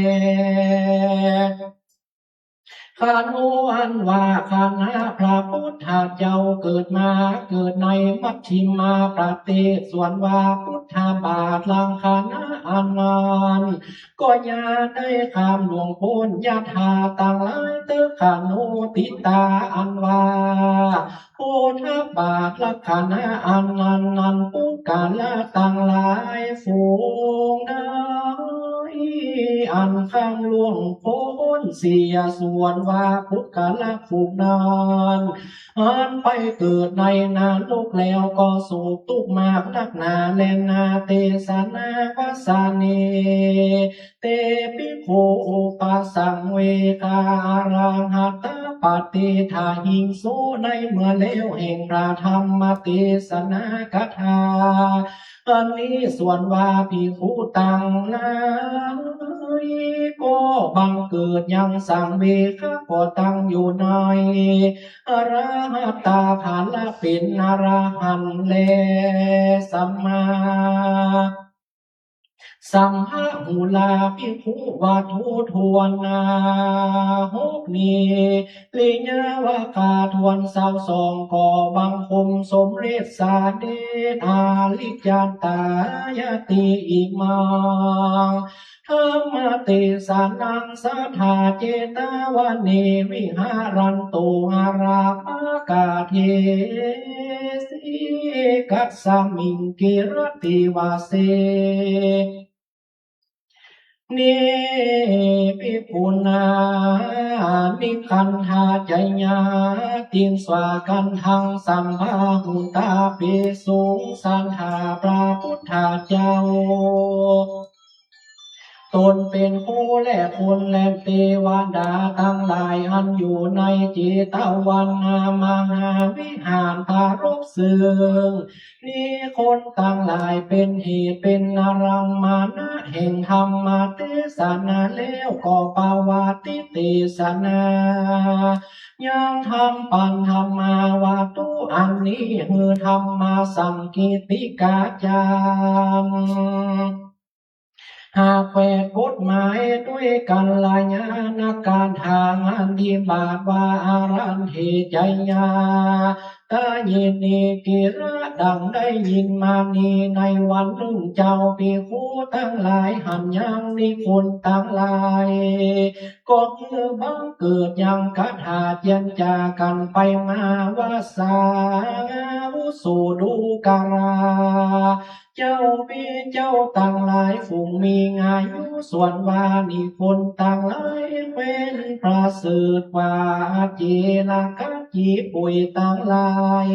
คาโน อันว่าคณะพระปุทธเจ้าเกิดมา เกิดในมัชฌิมาประเทศ ส่วนว่าปุทธบาทลังคณะอันนั้น ก็อย่าได้ข้ามล่วงป๊น ยถาตังหลายเต๊อะ คาโน ทิตา อันว่า ปุทธบาทลักขณะอันนั้นนั้น ปุคคละตังหลายฝูงใด อันข้ามล่วงป๊นเสีย ส่วนว่าปุคคละฝูงนั้น อันไปเกิดในนรกแล้วก็โศกตุ๊กข์มากนักหนาแลนา เตสะนะ วาสะเน เต ภิกขุ อุปสังเวคา อะระหัตตปะเตถะหิงสุ ในเมื่อแล้วแห่งพระธรรมเตสนากถา อันนี้ส่วนว่าภิกขุตังหลาย ก็บังเกิดยังสังเวคะ ก็ตั้งอยู่ใน อะระหัตตผละ เป๋นอรหันต์แล สัมมา สัมภะหุราภิกขุวัตถุทวนนาหกนี้ ปิยะวกาทวนซาวสอง ก็บังคมสมเร็จเสด็จ อาริจัตตายติอิมัง ธัมมเตสะนัง สัทธาเจตวะเน วิหะรันตุ หะระมะกะเทสิ กัสสะมิง กิรติวาเส เน ภิกขุนา นิคันธา จายาติง สวาคันธัง สัมภาหุตา ภิกขุง สัทธาพระพุทธเจ้า ตนเป๋นครูและคนและเตวดาตังหลาย อันอยู่ในเจตวันมหาวิหาร ปรารภซึ่ง นิคนตังหลาย เป๋นเหตุเป๋นอารมณะแห่งธรรมเตสนาแล้ว ก็ปวาติเตสนา ยังธรรมปันธรรมาวัตถุอันนี้ หื้อธรรมสังกิตติกาจารย์ หากแปดกฎหมายด้วยกัลยาณกถา อธิบาทว่า อารันเท จายา ตายินเน กิระ ดังได้ยินมานี้ ในวันนึ่งเจ้าภิกขุตังหลาย หันยังนิคนตังหลาย ก็คือบังเกิดยังคาถาเจียรจากั๋นไปมาว่า สาธุ ดูกรา เจ้ามีเจ้าตังหลายฝูงมีอายุ ส่วนว่านิคนตังหลาย แคว้นประเสริฐกว่า เจรกัจจีปุยตังหลาย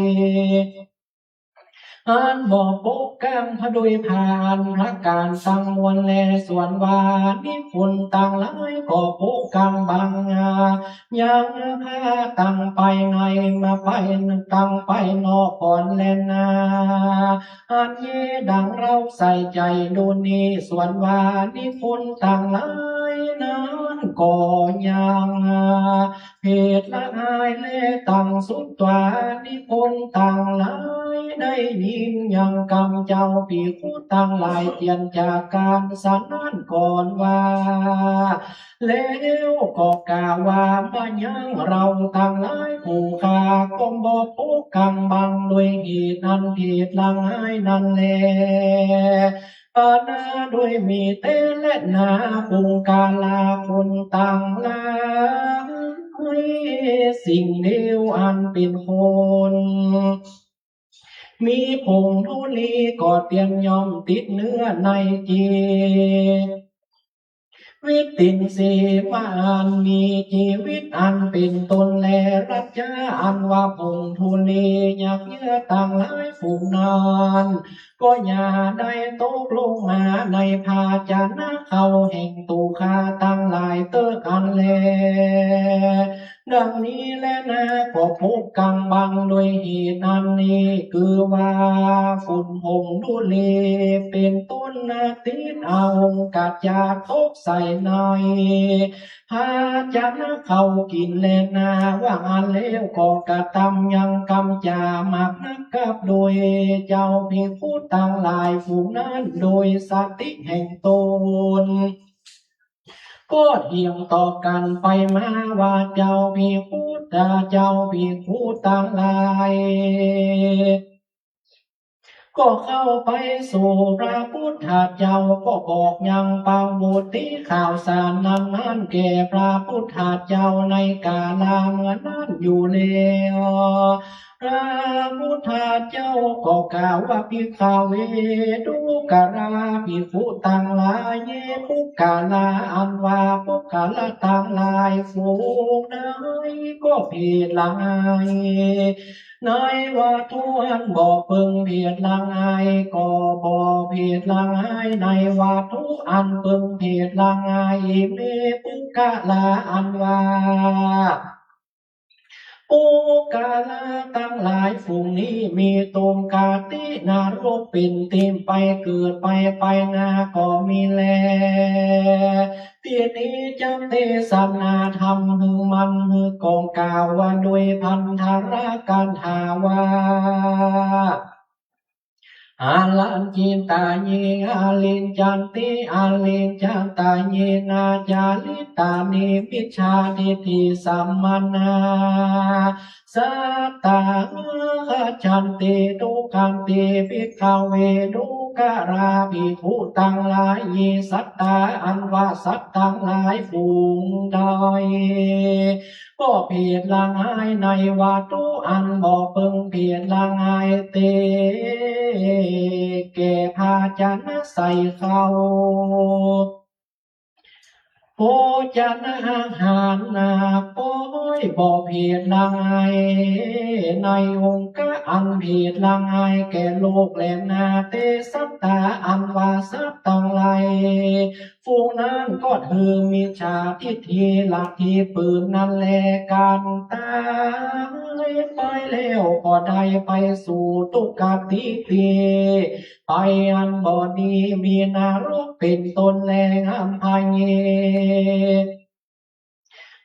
อันบ่ปกกังผะด้วยพาอันประก๋านตังมวลแล ส่วนว่านิคนตังหลายก็ปกกังบังอา ยังพาตังไปในมาไปตังไปนอกก่อนแลนา อันนี้ดังเราใส่ใจ๋ดูนี้ ส่วนว่านิคนตังหลายนั้นก็ยังเพศละอายแลตังสุดตวา นิคนตังหลายได้ยินยังกำเจ้าภิกขุตังหลายเจียรจาการสนั้นก่อนว่า แล้วก็กล่าวว่า บ่ยังเราตังหลายผู้ข้าก็บ่ปกกังบังด้วยเหตุอันเพศละอายนั้นแล ปานาด้วยมีเตแลนา ปุงกาลาคนตังหลาย สิ่งเดียวอันเป๋นคน มีผงธุลีก็เตียนย่อมติดเนื้อในจิต วิตตินสีว่าอันมีจีวิตอันเป๋นตนแล รัจจาอันว่าผงธุลีหยาบเยื่อตังหลายฝูงนั้น ก็อย่าได้ตกลงมาในภาชนะเข้าแห่งตุ๊กขาตังหลายเต๊อะอันแล ดังนี้แลนา ก็ปกกังบังด้วยเหตุอันนี้ คือว่าฝุ่นผงธุลีเป๋นต้นนาติดอาองค์กัจจาตกใส่ใน ภาชนะเข้ากิ๋นแลนา ว่าอันแล้วก็กระตำยังกำจ๋าหมากนักกับโดยเจ้าภิกขุตังหลายฝูงนั้นโดยสติแห่งตน ก็เถียงต่อกั๋นไปมาว่า เจ้าภิกขุ เจ้าภิกขุตังหลาย ก็เข้าไปสู่พระพุทธเจ้า ก็บอกยังปวัตติข่าวสารนั้นๆ แก่พระพุทธเจ้าในกาละเมื่อนั้นอยู่แล้ว พระพุทธเจ้าก็กล่าวว่า ภิกขเว ดูกราภิกขุตังหลาย เย ปุคคลา อันว่าปุคคละตังหลายฝูงนั้นก็เพศละอาย ในวัตถุอันบ่เปิงเพศละอาย ก็บ่เพศละอายในวัตถุอันเปิงเพศละอาย อิเม ปุคคลา อันว่า ปุคคละตังหลายฝูงนี้มีตุคคตินรกเป๋นตี้ไปเกิดไปไปนาก็มีแล ตี้นี้จักเตสนาธรรมหื้อมันหื้อกองกล่าวว่าโดยพันธรกถาว่า อรัญญิตาเย อริญจันติ อริญจันตาเยนะ จาริตานิ มิจฉาทิฏฐิสัมมานา สัตตา คัจฉันติ ทุกขันติ ภิกขะเว ทุกขะรา ภิกขุตังหลาย เย สัตตา อันว่าสัตว์ตังหลายฝูงใด บ่เผยละอายในวัตถุอันบ่เปิงเผยละอาย เต แก่ภาชนะใส่ข้าว โภชนะอาหารนา ป้อยบ่เผยละอาย ในองค์กะอันเผยละอายแก่โลกแลนา เต สัตตา อันว่าสัตว์ตังหลาย ฝูงนั้นก็ถือมิจฉาทิฏฐิลัทธิปืนนั้นแล กันตายไปแล้วก็ได้ไปสู่ทุกขติติ ไปอันบ่ดี มีนรกเป๋นต้นแล อัมภะเย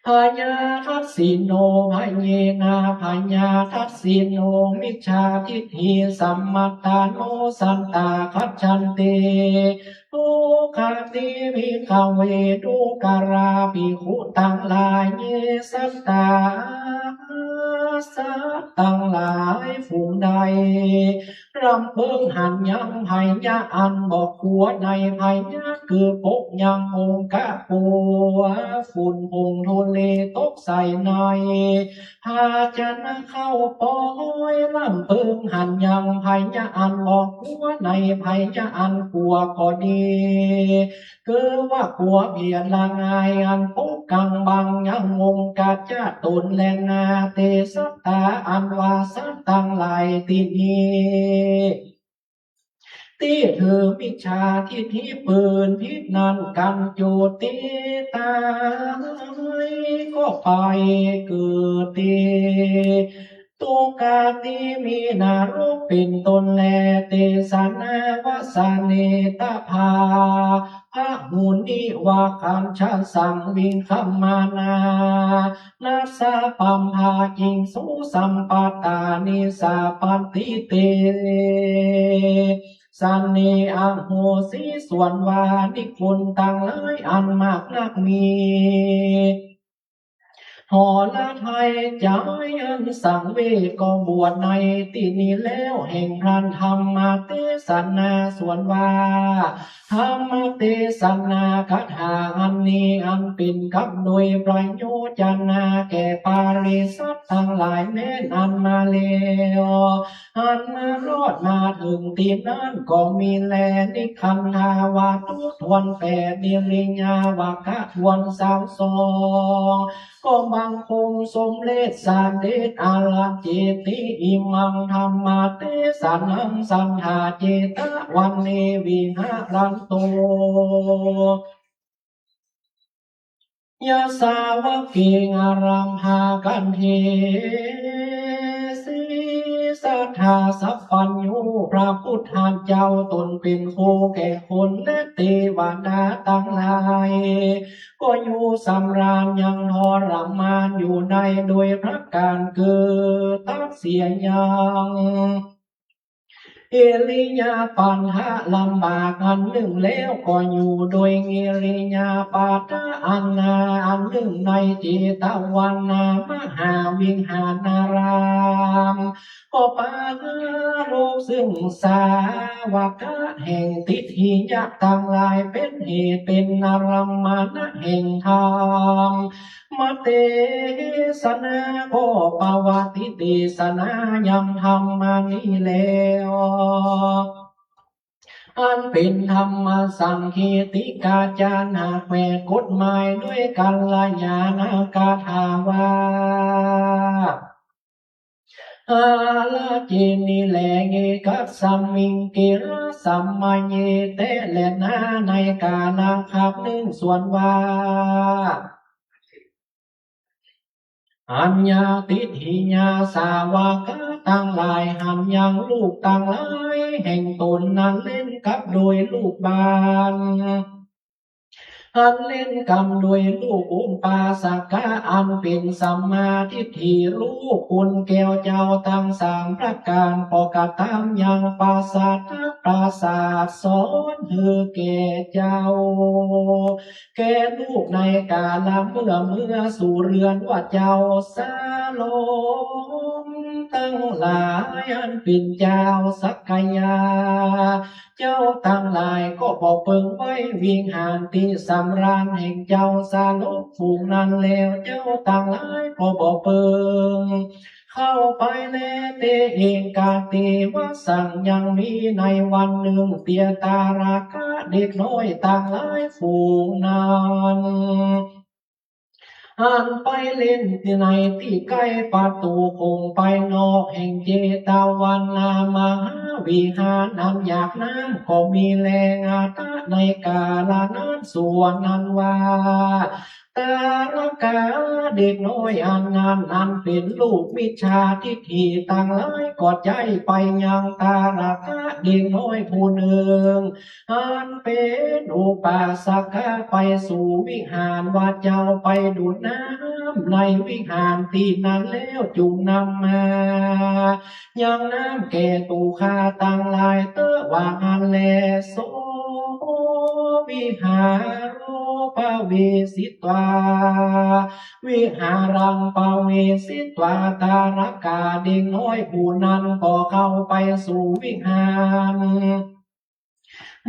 พยาทัสสิโน พะเยนะ พยาทัสสิโน มิจฉาทิฏฐิสัมมัตตาโน สัตตา คัจฉันติ ทุกขันติ ภิกขะเว ทุกขะรา ภิกขุตังหลาย เย สัตตา สัตว์ตังหลายฝูงใด รำเพิงหันยังพยาอันบ่ขัวในพยา คือปกยังองค์กะขัว ฝุ่นผงธุลีตกใส่ใน ภาชนะข้าวป้อย รำเพิงหันยังพยาอันบ่ขัวในพยาอันขัวก็ดี คือว่าขัวเผยละอายอันปกกังบังยังองค์กะจะตนแลนา เต สัตตา อันว่าสัตว์ตังหลายตี้นี้ ตี้ถือมิจฉาทิฏฐิปืนผิดนั้น กันจุติตายก็ไปเกิดตี้ ทุกขติ มีนรกเป๋นต้นแล เตสะ นวสะ เนตะ ภา พะหุนิ วะ คัญชะ สัง วิงคะมานา นัสสะ ปัมภา จิงสุ สัมปัตตานิ สาปัตติ เต สะ เน อโหสิ ส่วนว่านิคุณตังหลายอันมากนักมี หรไทยจ๋ายอันสังเวช ก็บวชในตี้นี้แล้ว แห่งพลันธรรมเตสนา ส่วนว่าธรรมเตสนา คาถาอันนี้อันเป๋นกำโดยประโยชน์จะนาแก่ปริษัทตังหลายแม้นอันมาแล้ว อันมารอดมาเถิงตี้นั้นก็มีแล นิคันธาวาตุทวนแปด นิริยาวกะทวนซาวสอง ก็บังคมสมเร็จสเด็จอรเจติ อิมังธัมมเตสนัง สัทธา เจตวันเน วิหะรันโต ยะสาวะเก อารัมภากันเทสิ สัทธาสัพพัญญู พระพุทธเจ้าตนเป๋นครูแก่คนและเตวดาตังหลาย ก็อยู่สำราญยังทรมานอยู่ในโดยประก๋านเกิดตั๊กเสียยัง อิริยาปัตถะลำบากอันนึ่งแล้ว ก็อยู่โดยอิริยาปัตถะอันนาอันนึ่งในเจตวันนามหาวิหาราราม ก็ปรารภซึ่งสาวกะแห่งทิฏฐิยะตังหลาย เป๋นเหตุเป๋นอารัมมณะแห่งธรรม มเตสนา ก็ปวัตติเตสนายังธรรมนี้แล้ว อันเป๋นธรรมสังเขติกาจารย์ หากแปลกฎหมายด้วยกัลยาณกถาว่า อาราเจนิ แล เอกัสมิง กิระสมะเย แต๊แลนา ในกาละครั้งนึ่ง ส่วนว่า อัญญาทิฏฐิยาสาวกะตังหลาย หันยังลูกตังหลายแห่งตนนั้นเล่นกับโดยลูกบ้าน อันเล่นกำด้วยลูกอุปาสกะอันเป๋นสัมมาทิฏฐิ ฮู้คุณแก้วเจ้าตังสามประก๋าน ก็กระตำยังประสาท ประสาทสอนหื้อแก่เจ้า แก่ลูกในกาละเมื่อ เมื่อสู่เฮือนว่าเจ้า สาลมตังหลายอันเป๋นเจ้าสักกายา เจ้าตังหลายก็บ่เปิงไว้วิหารตี้สำราญแห่งเจ้าสาลมฝูงนั้นแล้ว เจ้าตังหลายก็บ่เปิงเข้าไปแล เต เอกา เต วะสัง ยังมีในวันนึ่งเตีย ตาระกะเด็กน้อยตังหลายฝูงนั้น อันไปเล่นในตี้ใก้ประตู๋โขงไปนอกแห่งเจตวันนามหาวิหาร อันหยากน้ำก็มีแล อาตะ ในกาละนั้น ส่วนนั้นว่า ตาระกะเด็กน้อยอันนั้น อันเป๋นลูกมิจฉาทิฏฐิตังหลาย ก็ใจ๊ไปยังตาระกะเด็กน้อยผู้นึ่ง อันเป๋นอุปาสกะไปสู่วิหารว่าเจ้า ไปดูดน้ำในวิหารตี้นั้นแล้วจุ่งนำมายังน้ำแก่ตั๋วข้าตังหลายเต๊อะ ว่าอั้นแล โส วิหาโร ปะเวสิตวา วิหารัง ปะเวสิตวา ตาระกะเด็กน้อยผู้นั้นก็เข้าไปสู่วิหาร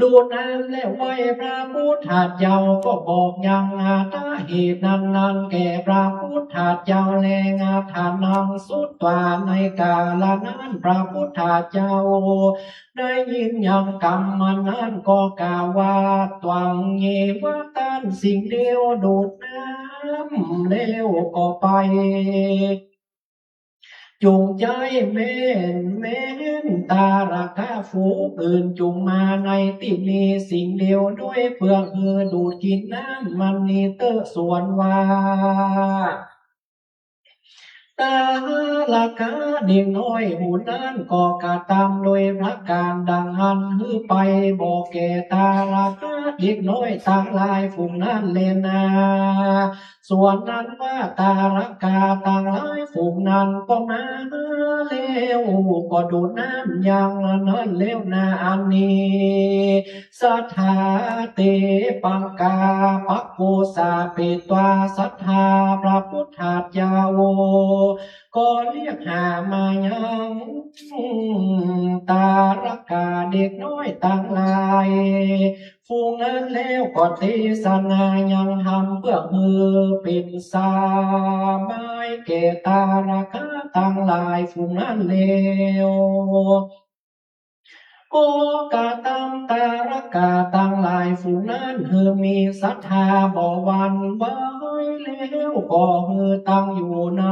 ดูดน้ำแล้วไหว้พระพุทธเจ้า ก็บอกยังอาตะเหตุนั้นๆ แก่พระพุทธเจ้า แล อาตะ นัง สุตวา ในกาละนั้นพระพุทธเจ้าได้ยินยังกำอันนั้นก็กล่าวว่า ตวัง เยวะ ต้านสิ่งเดียว ดูดน้ำแล้วก็ไป จุ่งใจ๊แม่น แม่นตาระกะฝูงอื่นจุ่งมาในตี้นี้สิ่งเดียว ด้วยเปื้อหื้อดูดกิ๋นน้ำมันนี้เต๊อะ ส่วนว่า ตาระกะเด็กน้อยผู้นั้นก็กระตำโดยประก๋านดังอั้นหื้อไป บอกแก่ตาระกะเด็กน้อยตังหลายฝูงนั้นแลนา ส่วนนั้นว่าตาระกะตังหลายฝูงนั้นก็มาแล้ว ก็ดูดน้ำยังอันนั้นแล้วนา อันนี้ สัทธา เต ปังกา ปะโกสา เปตวา สัทธา พระพุทธเจ้าก็เรียกหามายังตาระกะเด็กน้อยตังหลาย ฝูงนั้นแล้วก็เตสนายังธรรมเปื้อหื้อเป๋นสบายแก่ตาระกะตังหลายฝูงนั้นแล้ว ก็กระตำตาระกะตังหลายฝูงนั้นหื้อมีสัทธาบ่หวั่นไหวแล้ว ก็หื้อตั้งอยู่ใน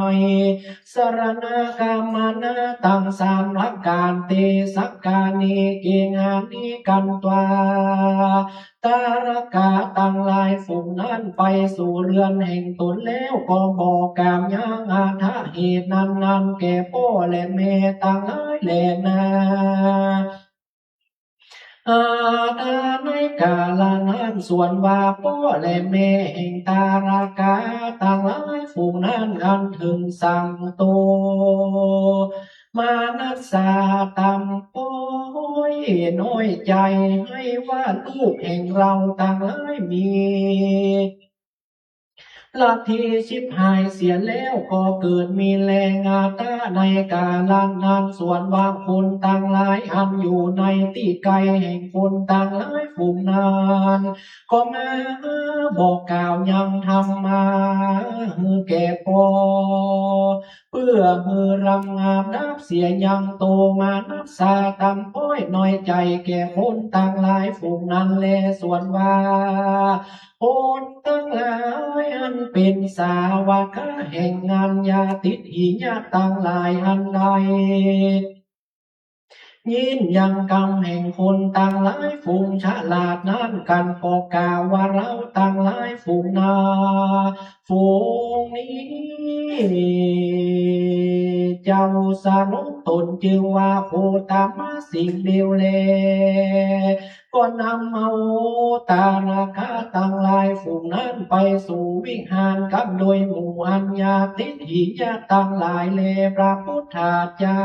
สรณาคมนะตังสามประก๋าน เต สักกานิ เกหานิ กันตวา ตาระกะตังหลายฝูงนั้นไปสู่เฮือนแห่งตนแล้ว ก็บอกกล่าวยังอาตะเหตุนั้นๆ แก่ป้อและแม่ตังหลายแลนา อาตะ ในกาละนั้นส่วนว่าป้อและแม่แห่งตาระกะตังหลายฝูงนั้นอันเถิงสั่งโต มานัสสา ต่ำต้อยน้อยใจ๋ ไหว้ว่าลูกแห่งเฮาตังหลายมีลัทธิฉิบหายเสียแล้ว ก็เกิดมีแล อาตะ ในกาละนั้นส่วนว่าคนตังหลายอันอยู่ในตี้ไก๋แห่งคนตังหลายฝูงนั้น ก็มาบอกกล่าวยังธรรมมาหื้อแก่ป้อ เปื้อหื้อระงับดับเสียยังโตมานัสสา ต่ำต้อยน้อยใจ๋แก่คนตังหลายฝูงนั้นแล ส่วนว่าคนตังหลายอันเป๋นสาวกะแห่งอัญญาทิฏฐิยะตังหลายอันใด ยินยังกำแห่งคนตังหลายฝูงฉลาดนั้นกั๋น ก็กล่าวว่าเฮาตังหลายฝูงนา ฝูงนี้ เจ้าสรุปต๋นจื้อว่าโคตมะสิ่งเดียวแล ก็นำเอาตรกะตังหลายฝูงนั้นไปสู่วิหารกำโดยหมู่อัญญาทิฏฐิยะตังหลายแล พระพุทธเจ้า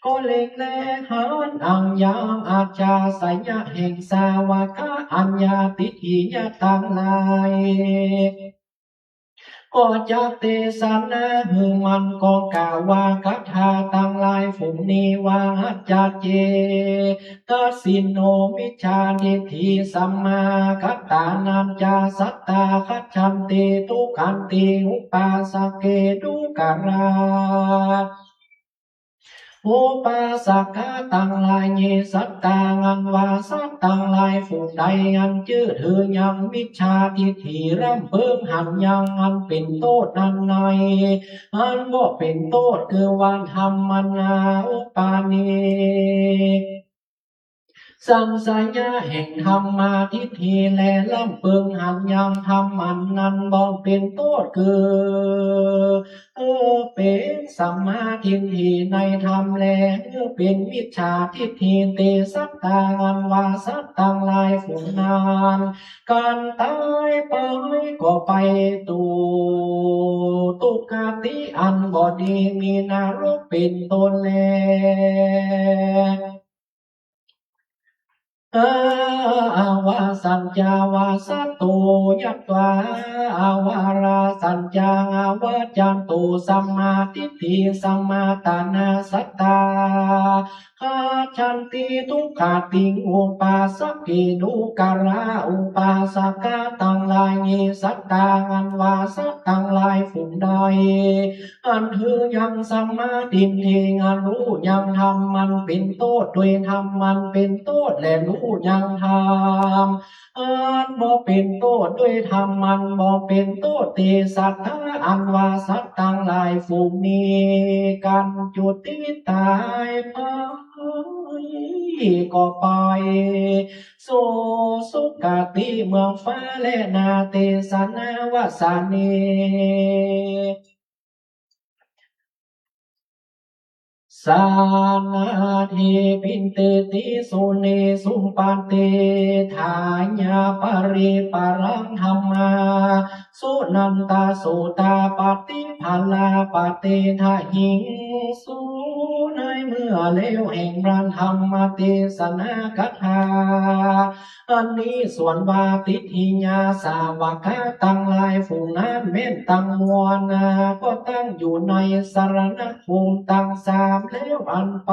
ก็เล็งแลหันอันยังอัจฉริยะแห่งสาวกะอัญญาทิฏฐิยะตังหลาย ก็จักเตสนาหื้อมัน ก็กล่าวว่าคาถาตังหลายฝูงนี้ว่า อัจจเจ กสินโน มิจฉาทิฏฐิ สัมมากัตตานัญจะ สัตตา คัจฉันติ ทุกขันติ อุปาสเก ดูกรา อุปาสกะตังหลาย เย สัตตา อันว่าสัตว์ตังหลายฝูงใด อันจื้อถือยังมิจฉาทิฏฐิ ร่ำเปิงหันยังอันเป๋นโต้ษนั้นใน อันบ่เป๋นโต้ษ คือว่าธัมมานา อุปปาเน สังสยะแห่งธัมมาทิฏฐิ และร่ำเปิงหันยังธรรมอันนั้นบ่เป๋นโต้ษ คือ เออ เป๋นสัมมาทิฏฐิในธรรม และ เออ เป๋นมิจฉาทิฏฐิ เต สัตตา อันว่าสัตว์ตังหลายฝูงนั้น กันต๋ายไปก็ไปสู่ ทุกขติอันบ่ดี มีนรกเป๋นต้นแล อาวาสัญจาวาสโต ยัตวา อาวาราสัญจัง อาวาจันตุ สัมมาทิฏฐิ สัมมาตานา สัตตา คัจฉันติ ทุกขติง อุปาสเก ดูกรา อุปาสกะตังหลาย เย สัตตา อันว่าสัตว์ตังหลายฝูงใด อันถือยังสัมมาทิฏฐิ อันฮู้ยังธรรมอันเป๋นโต้ษ ด้วยธรรมอันเป๋นโต้ษ และฮู้ยังธรรมอันบ่เป๋นโต้ษ ด้วยธรรมอันบ่เป๋นโต้ษ เต สัตตา อันว่าสัตว์ตังหลายฝูงนี้ กัญจุติต๋ายไปก็ไปสู่สุคติเมืองฟ้าแลนา เตสนาวาสานิ สานาทิปินเตติสุเนสุปัตติทายาปริปารังธัมมา สุนันตาสุตาปฏิภาลาปฏิทาหิงสุ ในเมื่อแล้วแห่งพระธรรมเตสนาคาถา อันนี้ส่วนว่าทิฏฐิยาสาวกะตังหลายฝูงนั้นแม่นตังมวลนา ก็ตั้งอยู่ในสรณภูมิตังสามแล้วอันไป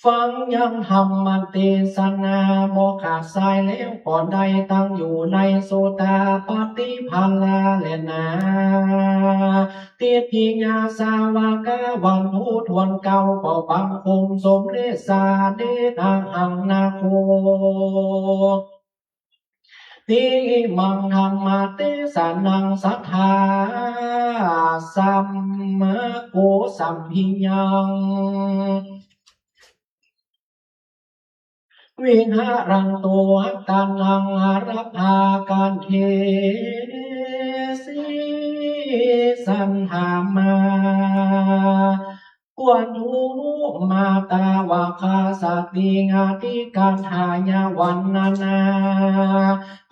ฟังยังธรรมเตสนาบ่ขาดสายแล้วก็ได้ตั้งอยู่ในสุตาปฏิภาลาแลนา ทิฏฐิยาสาวกะวันฮู้ถ้วนเก่าก็บังคมสมเด็จสาเดชะหังนาโค ติมังธัมมเตสนังสัทธาสัมมาโกสัมภิญญัง วิหารันตุอัตตานังอารักขาคันเทสิสันธามา ควรฮู้มาตาวาคาสติงอธิกาธายาวันนานา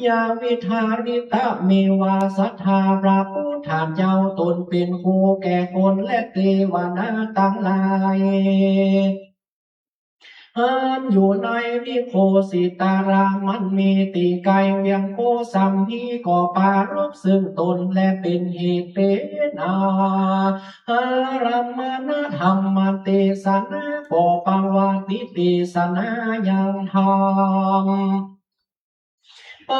ยาวิทาริตะเมวาสัทธา พระพุทธเจ้าตนเป็นครูแก่คนและเตวดาตังหลาย อันอยู่ในวิโคสิตารามอันมีตี้ไกลเวียงโคสัมภีร์ก็ปรารภซึ่งตนและเป็นเหตุเป็นอาหารมณธรรมเตสนาก็ปวัตติเตสนายังธรรม ป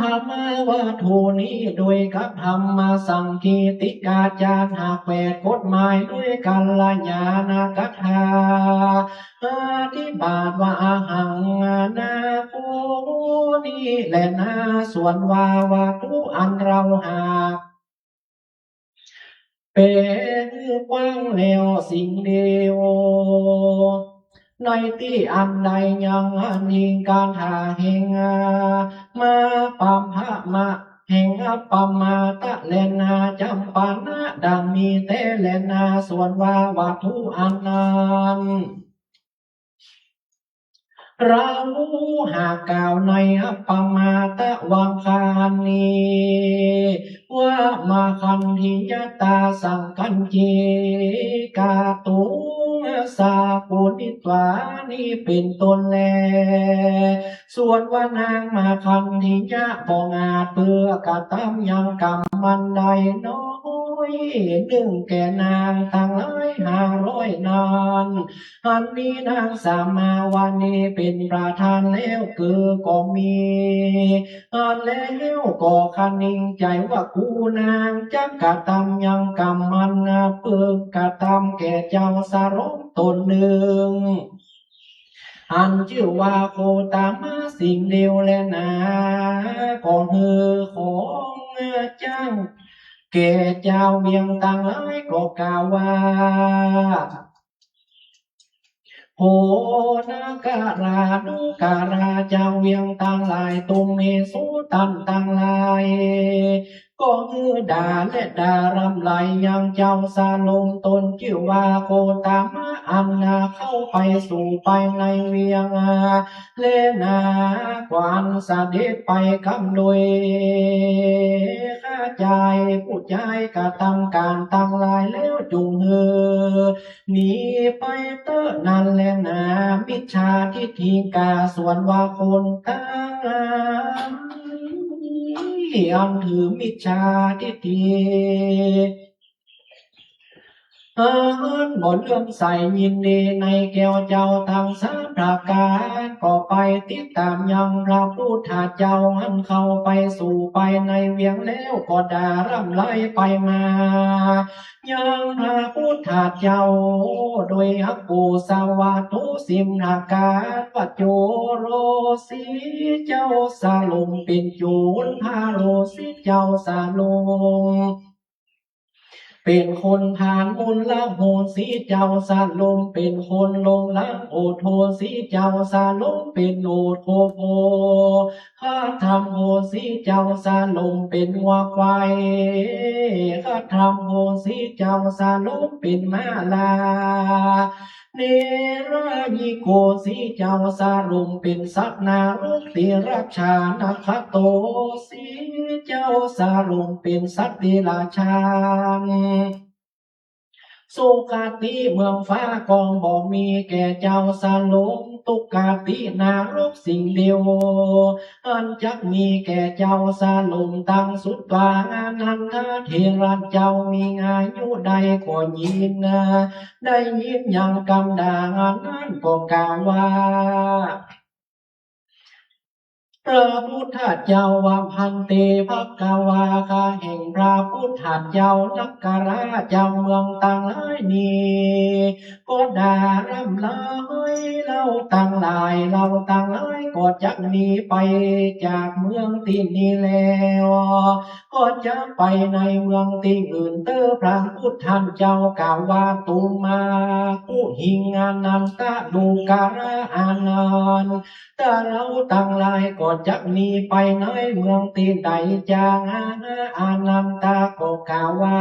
ฐมวัตถุนี้ด้วยกับธรรมสังคีติกาจารย์หากแปดกฎหมายด้วยกัลยาณกถา อธิบาทว่าอาหังนาโคนี้แลนา ส่วนว่าวัตถุอันเราหาก เป๋นกว้างแล้วสิ่งเดียว ในตี้อันใดยังอันยิ่งกาธาแห่งมาปัมภมะ แห่งอัปปมาตะแลนา จัมปานะดังมีแต๊แลนา ส่วนว่าวัตถุอันนั้น เราหากกล่าวในอัปปมาตะวังคานี้ ว่ามาคันธิยตาสังคัญจิกาตุงสากุณิตวา นี้เป็นต้นแล ส่วนว่านางมาคันธิยะบ่อาจเปื้อกระตำยังกรรมอันใดน้อยนึ่งแก่นางตังหลายห้าร้อยนั้น อันนี้นางสามาวณีเป็นประธานแล้วเกือก็มี อันแล้วก็คะนึงใจ๋ว่ากูนางจักกระตำยังกรรมอันเปิงกระตำแก่เจ้าสาลงต๋นนึ่ง อันจื้อว่าโคตมะสิ่งเดียวแลนา ก็หื้อของจั้งแก่จาวเวียงตังหลายก็กล่าวว่า โหนกรานุกราจาวเวียงตังหลาย ตุมเหสุต้านตังหลาย ก็หื้อด่าและด่าร่ำไรยังเจ้าสาลงต๋นจื้อว่าโคตมะอันนาเข้าไปสู่ไปในเวียงแลนา ก็อันเสด็จไปกำโดยข้าจายผู้จายกระตำก๋านตังหลายแล้วจุ่งหื้อ หนีไปเต๊อะนั้นแลนา มิจฉาทิฏฐิกา ส่วนว่าคนตังหลายอันถือมิจฉาทิฏฐิ อันบ่เลื่อมใสยินดีในแก้วเจ้าตังสามประก๋าน ก็ไปติดต๋ามยังพระพุทธเจ้าอันเข้าไปสู่ไปในเวียงแล้วก็ด่าร่ำไรไปมา ยังพระพุทธเจ้าโดยอกุศลวัตถุสิบประก๋าน ว่าโจรสีเจ้าสาลงเป๋นโจร พระโรสีเจ้าสาลงเป๋นคนพาล มลโหสีเจ้าสาลงเป๋นคนลงลัง โอโทสีเจ้าสาลงเป๋นโอโทโพ พระธรรมโหสีเจ้าสาลงเป๋นงัวควาย พระธรรมโหสีเจ้าสาลงเป๋นม้าลา เนรยิโกสีเจ้าสาลงเป๋นสัตว์นรก ติรัจฉานะ คโตสีเจ้าสาลงเป๋นสัตว์เดรัจฉาน สุคติเมืองฟ้าก็บ่มีแก่เจ้าสาลง ทุกขตินรกสิ่งเดียวอันจักมีแก่เจ้าสาลง ตังสุตวา อานันทะเถระเจ้ามีอายุได้ก็ยินนา ได้ยินยังกำด่างอันนั้นก็กล่าวว่า พระพุทธเจ้าว่า ภันเต ภักขวา ข้าแห่งพระพุทธเจ้า นักกราเจ้าเมืองตังหลายนี้ ก็ด่าร่ำไร เฮาตังหลาย เฮาตังหลายก็จักหนีไปจากเมืองตี้นี้แล้ว ก็จักไปในเมืองตี้อื่นเต๊อะ พระพุทธเจ้ากล่าวว่า ตุมา กุหิง อานันทะ ดูกราอานันทะ เฮาตังหลายก็จักหนีไปในเมืองตี้ใดจา อานันทะก็กล่าวว่า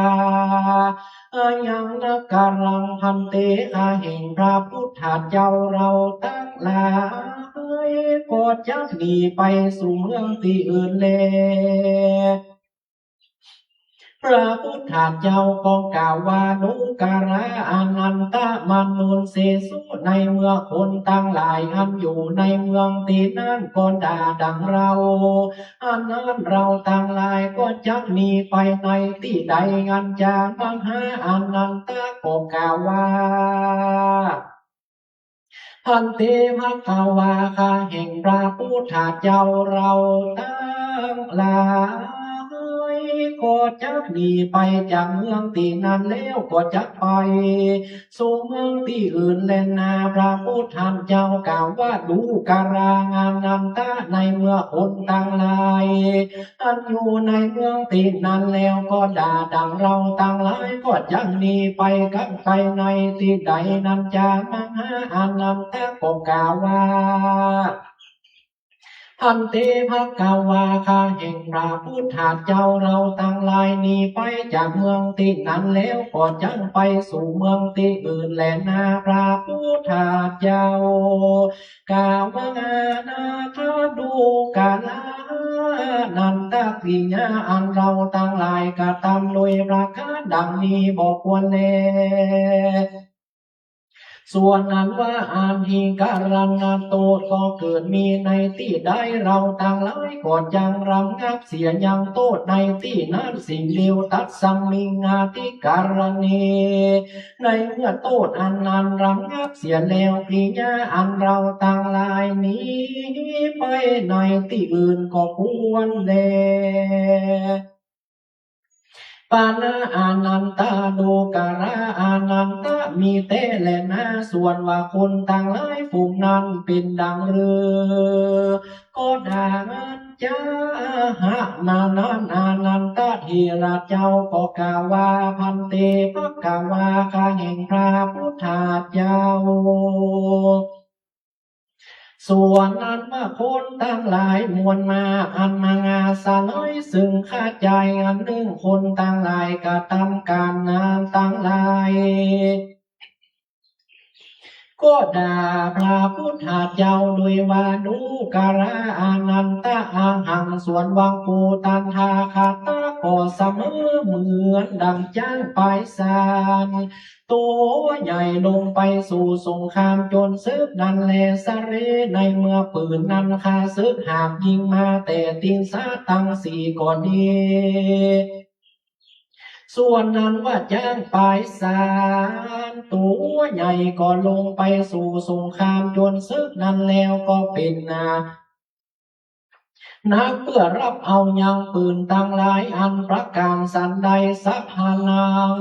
ยังนักกรัง ภันเต ข้าแห่งพระพุทธเจ้า เฮาตังหลายก็จักหนีไปสู่เมืองตี้อื่นแล พระพุทธเจ้าก็กล่าวว่า ดูกราอานันทะ มนุสเสสุ ในเมื่อคนตังหลายอันอยู่ในเมืองตี้นั้นก็ด่าดังเฮา อันนั้นเฮาตังหลายก็จักหนีไปในตี้ใด อันจา มหาอานันทะก็กล่าวว่า ภันเต ภักขวา ข้าแห่งพระพุทธเจ้า เฮาตังหลายก็จักหนีไปจากเมืองตี้นั้นแล้วก็จักไปสู่เมืองตี้อื่นแลนา พระพุทธเจ้ากล่าวว่า ดูกราอานันทะ ในเมื่อคนตังหลาย อันอยู่ในเมืองตี้นั้นแล้วก็ด่าดังเฮาตังหลายก็จักหนีไปกั๋นไปในตี้ใดนั้นจา มหาอานันทะก็กล่าวว่า ภันเต ภควา ข้าแห่งพระพุทธเจ้า เราตังหลายหนีไปจากเมืองตี้นั้นแล้ว ก็จักไปสู่เมืองตี้อื่นแลนา พระพุทธเจ้า กล่าวว่า นาถดูกรา นันทกิริยาอันเราตังหลายกระทำโดยประการดังนี้บ่ควรแล ส่วนอันว่า อธิกรณโทษ ก็เกิดมีในตี้ใด เราตังหลายก็จักระงับเสียยังโทษในตี้นั้น สิ่งเดียว ตัสมิง อธิกรณี ในเมื่อโทษอันนั้นระงับเสียแล้ว กิริยาอันเราตังหลายหนีไปในตี้อื่นก็ควรแล ปะนะ อานันทะ ดูกรา อานันทะ มีแต๊แลนา ส่วนว่าคนตังหลายฝูงนั้นเป๋นดังฤๅ ก็ดังนั้นจา หะ นานั้น อานันทะเถระเจ้าก็กล่าวว่า ภันเต ภควา ข้าแห่งพระพุทธเจ้า ส่วนอันว่าคนตังหลายมวลมาก อันมาอาศัยซึ่งข้าจายอันนึ่ง คนตังหลายกระทำก๋านนั้นตังหลาย ก็ด่าพระพุทธเจ้าโดยว่า ดูกรา อานันทะ อะหัง ส่วนว่ากูตัณหาคตะ ก็เสมอเหมือนดังจ๊างปายสาน ตั๋วใหญ่ลงไปสู่สงครามจ๋นเสิกนั้นแล สะเล ในเมื่อปืนนั้นข้าเสิกหาบยิงมาแต่ตินสาตังสี่ก็ดี ส่วนนั้นว่าจ๊างปายสานตั๋วใหญ่ก็ลงไปสู่สงครามจ๋นเสิกนั้นแล้วก็เป๋นนา นักเปื้อฮับเอายังปืนตังหลายอันประก๋านสันใด สัพพะนัง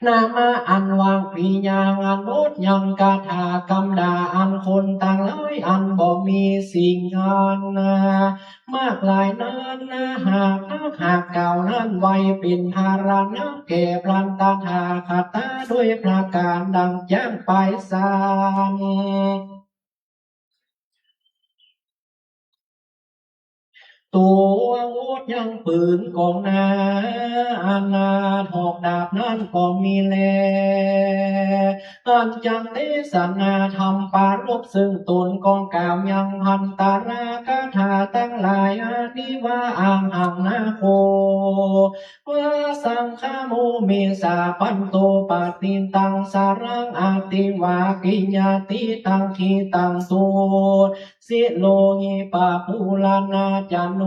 นามะ อันว่ากิริยาอันอดยังคาถากำด่าอันคนตังหลายอันบ่มีสิ่งอันมากหลายนั้นนา หากนักหากกล่าวนั้นไว้เป๋นทารณะแก่พระตถาคตะด้วยประก๋านดังจ๊างปายสาน ตั๋วอดยังปืนก๋องนา อันนาถอกดาบนั้นก็มีแล อันจักเตสนาธรรมปรารภซึ่งต๋นก๋องกล่าวยังพันตราคาถาตังหลายอันนี้ว่า อะหัง นาโค วาสังคโม เมสาปันโต ปะติตังสารัง อติวากิญญาติตัง ขีตัง ตุสิโลหิ ปะปูลานา จโน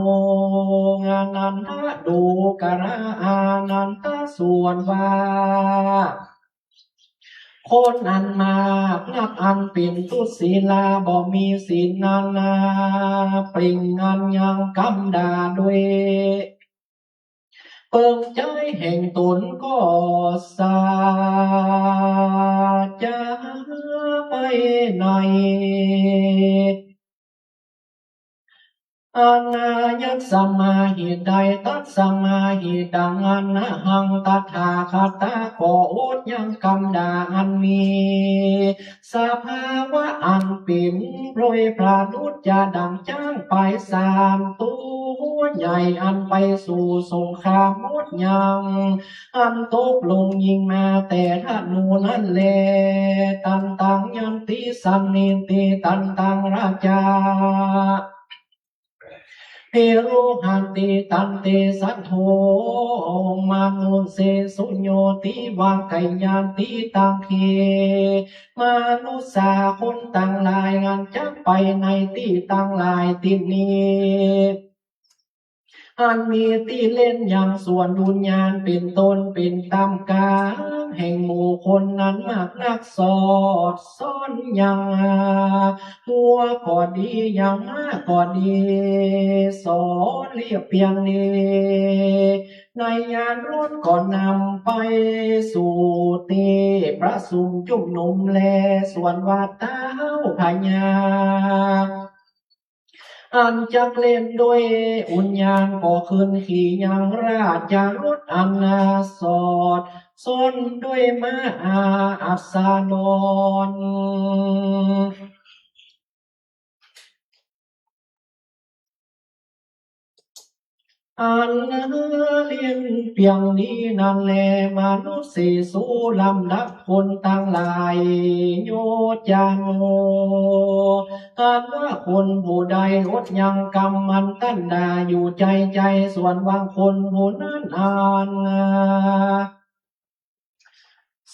อานันทะ ดูกรา อานันทะ ส่วนว่า คนอันมากนักอันเป๋นทุศีลาบ่มีศีลนั้นนา เปล่งอันยังกำด่าด้วย เปิงใจ๋แห่งต๋นก็สาจะไปใน อันนา ยัสมาหิ ใด ตัสมาหิ ดังอันนะหัง ตถาคตะ ก็อดยังกำด่าอันมี สภาวะอันเป๋นโปรยประดุจจะดังจ๊างปายสานตั๋วใหญ่อันไปสู่สงครามอดยัง อันตกลงยิงมาแต่ธนูนั้นแล ตันตัง ยันติ สันนิติ ตันตัง ราชา เทโร หันติ ตันเตสัทโธ มานุสเสสุ โย ติวากัญญาติตัง เข มานุสสา คนตังหลายอันจักไปในตี้ตังหลายตี้นี้ อันมีตี้เล่นยังสวนอุญญาณเป๋นต้น เป๋นต้ามก๋างแห่งหมู่คนนั้นมากนัก สอดซ้อนยังหัวก็ดี ยังม้าก็ดี สอเลียบเปียงดี ในยานรถก็นำไปสู่ตี้ประสุมจุมนุมแล ส่วนว่าต้าวพญา อันจักเล่นด้วยอุญญาณก็ขึ้นขี่ยังราชรถอันนาสอดซ้อนด้วยม้าอาอัสดร อันเรียนเปียงนี้นั้นแล มานุสสีสู ลำดับคนตังหลาย โยจาโน อันว่าคนผู้ใดอดยังกำมันตัณหาอยู่ในใจ๋ ส่วนว่าคนผู้นั้นอัน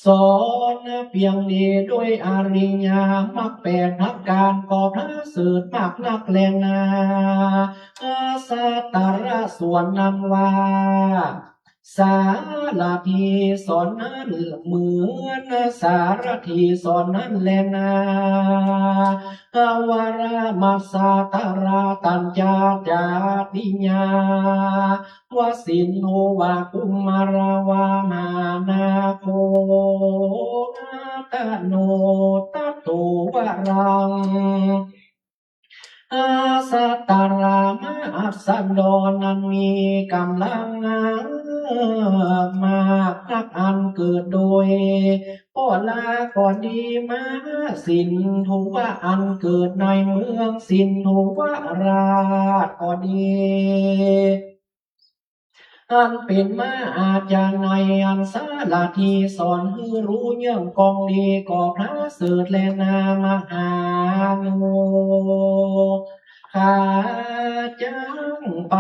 สอนเปียงนี้โดยอริยมรรคแปดประก๋าน ก็ประเสริฐมากนักแลนา ศาสตราส่วนนั้นว่า สารถีสอนนั้นเหมือนสารถีสอนนั้นแลนา วรมัสสาตราตัญจาจาติยา วสินโนวากุมารวามหานาโค ตโนตโตวรัง อาสัตตรามะอัสดรนั้นมีก๋ำลังมากนัก อันเกิดโดย พละก็ดี มหาสินธุวะอันเกิดในเมืองสินธุวราชก็ดี อันเป๋นมหาอาจ๋ารย์ในอันสารถีสอนหื้อฮู้เยื่องกองดี ก็ประเสริฐแลนามหานุ ขาจั้งไป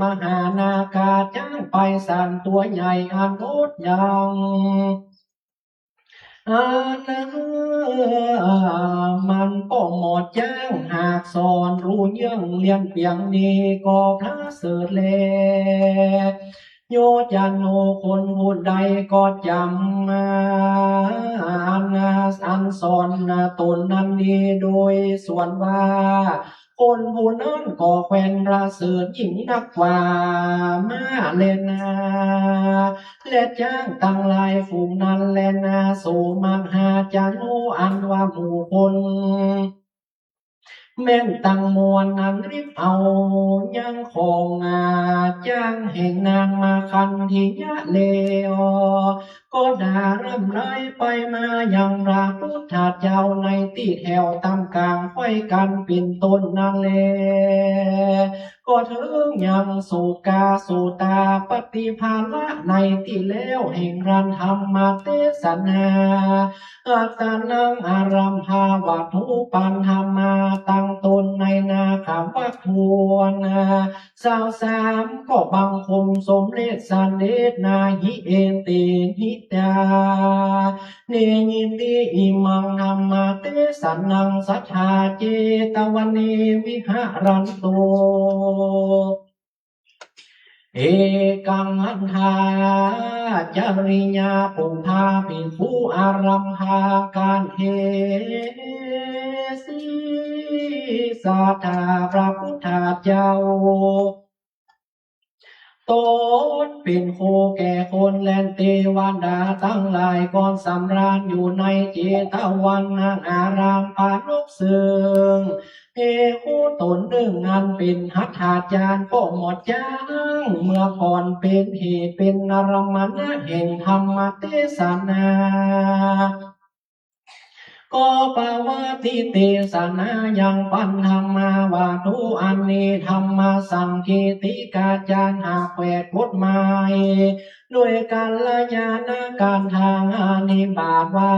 มหานาคาจั้งไปสันตั๋วใหญ่อันอดยัง อันมันก็หมดจั้งหากสอนฮู้เยื่องเรียนเปียงนี้ก็ประเสริฐแล โยจาโน คนผู้ใดก็จำอัน อันสอนตนนั้นดี โดยส่วนว่า คนผู้นั้นก็แควนประเสริฐยิ่งนักกว่าม้าแลนา และจ๊างตังหลายฝูงนั้นแลนา โสมหาจาโน อันว่าหมู่คน แม่นตังมวลอันริบเอายังของอาจ๊างแห่งนางมาคันธียะแล้ว ก็ดาร่ำไรไปมายังพระพุทธเจ้าในตี้แถวต๋ามก๋างไขว้กั๋นเป๋นต้นนั้นแล ก็เถิงยังสุกาสุตาปฏิภาละในตี้แล้วแห่งรันธรรมเตสนา อัตตานังอารัมภาวัตถุปันธรรมา ตังตนในนาควัตถุนา ซาวสาม ก็บังคมสมเร็จเสด็จ นาหิเอเตหิจา เนหิติ อิมังธรรมเตสนัง สัทธาเจตวะเนวิหะรันตุ เอกัง หัตถาจริยา ปุพพาภิกขุ อารัมภา กาเทสิ สัทธา พระพุทธเจ้า ตนเป๋นครูแก่คนและเตวดาตังหลาย ก็สำราญอยู่ในเจตวันนางอารามผนกเซิ่ง ภิกขุต๋นนึ่งอันเป๋นหัตถาจ๋ารย์ ก็หมดจั้งเมื่อก่อน เป๋นเหตุเป๋นอารมณะแห่งธรรมเตสนา ก็ปวัตติเตสนายังปันธรรมาวัตถุ อันนี้ธรรมสังเกติกาจ๋ารย์หากแปดกฎหมาย ด้วยกัลยาณการทางอนิบาตว่า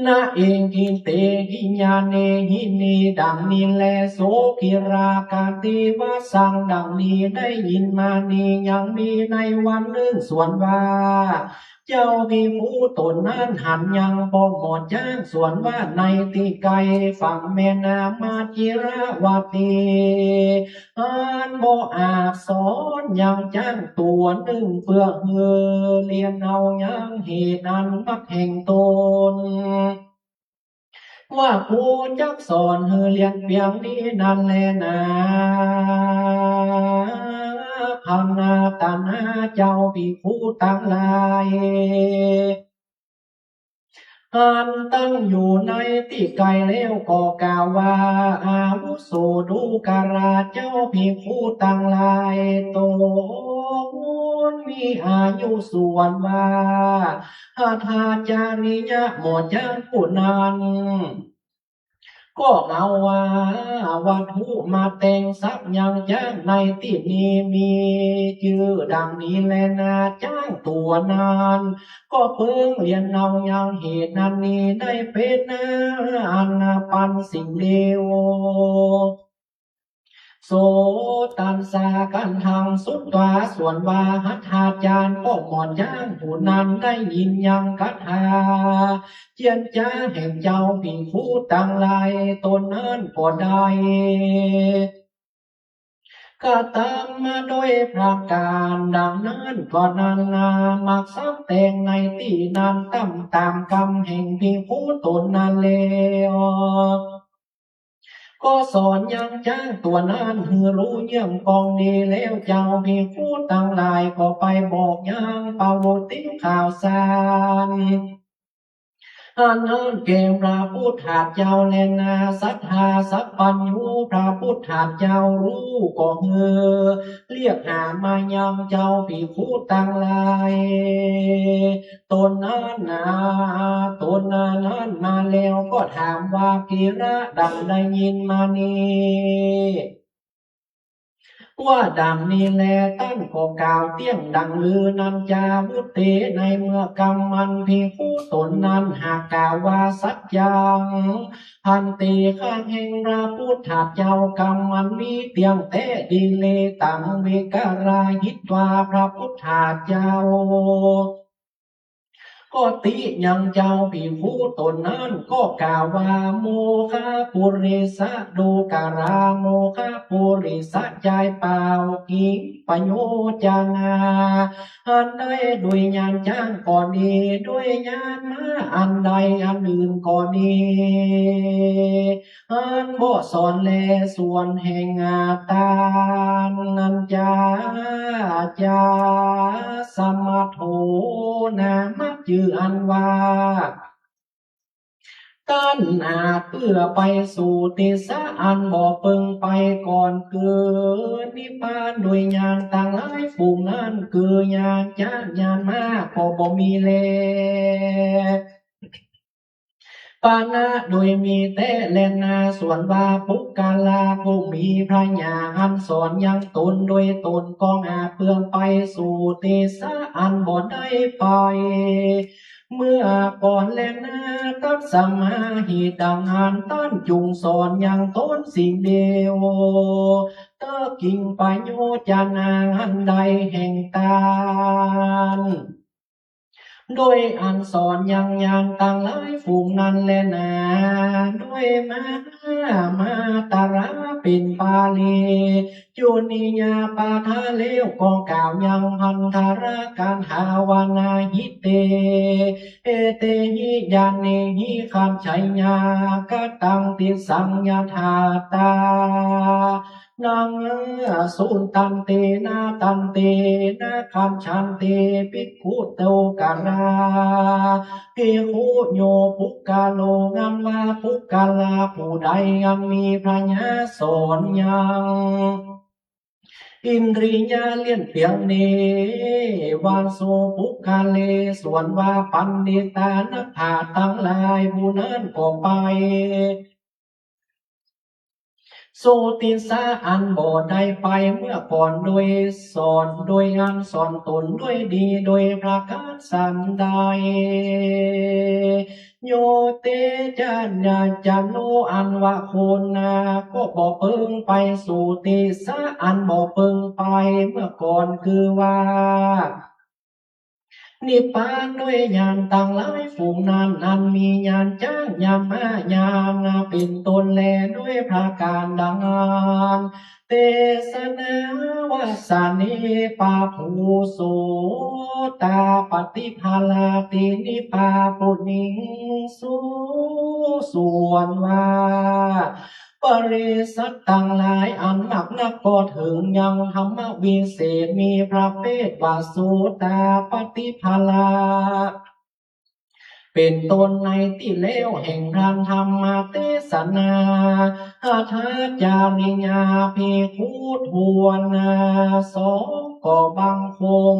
นะเอกิเตหิ ญาเณหิ นี้ดังนี้แล โสกิราคาติวสัง ดังนี้ได้ยินมานี้ ยังมีในวันนึ่งส่วนว่า เจ้าภิกขุต๋นนั้นหันยังบ่หมดจั้งส่วนว่าในตี้ไก๋ฝั่งแม่น้ำมัจจิรวตี อันบ่อาจสอนยังจั้งตั๋วนึ่งเปื้อหื้อเรียนเอายังเหตุอันมักแห่งตน ว่ากูจักสอนหื้อเรียนเปียงนี้นั้นแลนา พนาตนาเจ้าภิกขุตังหลาย อันตั้งอยู่ในตี้ไก๋แล้วก็กล่าวว่า อาวุโสดูกราเจ้าภิกขุตังหลาย ต๋นมีอายุส่วนว่า หัตถาจริยะหมดจั้งผู้นั้น ก็เอาว่าวัตถุมาแต่งสักยังจ๊างในตี้นี้มีจื้อดังนี้แลนา จ๊างตั๋วนั้น ก็เปิงเลียนเอายังเหตุนั้นนี้ได้เป๋นอันปันสิ่งเดียว โสตัสสะ กันทัง สุตวา ส่วนว่าหัตถาจารย์ก็หม่อนจ๊างผู้นั้นได้ยินยังคาถาเจียรจาแห่งเจ้าภิกขุตังหลายต๋นนั้นก็ได้ กระตำมาโดยประก๋านดังนั้นก็นั้นนา มักสำแตงในตี้นั้นต๋ามต๋ามกำแห่งภิกขุต๋นนั้นแล้ว ก็สอนยังจ๊างตั๋วนั้นหื้อฮู้เยื่องปองดีแล้ว เจ้าภิกขุตังหลายก็ไปบอกยังปวัตติข่าวสาร อันนั้นแก่พระพุทธเจ้าแลนา สัตถาสัพพัญญูพระพุทธเจ้าฮู้ก็หื้อเรียกหามายังเจ้าภิกขุตังหลายต๋นนั้นนา ต๋นนั้นมาแล้วก็ถามว่า กิระ ดังได้ยินมานี้ ว่าดังนี้แล ต้านก็กล่าวเตี้ยงดังลือนั้นจา วุตเต ในเมื่อกำอันภิกขุต๋นนั้นหากกล่าวว่า สัจจัง ภันเต ข้าแห่งพระพุทธเจ้ากำอันมีเตี้ยงแต๊ดีเล ตัง วิกราหิตวา พระพุทธเจ้า ก็ติยังเจ้าภิกขุต๋นนั้นก็กล่าวว่า โมฆะปุริสะ ดูกรา โมฆะปุริสะจายเปล่า กิงปะโยจนา อันใด ด้วยญาณจ๊างก็ดี ด้วยญาณม้าอันใดอันอื่นก็ดี อันบ่สอนแลส่วนแห่งอาตานนันจา จาสมัทโธ นามะจื้ออันว่า ต้านอาจเปื้อไปสู่ติสสะอันบ่เปิงไปก่อนเกิดนิพพานด้วยญาณตังหลายฝูงนั้น คือญาณจ๊างญาณม้าก็บ่มีแล ปะนะ โดยมีแต๊แลนา ส่วนว่าปุคคละผู้มีพระญาณอันสอนยังต๋นโดยต๋น ก็อาจเปื้องไปสู่ติสสะอันบ่ได้ไป เมื่อก่อนแลนา ตัสมา เหตุดังอั้นต้านจุ่งสอนยังต๋นสิ่งเดียว เต๊อะ กิงปะโยจนา อันใดแห่งต้าน โดยอันสอนยังญาณตังหลายฝูงนั้นแลนา ด้วยมหามาตราเป๋นปาลี จุนิยปาทะแล้วก็กล่าวยังพันธรกถาว่า นาหิเต เอเตหิ ญาเณหิ คัจฉัยยะ กตังติสสัง ยถาตา นัง สุตันเตนะ ตันเตนะ คัจฉันติ ภิกขุ ดูกรา ภิกขุ โย ปุคคโล อันว่าปุคคละผู้ใดอันมีพระญาณสอนยัง อินทรียะเลี้ยนเปียง เนวะโส ปุคคเล ส่วนว่าปัณฑิตานักปราชญ์ตังหลายผู้นั้นก็ไป สู่ติสสะอันบ่ได้ไปเมื่อก่อน โดยสอน โดยอันสอนต๋นด้วยดีโดยประก๋านสันใด โย เต จะ นะ จะ โน อันว่าคนนา ก็บ่เปิงไปสู่ติสสะอันบ่เปิงไปเมื่อก่อน คือว่า นิพพานด้วยญาณตังหลายฝูงนั้น อันมีญาณจ๊าง ญาณม้า ญาณนาเป๋นต้นแล ด้วยประก๋านดังอั้น เตสนาวาสะเน ปาภู โสตาปัตติภาลาติ นิปาปุนิงสุ ส่วนว่า ปริษัทตังหลายอันมากนักก็เถิงยังธรรมวิเศษ มีประเภทว่าโสตาปัตติภาลา เป๋นต้นในตี้แล้วแห่งพระธรรมเตสนา หัตถจริยาภิกขุทวนนา สองก็บังคม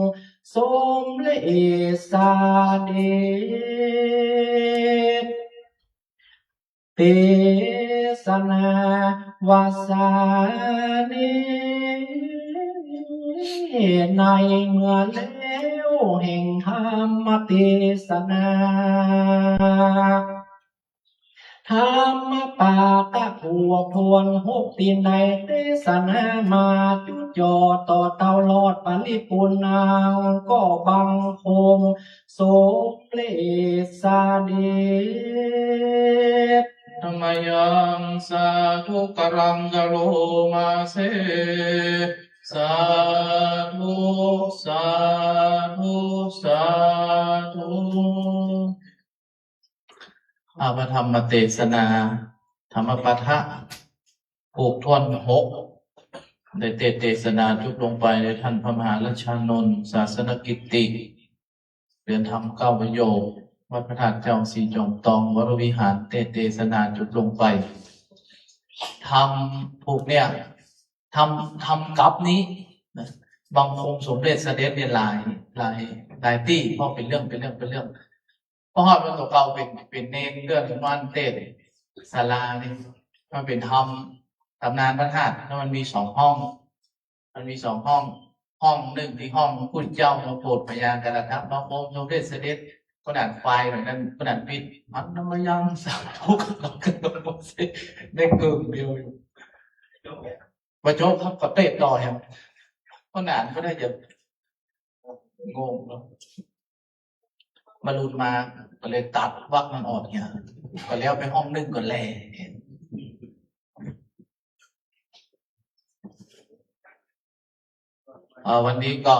สมเด็จเต วาสานิ ในเมื่อแล้วแห่งธรรมเตสนา ธรรมปาฐะทบทวนหกตี้ในเตสนามาจุดจ่อต่อตลอดปริปูรณัง ก็บังคมสมเด็จเสด็จ ธัมมายัง สาธุการัง กะโรมาเส สาธุ สาธุ สาธุ อา พระธรรมเตสนา ธรรมปาฐะ ผูกถ้วนหก ได้เตสน์เตสนาจุบลงไปโดยท่านพระมหารัชชานนท์ ศาสนกิตติ เรือนธรรมเก้าประโยค วัดพระธาตุเจ้าสีจอมตอง วรวิหาร เตสน์เตสนาจุบลงไป ธรรมผูกเนี่ย ธรรม ธรรมกัปนี้นะ บังคมสมเด็จเสด็จเนี่ยหลาย หลาย หลายตี้ เพราะเป๋นเรื่อง เป๋นเรื่อง เป๋นเรื่อง พอฮอดวันตั๋วเก่าเป๋น เป๋นเณรเลื่อนมานเตสน์ศาลานี่ มันเป๋นธรรม ต๋ำนานพระธาตุ แล้วมันมีสองห้อง มันมีสองห้อง ห้องนึ่งตี้ห้องพุทธเจ้ามาโปรดพญากรัตถะ มาโฮมสมเด็จเสด็จ ขนาดควายหน่อยนั้น ขนาดปิด ธัมมายัง สาธุ ได้เกิ่งเดียวอยู่ บ่จบครับ ก็เตสน์ต่อแหม ขนาดก็ได้จะงงเนาะ บรรลุมาก็เลยตัดวรรคมันออกเนี่ย ก็แล้วไปห้องนึ่งก่อนแล เอ่อ วันนี้ก็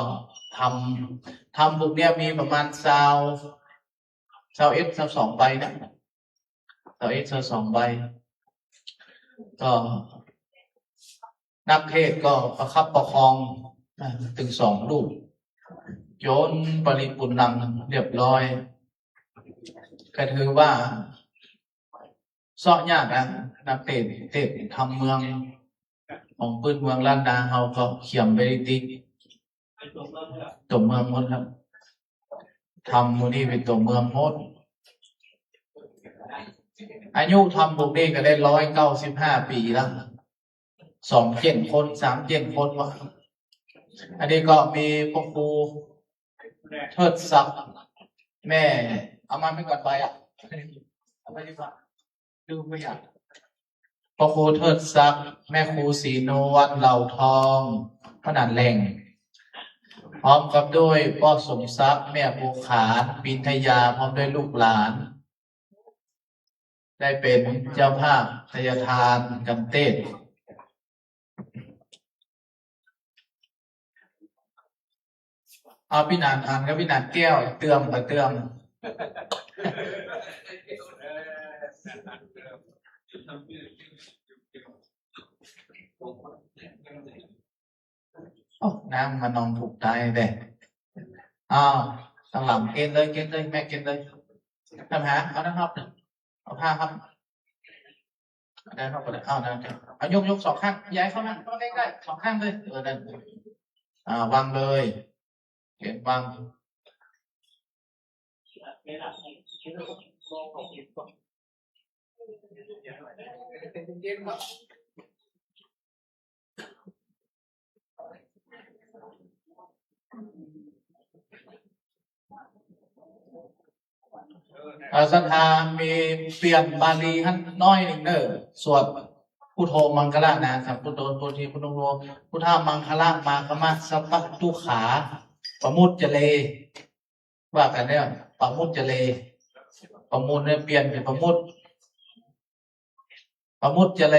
ธรรม ธรรมผูกเนี่ยมีประมาณซาว ซาวเอ็ด ซาวสองใบนะ ซาวเอ็ด ซาวสองใบ ก็นักเตสน์ก็ประคับประคอง อ่า ตึงสองรูป จ๋นปริปูรณังเรียบร้อย ก็ถือว่า เซาะยากนะ นักเตสน์ เตสน์ธรรมเมือง ของปื้นเมืองล้านนาเฮาก็เขียมไปติด ตั๋วเมืองหมดครับ ธรรมหมู่นี้เป๋นตั๋วเมืองหมด อายุธรรมพวกนี้ก็ได้ร้อยเก้าสิบห้าปี๋แล้ว สองเจ้นคน สามเจ้นคนวะ อันนี้ก็มีพระครูเทิดศักดิ์ แม่ เอามาไม่ก่อนไปอ่ะ เอาไปดีกว่า ดูไม่อยาก พระครูเทิดศักดิ์ แม่ครูศรีนวล เหล่าทอง พระนันแหล่ง พร้อมกับด้วยป้อสมศักดิ์ แม่บัวขาน ปินทยา พร้อมด้วยลูกหลาน ได้เป๋นเจ้าภาพไทยทานกั๋นเตสน์ เอาปี้หนานอันกับปี้หนานแก้ว เติมก็เติม โอ้ น้ำมานองถูกตายเด้ อ้าว ตังหลังเก็นเลย เก็นเลย แม่เก็นเลย ทำหา เอานะครับ เอาผ้าครับ ได้ครับ เอาได้ครับ เอาได้ครับ เอายก ยกสองข้าง ย้ายเข้ามา เข้าใกล้ๆ สองข้างเลย เออ นั่น อ่า วางเลย เก็นวาง เอ่อ ศรัทธามีเปลี่ยนบาลีหั้นน้อยนึ่งเน่อ สวดพุทโธมังคละนะ สัพพุทโธ พุทธี พุทโธ พุทธมังคละ มาคะมะ สัพพะทุกขา ปะมุจจะเล ว่ากั๋นเนี่ย ปะมุจจะเล ปะมุจเนี่ยเปลี่ยนเป๋นปะมุจ ปะมุจจะเล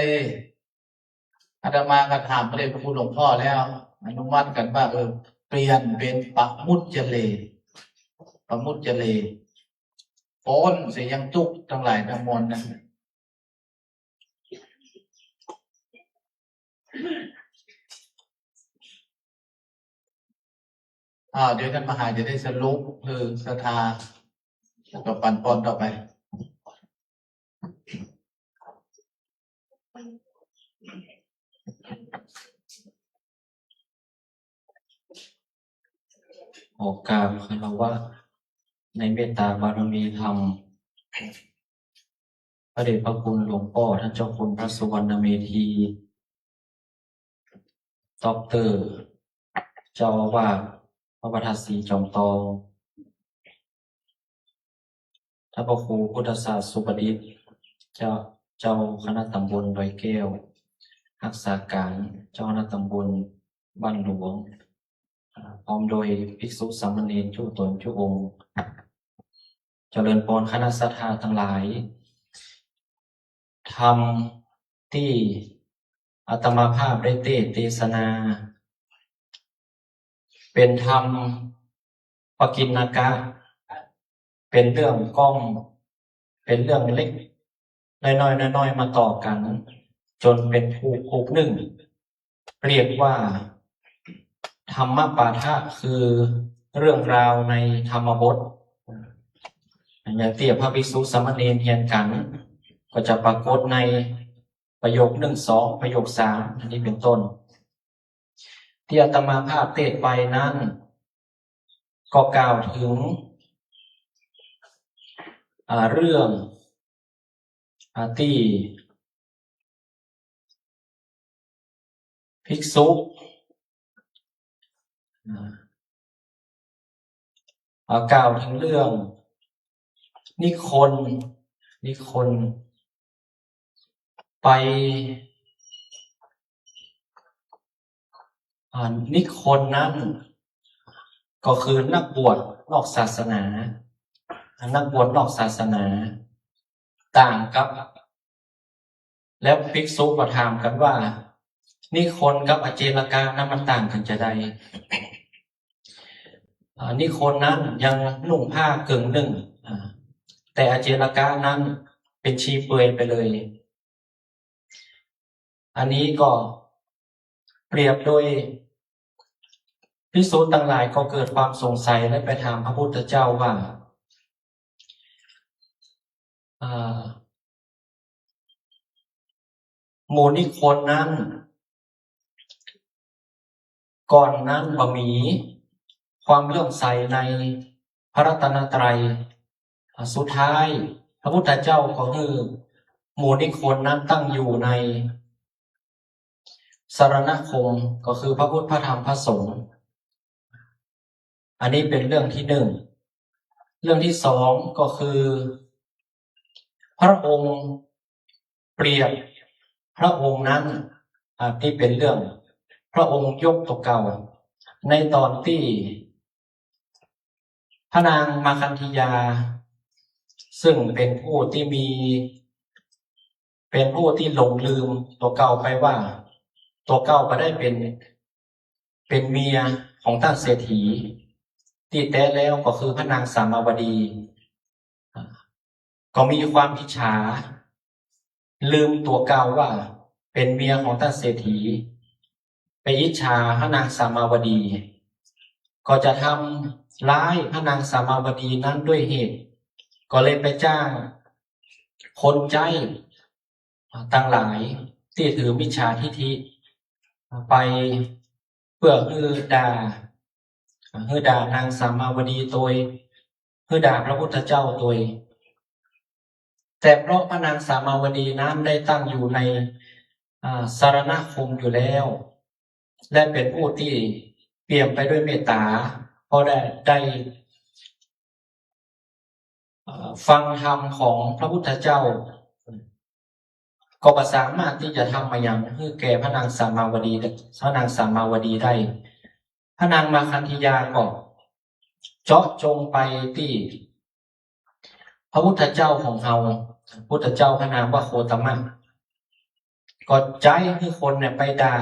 อาตมาก็ถามพระเดชพระคุณหลวงพ่อแล้ว อนุมัติกั๋นว่า เออ เปลี่ยนเป๋นปะมุจจะเล ปะมุจจะเล ป๊นเสียยังตุ๊กข์ตังหลายตังมวลนะ อ่า เดี๋ยวท่านมหาจะได้สรุป คือศรัทธา แล้วก็ปั๋นปอนต่อไป ขอกราบคารวะในเมตตาบารมีธรรม พระเดชพระคุณหลวงป้อท่านเจ้าคุณพระสุวรรณเมธี ด็อกเตอร์ เจ้าอาวาสวัดพระธาตุศรีจอมตอง ท่านพระครูพุทธศาสตร์สุประดิษฐ์ เจ้า เจ้าคณะตำบลดอยแก้ว รักษาการเจ้าคณะตำบลบ้านหลวง อ่า พร้อมโดยภิกษุสามเณรทุกตนทุกองค์ เจริญปอนคณะศรัทธาตังหลาย ธรรมตี้อาตมาภาพได้เตสน์เตสนา เป๋นธรรมปกิณกะ เป๋นเรื่องก้อง เป๋นเรื่องเล็ก น้อยๆ น้อยๆ มาต่อกั๋น จ๋นเป๋นผูกผูกนึ่ง เรียกว่าธรรมปาฐะ คือเรื่องราวในธรรมบท อย่างตี้พระภิกษุสามเณรเฮียนกั๋น ก็จะปรากฏในประโยคนึ่ง สอง ประโยคสาม อันนี้เป๋นต้น ตี้อาตมาภาพเตสน์ไปนั้น ก็กล่าวเถิง อ่า เรื่อง อ่า ตี้ภิกษุ อ่า อ่า กล่าวเถิงเรื่องนิคน นิคน ไป อ่า นิคนนั้น ก็คือนักบวชนอกศาสนา นักบวชนอกศาสนา ต่างกับ แล้วภิกษุก็ถามกั๋นว่า นิคนกับอเจลกะนั้นมันต่างกั๋นจาใด อ่า นิคนนั้นยังนุ่งผ้าเกิ่งนึ่ง อ่า แต่อเจลกะนั้นเป๋นชีเปลือยไปเลย อันนี้ก็เปรียบโดยภิกษุตังหลายก็เกิดความสงสัยและไปถามพระพุทธเจ้าว่า อ่า หมู่นิคนนั้น ก่อนนั้นบ่มีความเลื่อมใสในพระรัตนตรัย อ่า สุดท้ายพระพุทธเจ้าก็หื้อหมู่นิคนนั้นตั้งอยู่ในสรณคม ก็คือพระพุทธ พระธรรม พระสงฆ์ อันนี้เป๋นเรื่องตี้นึ่ง เรื่องตี้สองก็คือ พระองค์เปรียบพระองค์นั้น อ่า ตี้เป๋นเรื่องพระองค์ยกตั๋วเก่า ในต๋อนตี้พระนางมาคันธยา ซึ่งเป๋นผู้ตี้มี เป๋นผู้ตี้หลงลืมตั๋วเก่าไปว่า ตั๋วเก่าบ่ได้เป๋น เป๋นเมียของต้านเศรษฐี ตี้แต๊แล้วก็คือพระนางสามาวดี อ่า ก็มีความอิจฉา ลืมตั๋วเก่าว่าเป๋นเมียของต้านเศรษฐี ไปอิจฉาพระนางสามาวดี ก็จะทำร้ายพระนางสามาวดีนั้นด้วยเหตุ ก็เลยไปจ้างคนใจ๊ตังหลายตี้ถือมิจฉาทิฏฐิไป เปื้อหื้อด่า หื้อด่านางสามาวดีตวย หื้อด่าพระพุทธเจ้าตวย แต่เพราะพระนางสามาวดีนั้นได้ตั้งอยู่ใน อ่า สรณคมอยู่แล้ว และเป๋นผู้ตี้เปี่ยมไปด้วยเมตต๋า เพราะได้ ได้ เอ่อ ฟังธรรมของพระพุทธเจ้า ก็บ่สามารถตี้จะทำอะหยังหื้อแก่พระนางสามาวดี พระนางสามาวดีได้ พระนางมาคันธยาก็เจาะจงไปตี้พระพุทธเจ้าของเฮา พุทธเจ้าพระนามว่าโคตมะ ก็ใจ๊หื้อคนเนี่ยไปด่า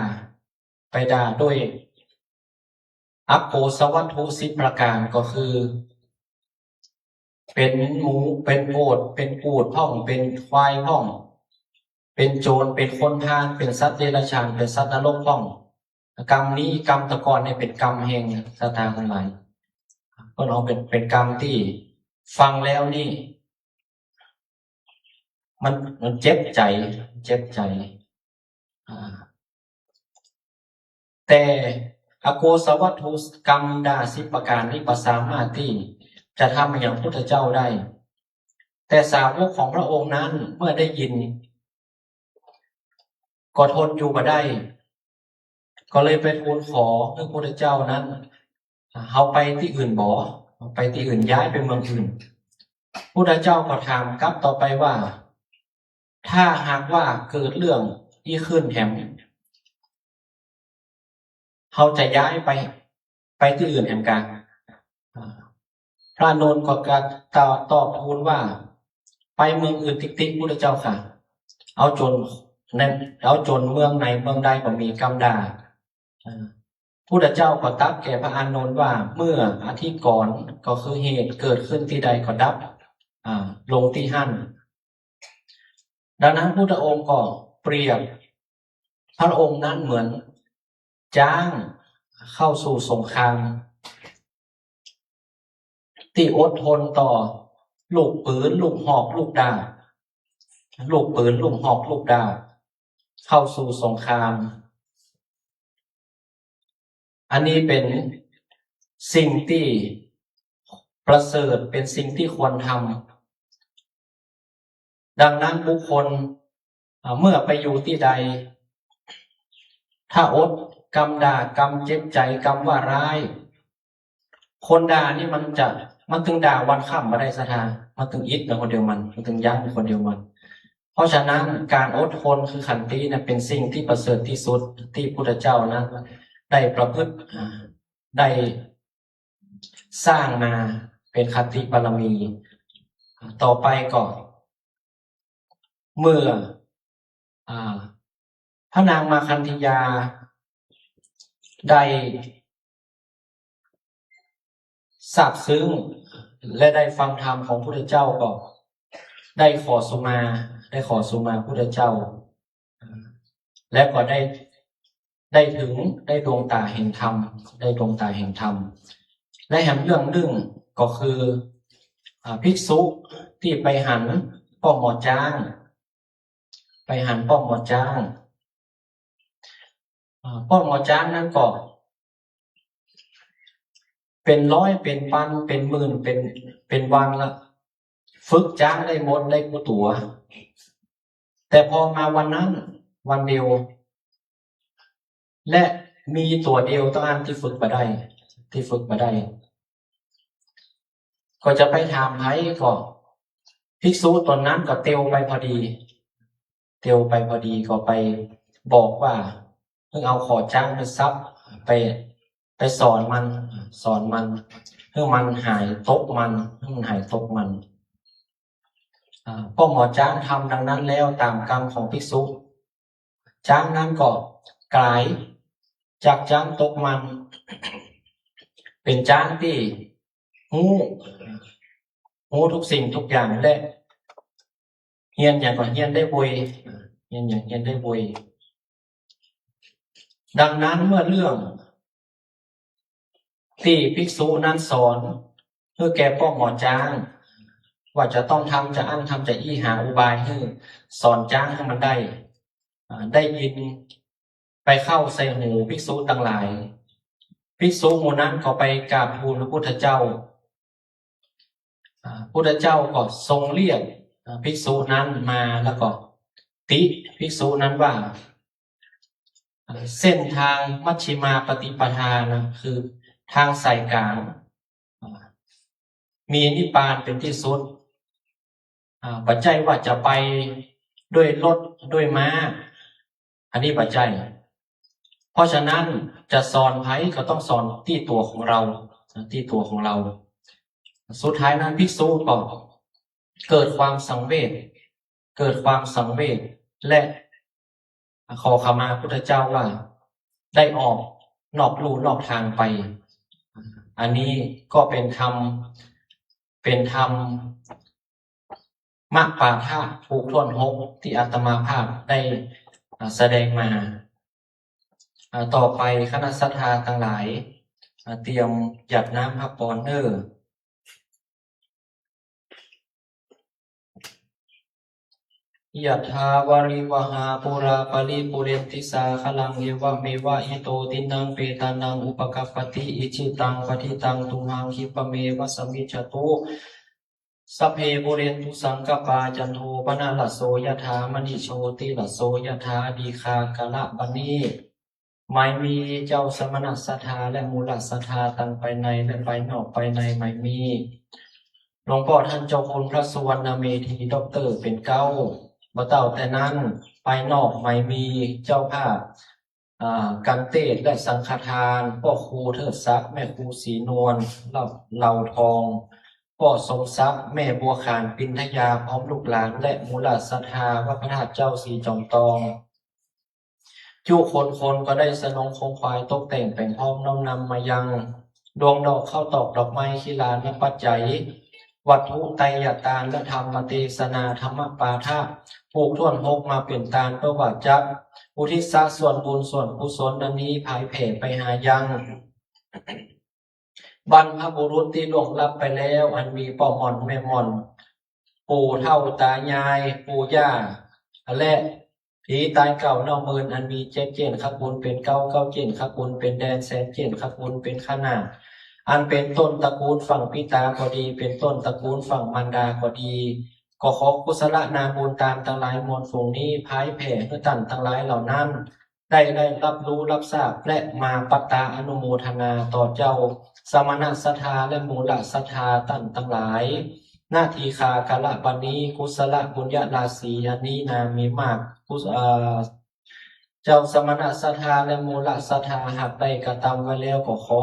ไปด่าด้วยอโกศวัตถุสิบประก๋าน ก็คือ เป๋นหมู เป๋นโอด เป๋นกูดพ่อง เป๋นควายพ่อง เป๋นโจร เป๋นคนพาล เป๋นสัตว์เดรัจฉาน เป๋นสัตว์นรกพ่อง กรรมนี้ กรรมตะก่อนเนี่ยเป๋นกรรมแห่งศรัทธาตังหลาย เปิ้นเอาเป๋น เป๋นกรรมตี้ฟังแล้วนี่ มัน มันเจ็บใจ๋ เจ็บใจ๋ อ่า แต่อโกศวัตถุกรรมด่าสิบประก๋านนี้บ่สามารถตี้จะทำอะหยังพุทธเจ้าได้ แต แต่สาวกของพระองค์นั้นเมื่อได้ยิน ก็ทนอยู่บ่ได้ ก็เลยไปทูลขอหื้อพระพุทธเจ้านั้น เฮาไปตี้อื่นบ่ ไปตี้อื่น ย้ายไปเมืองอื่น พุทธเจ้าก็ถามกลับต่อไปว่า ถ้าหากว่าเกิดเรื่องอี้ขึ้นแหม เฮาจะย้ายไป ไปตี้อื่นแหมกา อ่า พระอานนท์ก็กล่าวตอบ ตอบทูลว่า ไปเมืองอื่นติ๊กๆ พุทธเจ้าข้า เอาจ๋นใน เอาจ๋นเมืองไหนเมืองใดก็มีกำดา อ่า พุทธเจ้าก็ตรัสแก่พระอานนท์ว่า เมื่ออธิกรณ์ก็คือเหตุเกิดขึ้นตี้ใดก็ดับ อ่า ลงตี้หั้น ดังนั้นพุทธองค์ก็เปรียบพระองค์นั้นเหมือนจ๊างเข้าสู่สงคราม ตี้อดทนต่อลูกปืน ลูกหอก ลูกดาบ ลูกปืน ลูกหอก ลูกดาบ เข้าสู่สงคราม อันนี้เป๋นสิ่งตี้ประเสริฐ เป๋นสิ่งตี้ควรทำ ดังนั้นบุคคล อ่า เมื่อไปอยู่ตี้ใด ถ้าอดกำด่า กำเจ็บใจ๋ กำว่าร้าย คนด่านี่มันจะ มันตึงด่าวันค่ำบ่ได้ศรัทธา มันตึงอิดนะคนเดียวมัน มันตึงยั้งคนเดียวมัน เพราะฉะนั้นการอดทนคือขันตินะ เป๋นสิ่งตี้ประเสริฐตี้สุดตี้พุทธเจ้านั้นได้ประพฤติ อ่า ได้สร้างมาเป๋นขันติบารมี ต่อไปก็ เมื่อ อ่า พระนางมาคันธยาได้ซาบซึ้งและได้ฟังธรรมของพุทธเจ้าก็ได้ขอสุมา ได้ขอสุมาพุทธเจ้า และก็ได้ ได้ถึง ได้ดวงต๋าเห็นธรรม ได้ดวงต๋าเห็นธรรม และแหมเรื่องนึ่งก็คือ อ่า ภิกษุตี้ไปหันป้อหมอจ๊าง ไปหันป้อหมอจ๊าง อ่า ป้อหมอจ๊างนั้นก็ เป๋นร้อย เป๋นปัน เป๋นหมื่น เป๋น เป๋นวันละ ฝึกจ๊างได้หมด ได้กู้ตั๋ว แต่พอมาวันนั้น วันเดียว และมีตั๋วเดียวเต้าอั้นตี้ฝึกบ่ได้ ตี้ฝึกบ่ได้ ก็จะไปถามใผก็ ภิกษุต๋นนั้นก็เตียวไปพอดี เตียวไปพอดีก็ไปบอกว่า หื้อเอาขอจ๊างไปซับ ไป ไปสอนมัน สอนมัน หื้อมันหายตกมัน หื้อมันหายตกมัน อ่า ป้อหมอจ๊างทำดังนั้นแล้วต๋ามกำของภิกษุ จ๊างนั้นก็ก๋ายจากจ๊างตกมัน เป๋นจ๊างตี้ฮู้ ฮู้ทุกสิ่งทุกอย่าง และเฮียนหยังก็เฮียนได้ไว เฮียนหยังเฮียนได้ไว ดังนั้นเมื่อเรื่องตี้ภิกษุนั้นสอนหื้อแก่ป้อหมอจ๊าง ว่าจะต้องทำจะอั้นทำจะอี้ หาอุบายหื้อสอนจ๊างหื้อมันได้ อ่า ได้ยินไปเข้าใส่หูภิกษุตังหลาย ภิกษุหมู่นั้นก็ไปกราบทูลพระพุทธเจ้า อ่า พุทธเจ้าก็ทรงเรียก อ่า ภิกษุนั้นมาแล้วก็ติภิกษุนั้นว่า อ่า เส้นทางมัชฌิมาปฏิปทานะ คือทางสายกลาง อ่า มีนิพพานเป๋นตี้สุด อ่า บ่ใจ้ว่าจะไปด้วยรถด้วยม้า อันนี้บ่ใจ้ เพราะฉะนั้นจะสอนใผก็ต้องสอนตี้ตั๋วของเรา ตี้ตั๋วของเรา สุดท้ายนั้นภิกษุก็เกิดความสังเวช เกิดความสังเวช และขอขมาพุทธเจ้าว่าได้ออกนอกลู่นอกทางไป อันนี้ก็เป๋นธรรม เป๋นธรรม มะปาฐะผูกถ้วนหกตี้อาตมาภาพได้ อ่า แสดงมา อ่า ต่อไปคณะศรัทธาตังหลาย อ่า เตรียมหยาดน้ำพระปอนเน้อ ยะถาวาริวหาปูราปะริปูเรนติสาคะลัง เอวะเมวะอิโตทินังเปตานังอุปะกัปปะติ อิจิตังปะทิตังตุมหังคิปะเมวะสะมิชฌะตุ สัพเพ ปูเรนตุ สังกัปปา จันโท ปนรสโส ยะถา มะณิ โชติรสโส ยะถา ทีฆา กะละ ปะนิ หมายมีเจ้าสมณสัตถาและมูลสัตถาตังภายในและภายนอก ภายในหมายมีหลวงป้อต้านเจ้าคุณพระสุวรรณเมธี ด็อกเตอร์ เป๋นเก๊า บ่าเต้าแต่นั้น ภายนอกหมายมีเจ้าภาพ อ่า กัณฑ์เตศน์และสังฆทาน ป้อครูเทิดศักดิ์ แม่ครูศรีนวล เหล่า เหล่าทอง ป้อสมศักดิ์ แม่บัวขาน ปินทยา พร้อมลูกหลาน และมูลสัตถาวัดพระธาตุเจ้าสีจอมตอง จุคนคนก็ได้สนองของขวัญตกแต่งแป๋งพร้อมน้อมนำมายัง ดวงดอกข้าวตอกดอกไม้ ขีลานะปัจจัย วัตถุไตรยตานและธรรมเตสนา ธรรมปาฐะ ผูกถ้วนหกมาเป๋นตานเปื้อว่าจักอุทิศส่วนบุญส่วนกุศลอันนี้ผายแผ่ไปหายัง บรรพบุรุษตี้ล่วงลับไปแล้ว อันมีป้อหม่อนแม่หม่อน ปู่เฒ่าตายาย ปู่ย่า และผีตายเก่าเน่าเมิน อันมีเจ็ดเจ้นขปูนเป๋นเก๊า เก๊าเจ้นขปูนเป๋นแดน แสนเจ้นขปูนเป๋นขนาด อันเป๋นต้นตระกูลฝั่งปิตาก็ดี เป๋นต้นตระกูลฝั่งมารดาก็ดี ก็ขอกุศลนาบุญตานตังหลายมวลฝูงนี้ ผายแผ่หื้อต้านตังหลายเหล่านั้น ได้ ได้ฮับฮู้ฮับทราบ และมาปัตตาอนุโมทนาต่อเจ้าสมณสัตถาและมูลสัตถาต้านตังหลาย ณ ทีฆากะละบัดนี้ กุศลบุญญาราศีอันนี้นามีมาก กุศ- เอ่อ เจ้าสมณสัตถาและมูลสัตถาหากได้กระตำไว้แล้วก็ขอ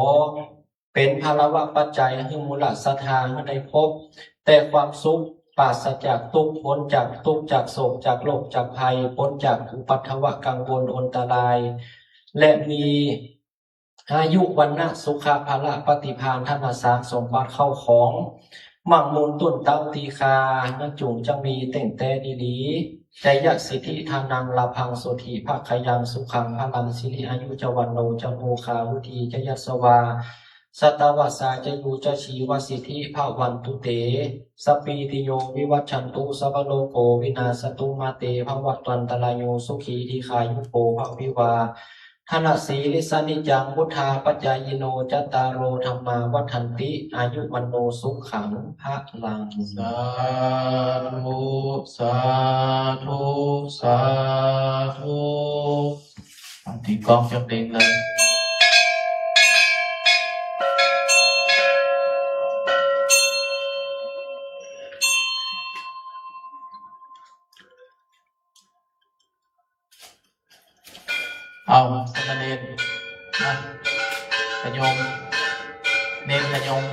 เป๋นพลวปัจจัยหื้อมูลสัตถาหื้อได้พบแต่ความสุข ปราศจากตุ๊กข์ ป๊นจากตุ๊กข์ จากโศก จากโรค จากภัย ป๊นจากอุปัทวะกังวลอันตราย และมีอายุ วรรณะ สุขะ พละ ปฏิภาณ ธนสารสมบัติเข้าของ มั่งมูลตุ๊นเต๊า ทีฆา นั้นจุ่งจะมีเต้งแต๊ดีๆ จยะสิทธิ ธนัง ลาภัง โสติ ภะคะยัง สุขัง พลัง สิริ อายุ จะ วัณโณ จะ โภคา วุฒิ จะ ยัสสะวา สัตตวัสสา จะ ยู จะ ชีวสิทธิ ภะวันตุ เต สัพพีติโย วิวัชชันตุ สัพพะโรโก วินาสสะตุ มา เต ภะวัตวันตะราโย สุขี ทีฆายุโก ภะ วิวา ทะนะสีลิสสะนิจจัง วุฑฒาปะจายิโน จัตตาโร ธัมมา วัฑฒันติ อายุ วัณโณ สุขัง พลัง สาธุ สาธุ สาธุ ตีกลองจักเต็มเลย เอา สามเณร มา ขยม เณรขยม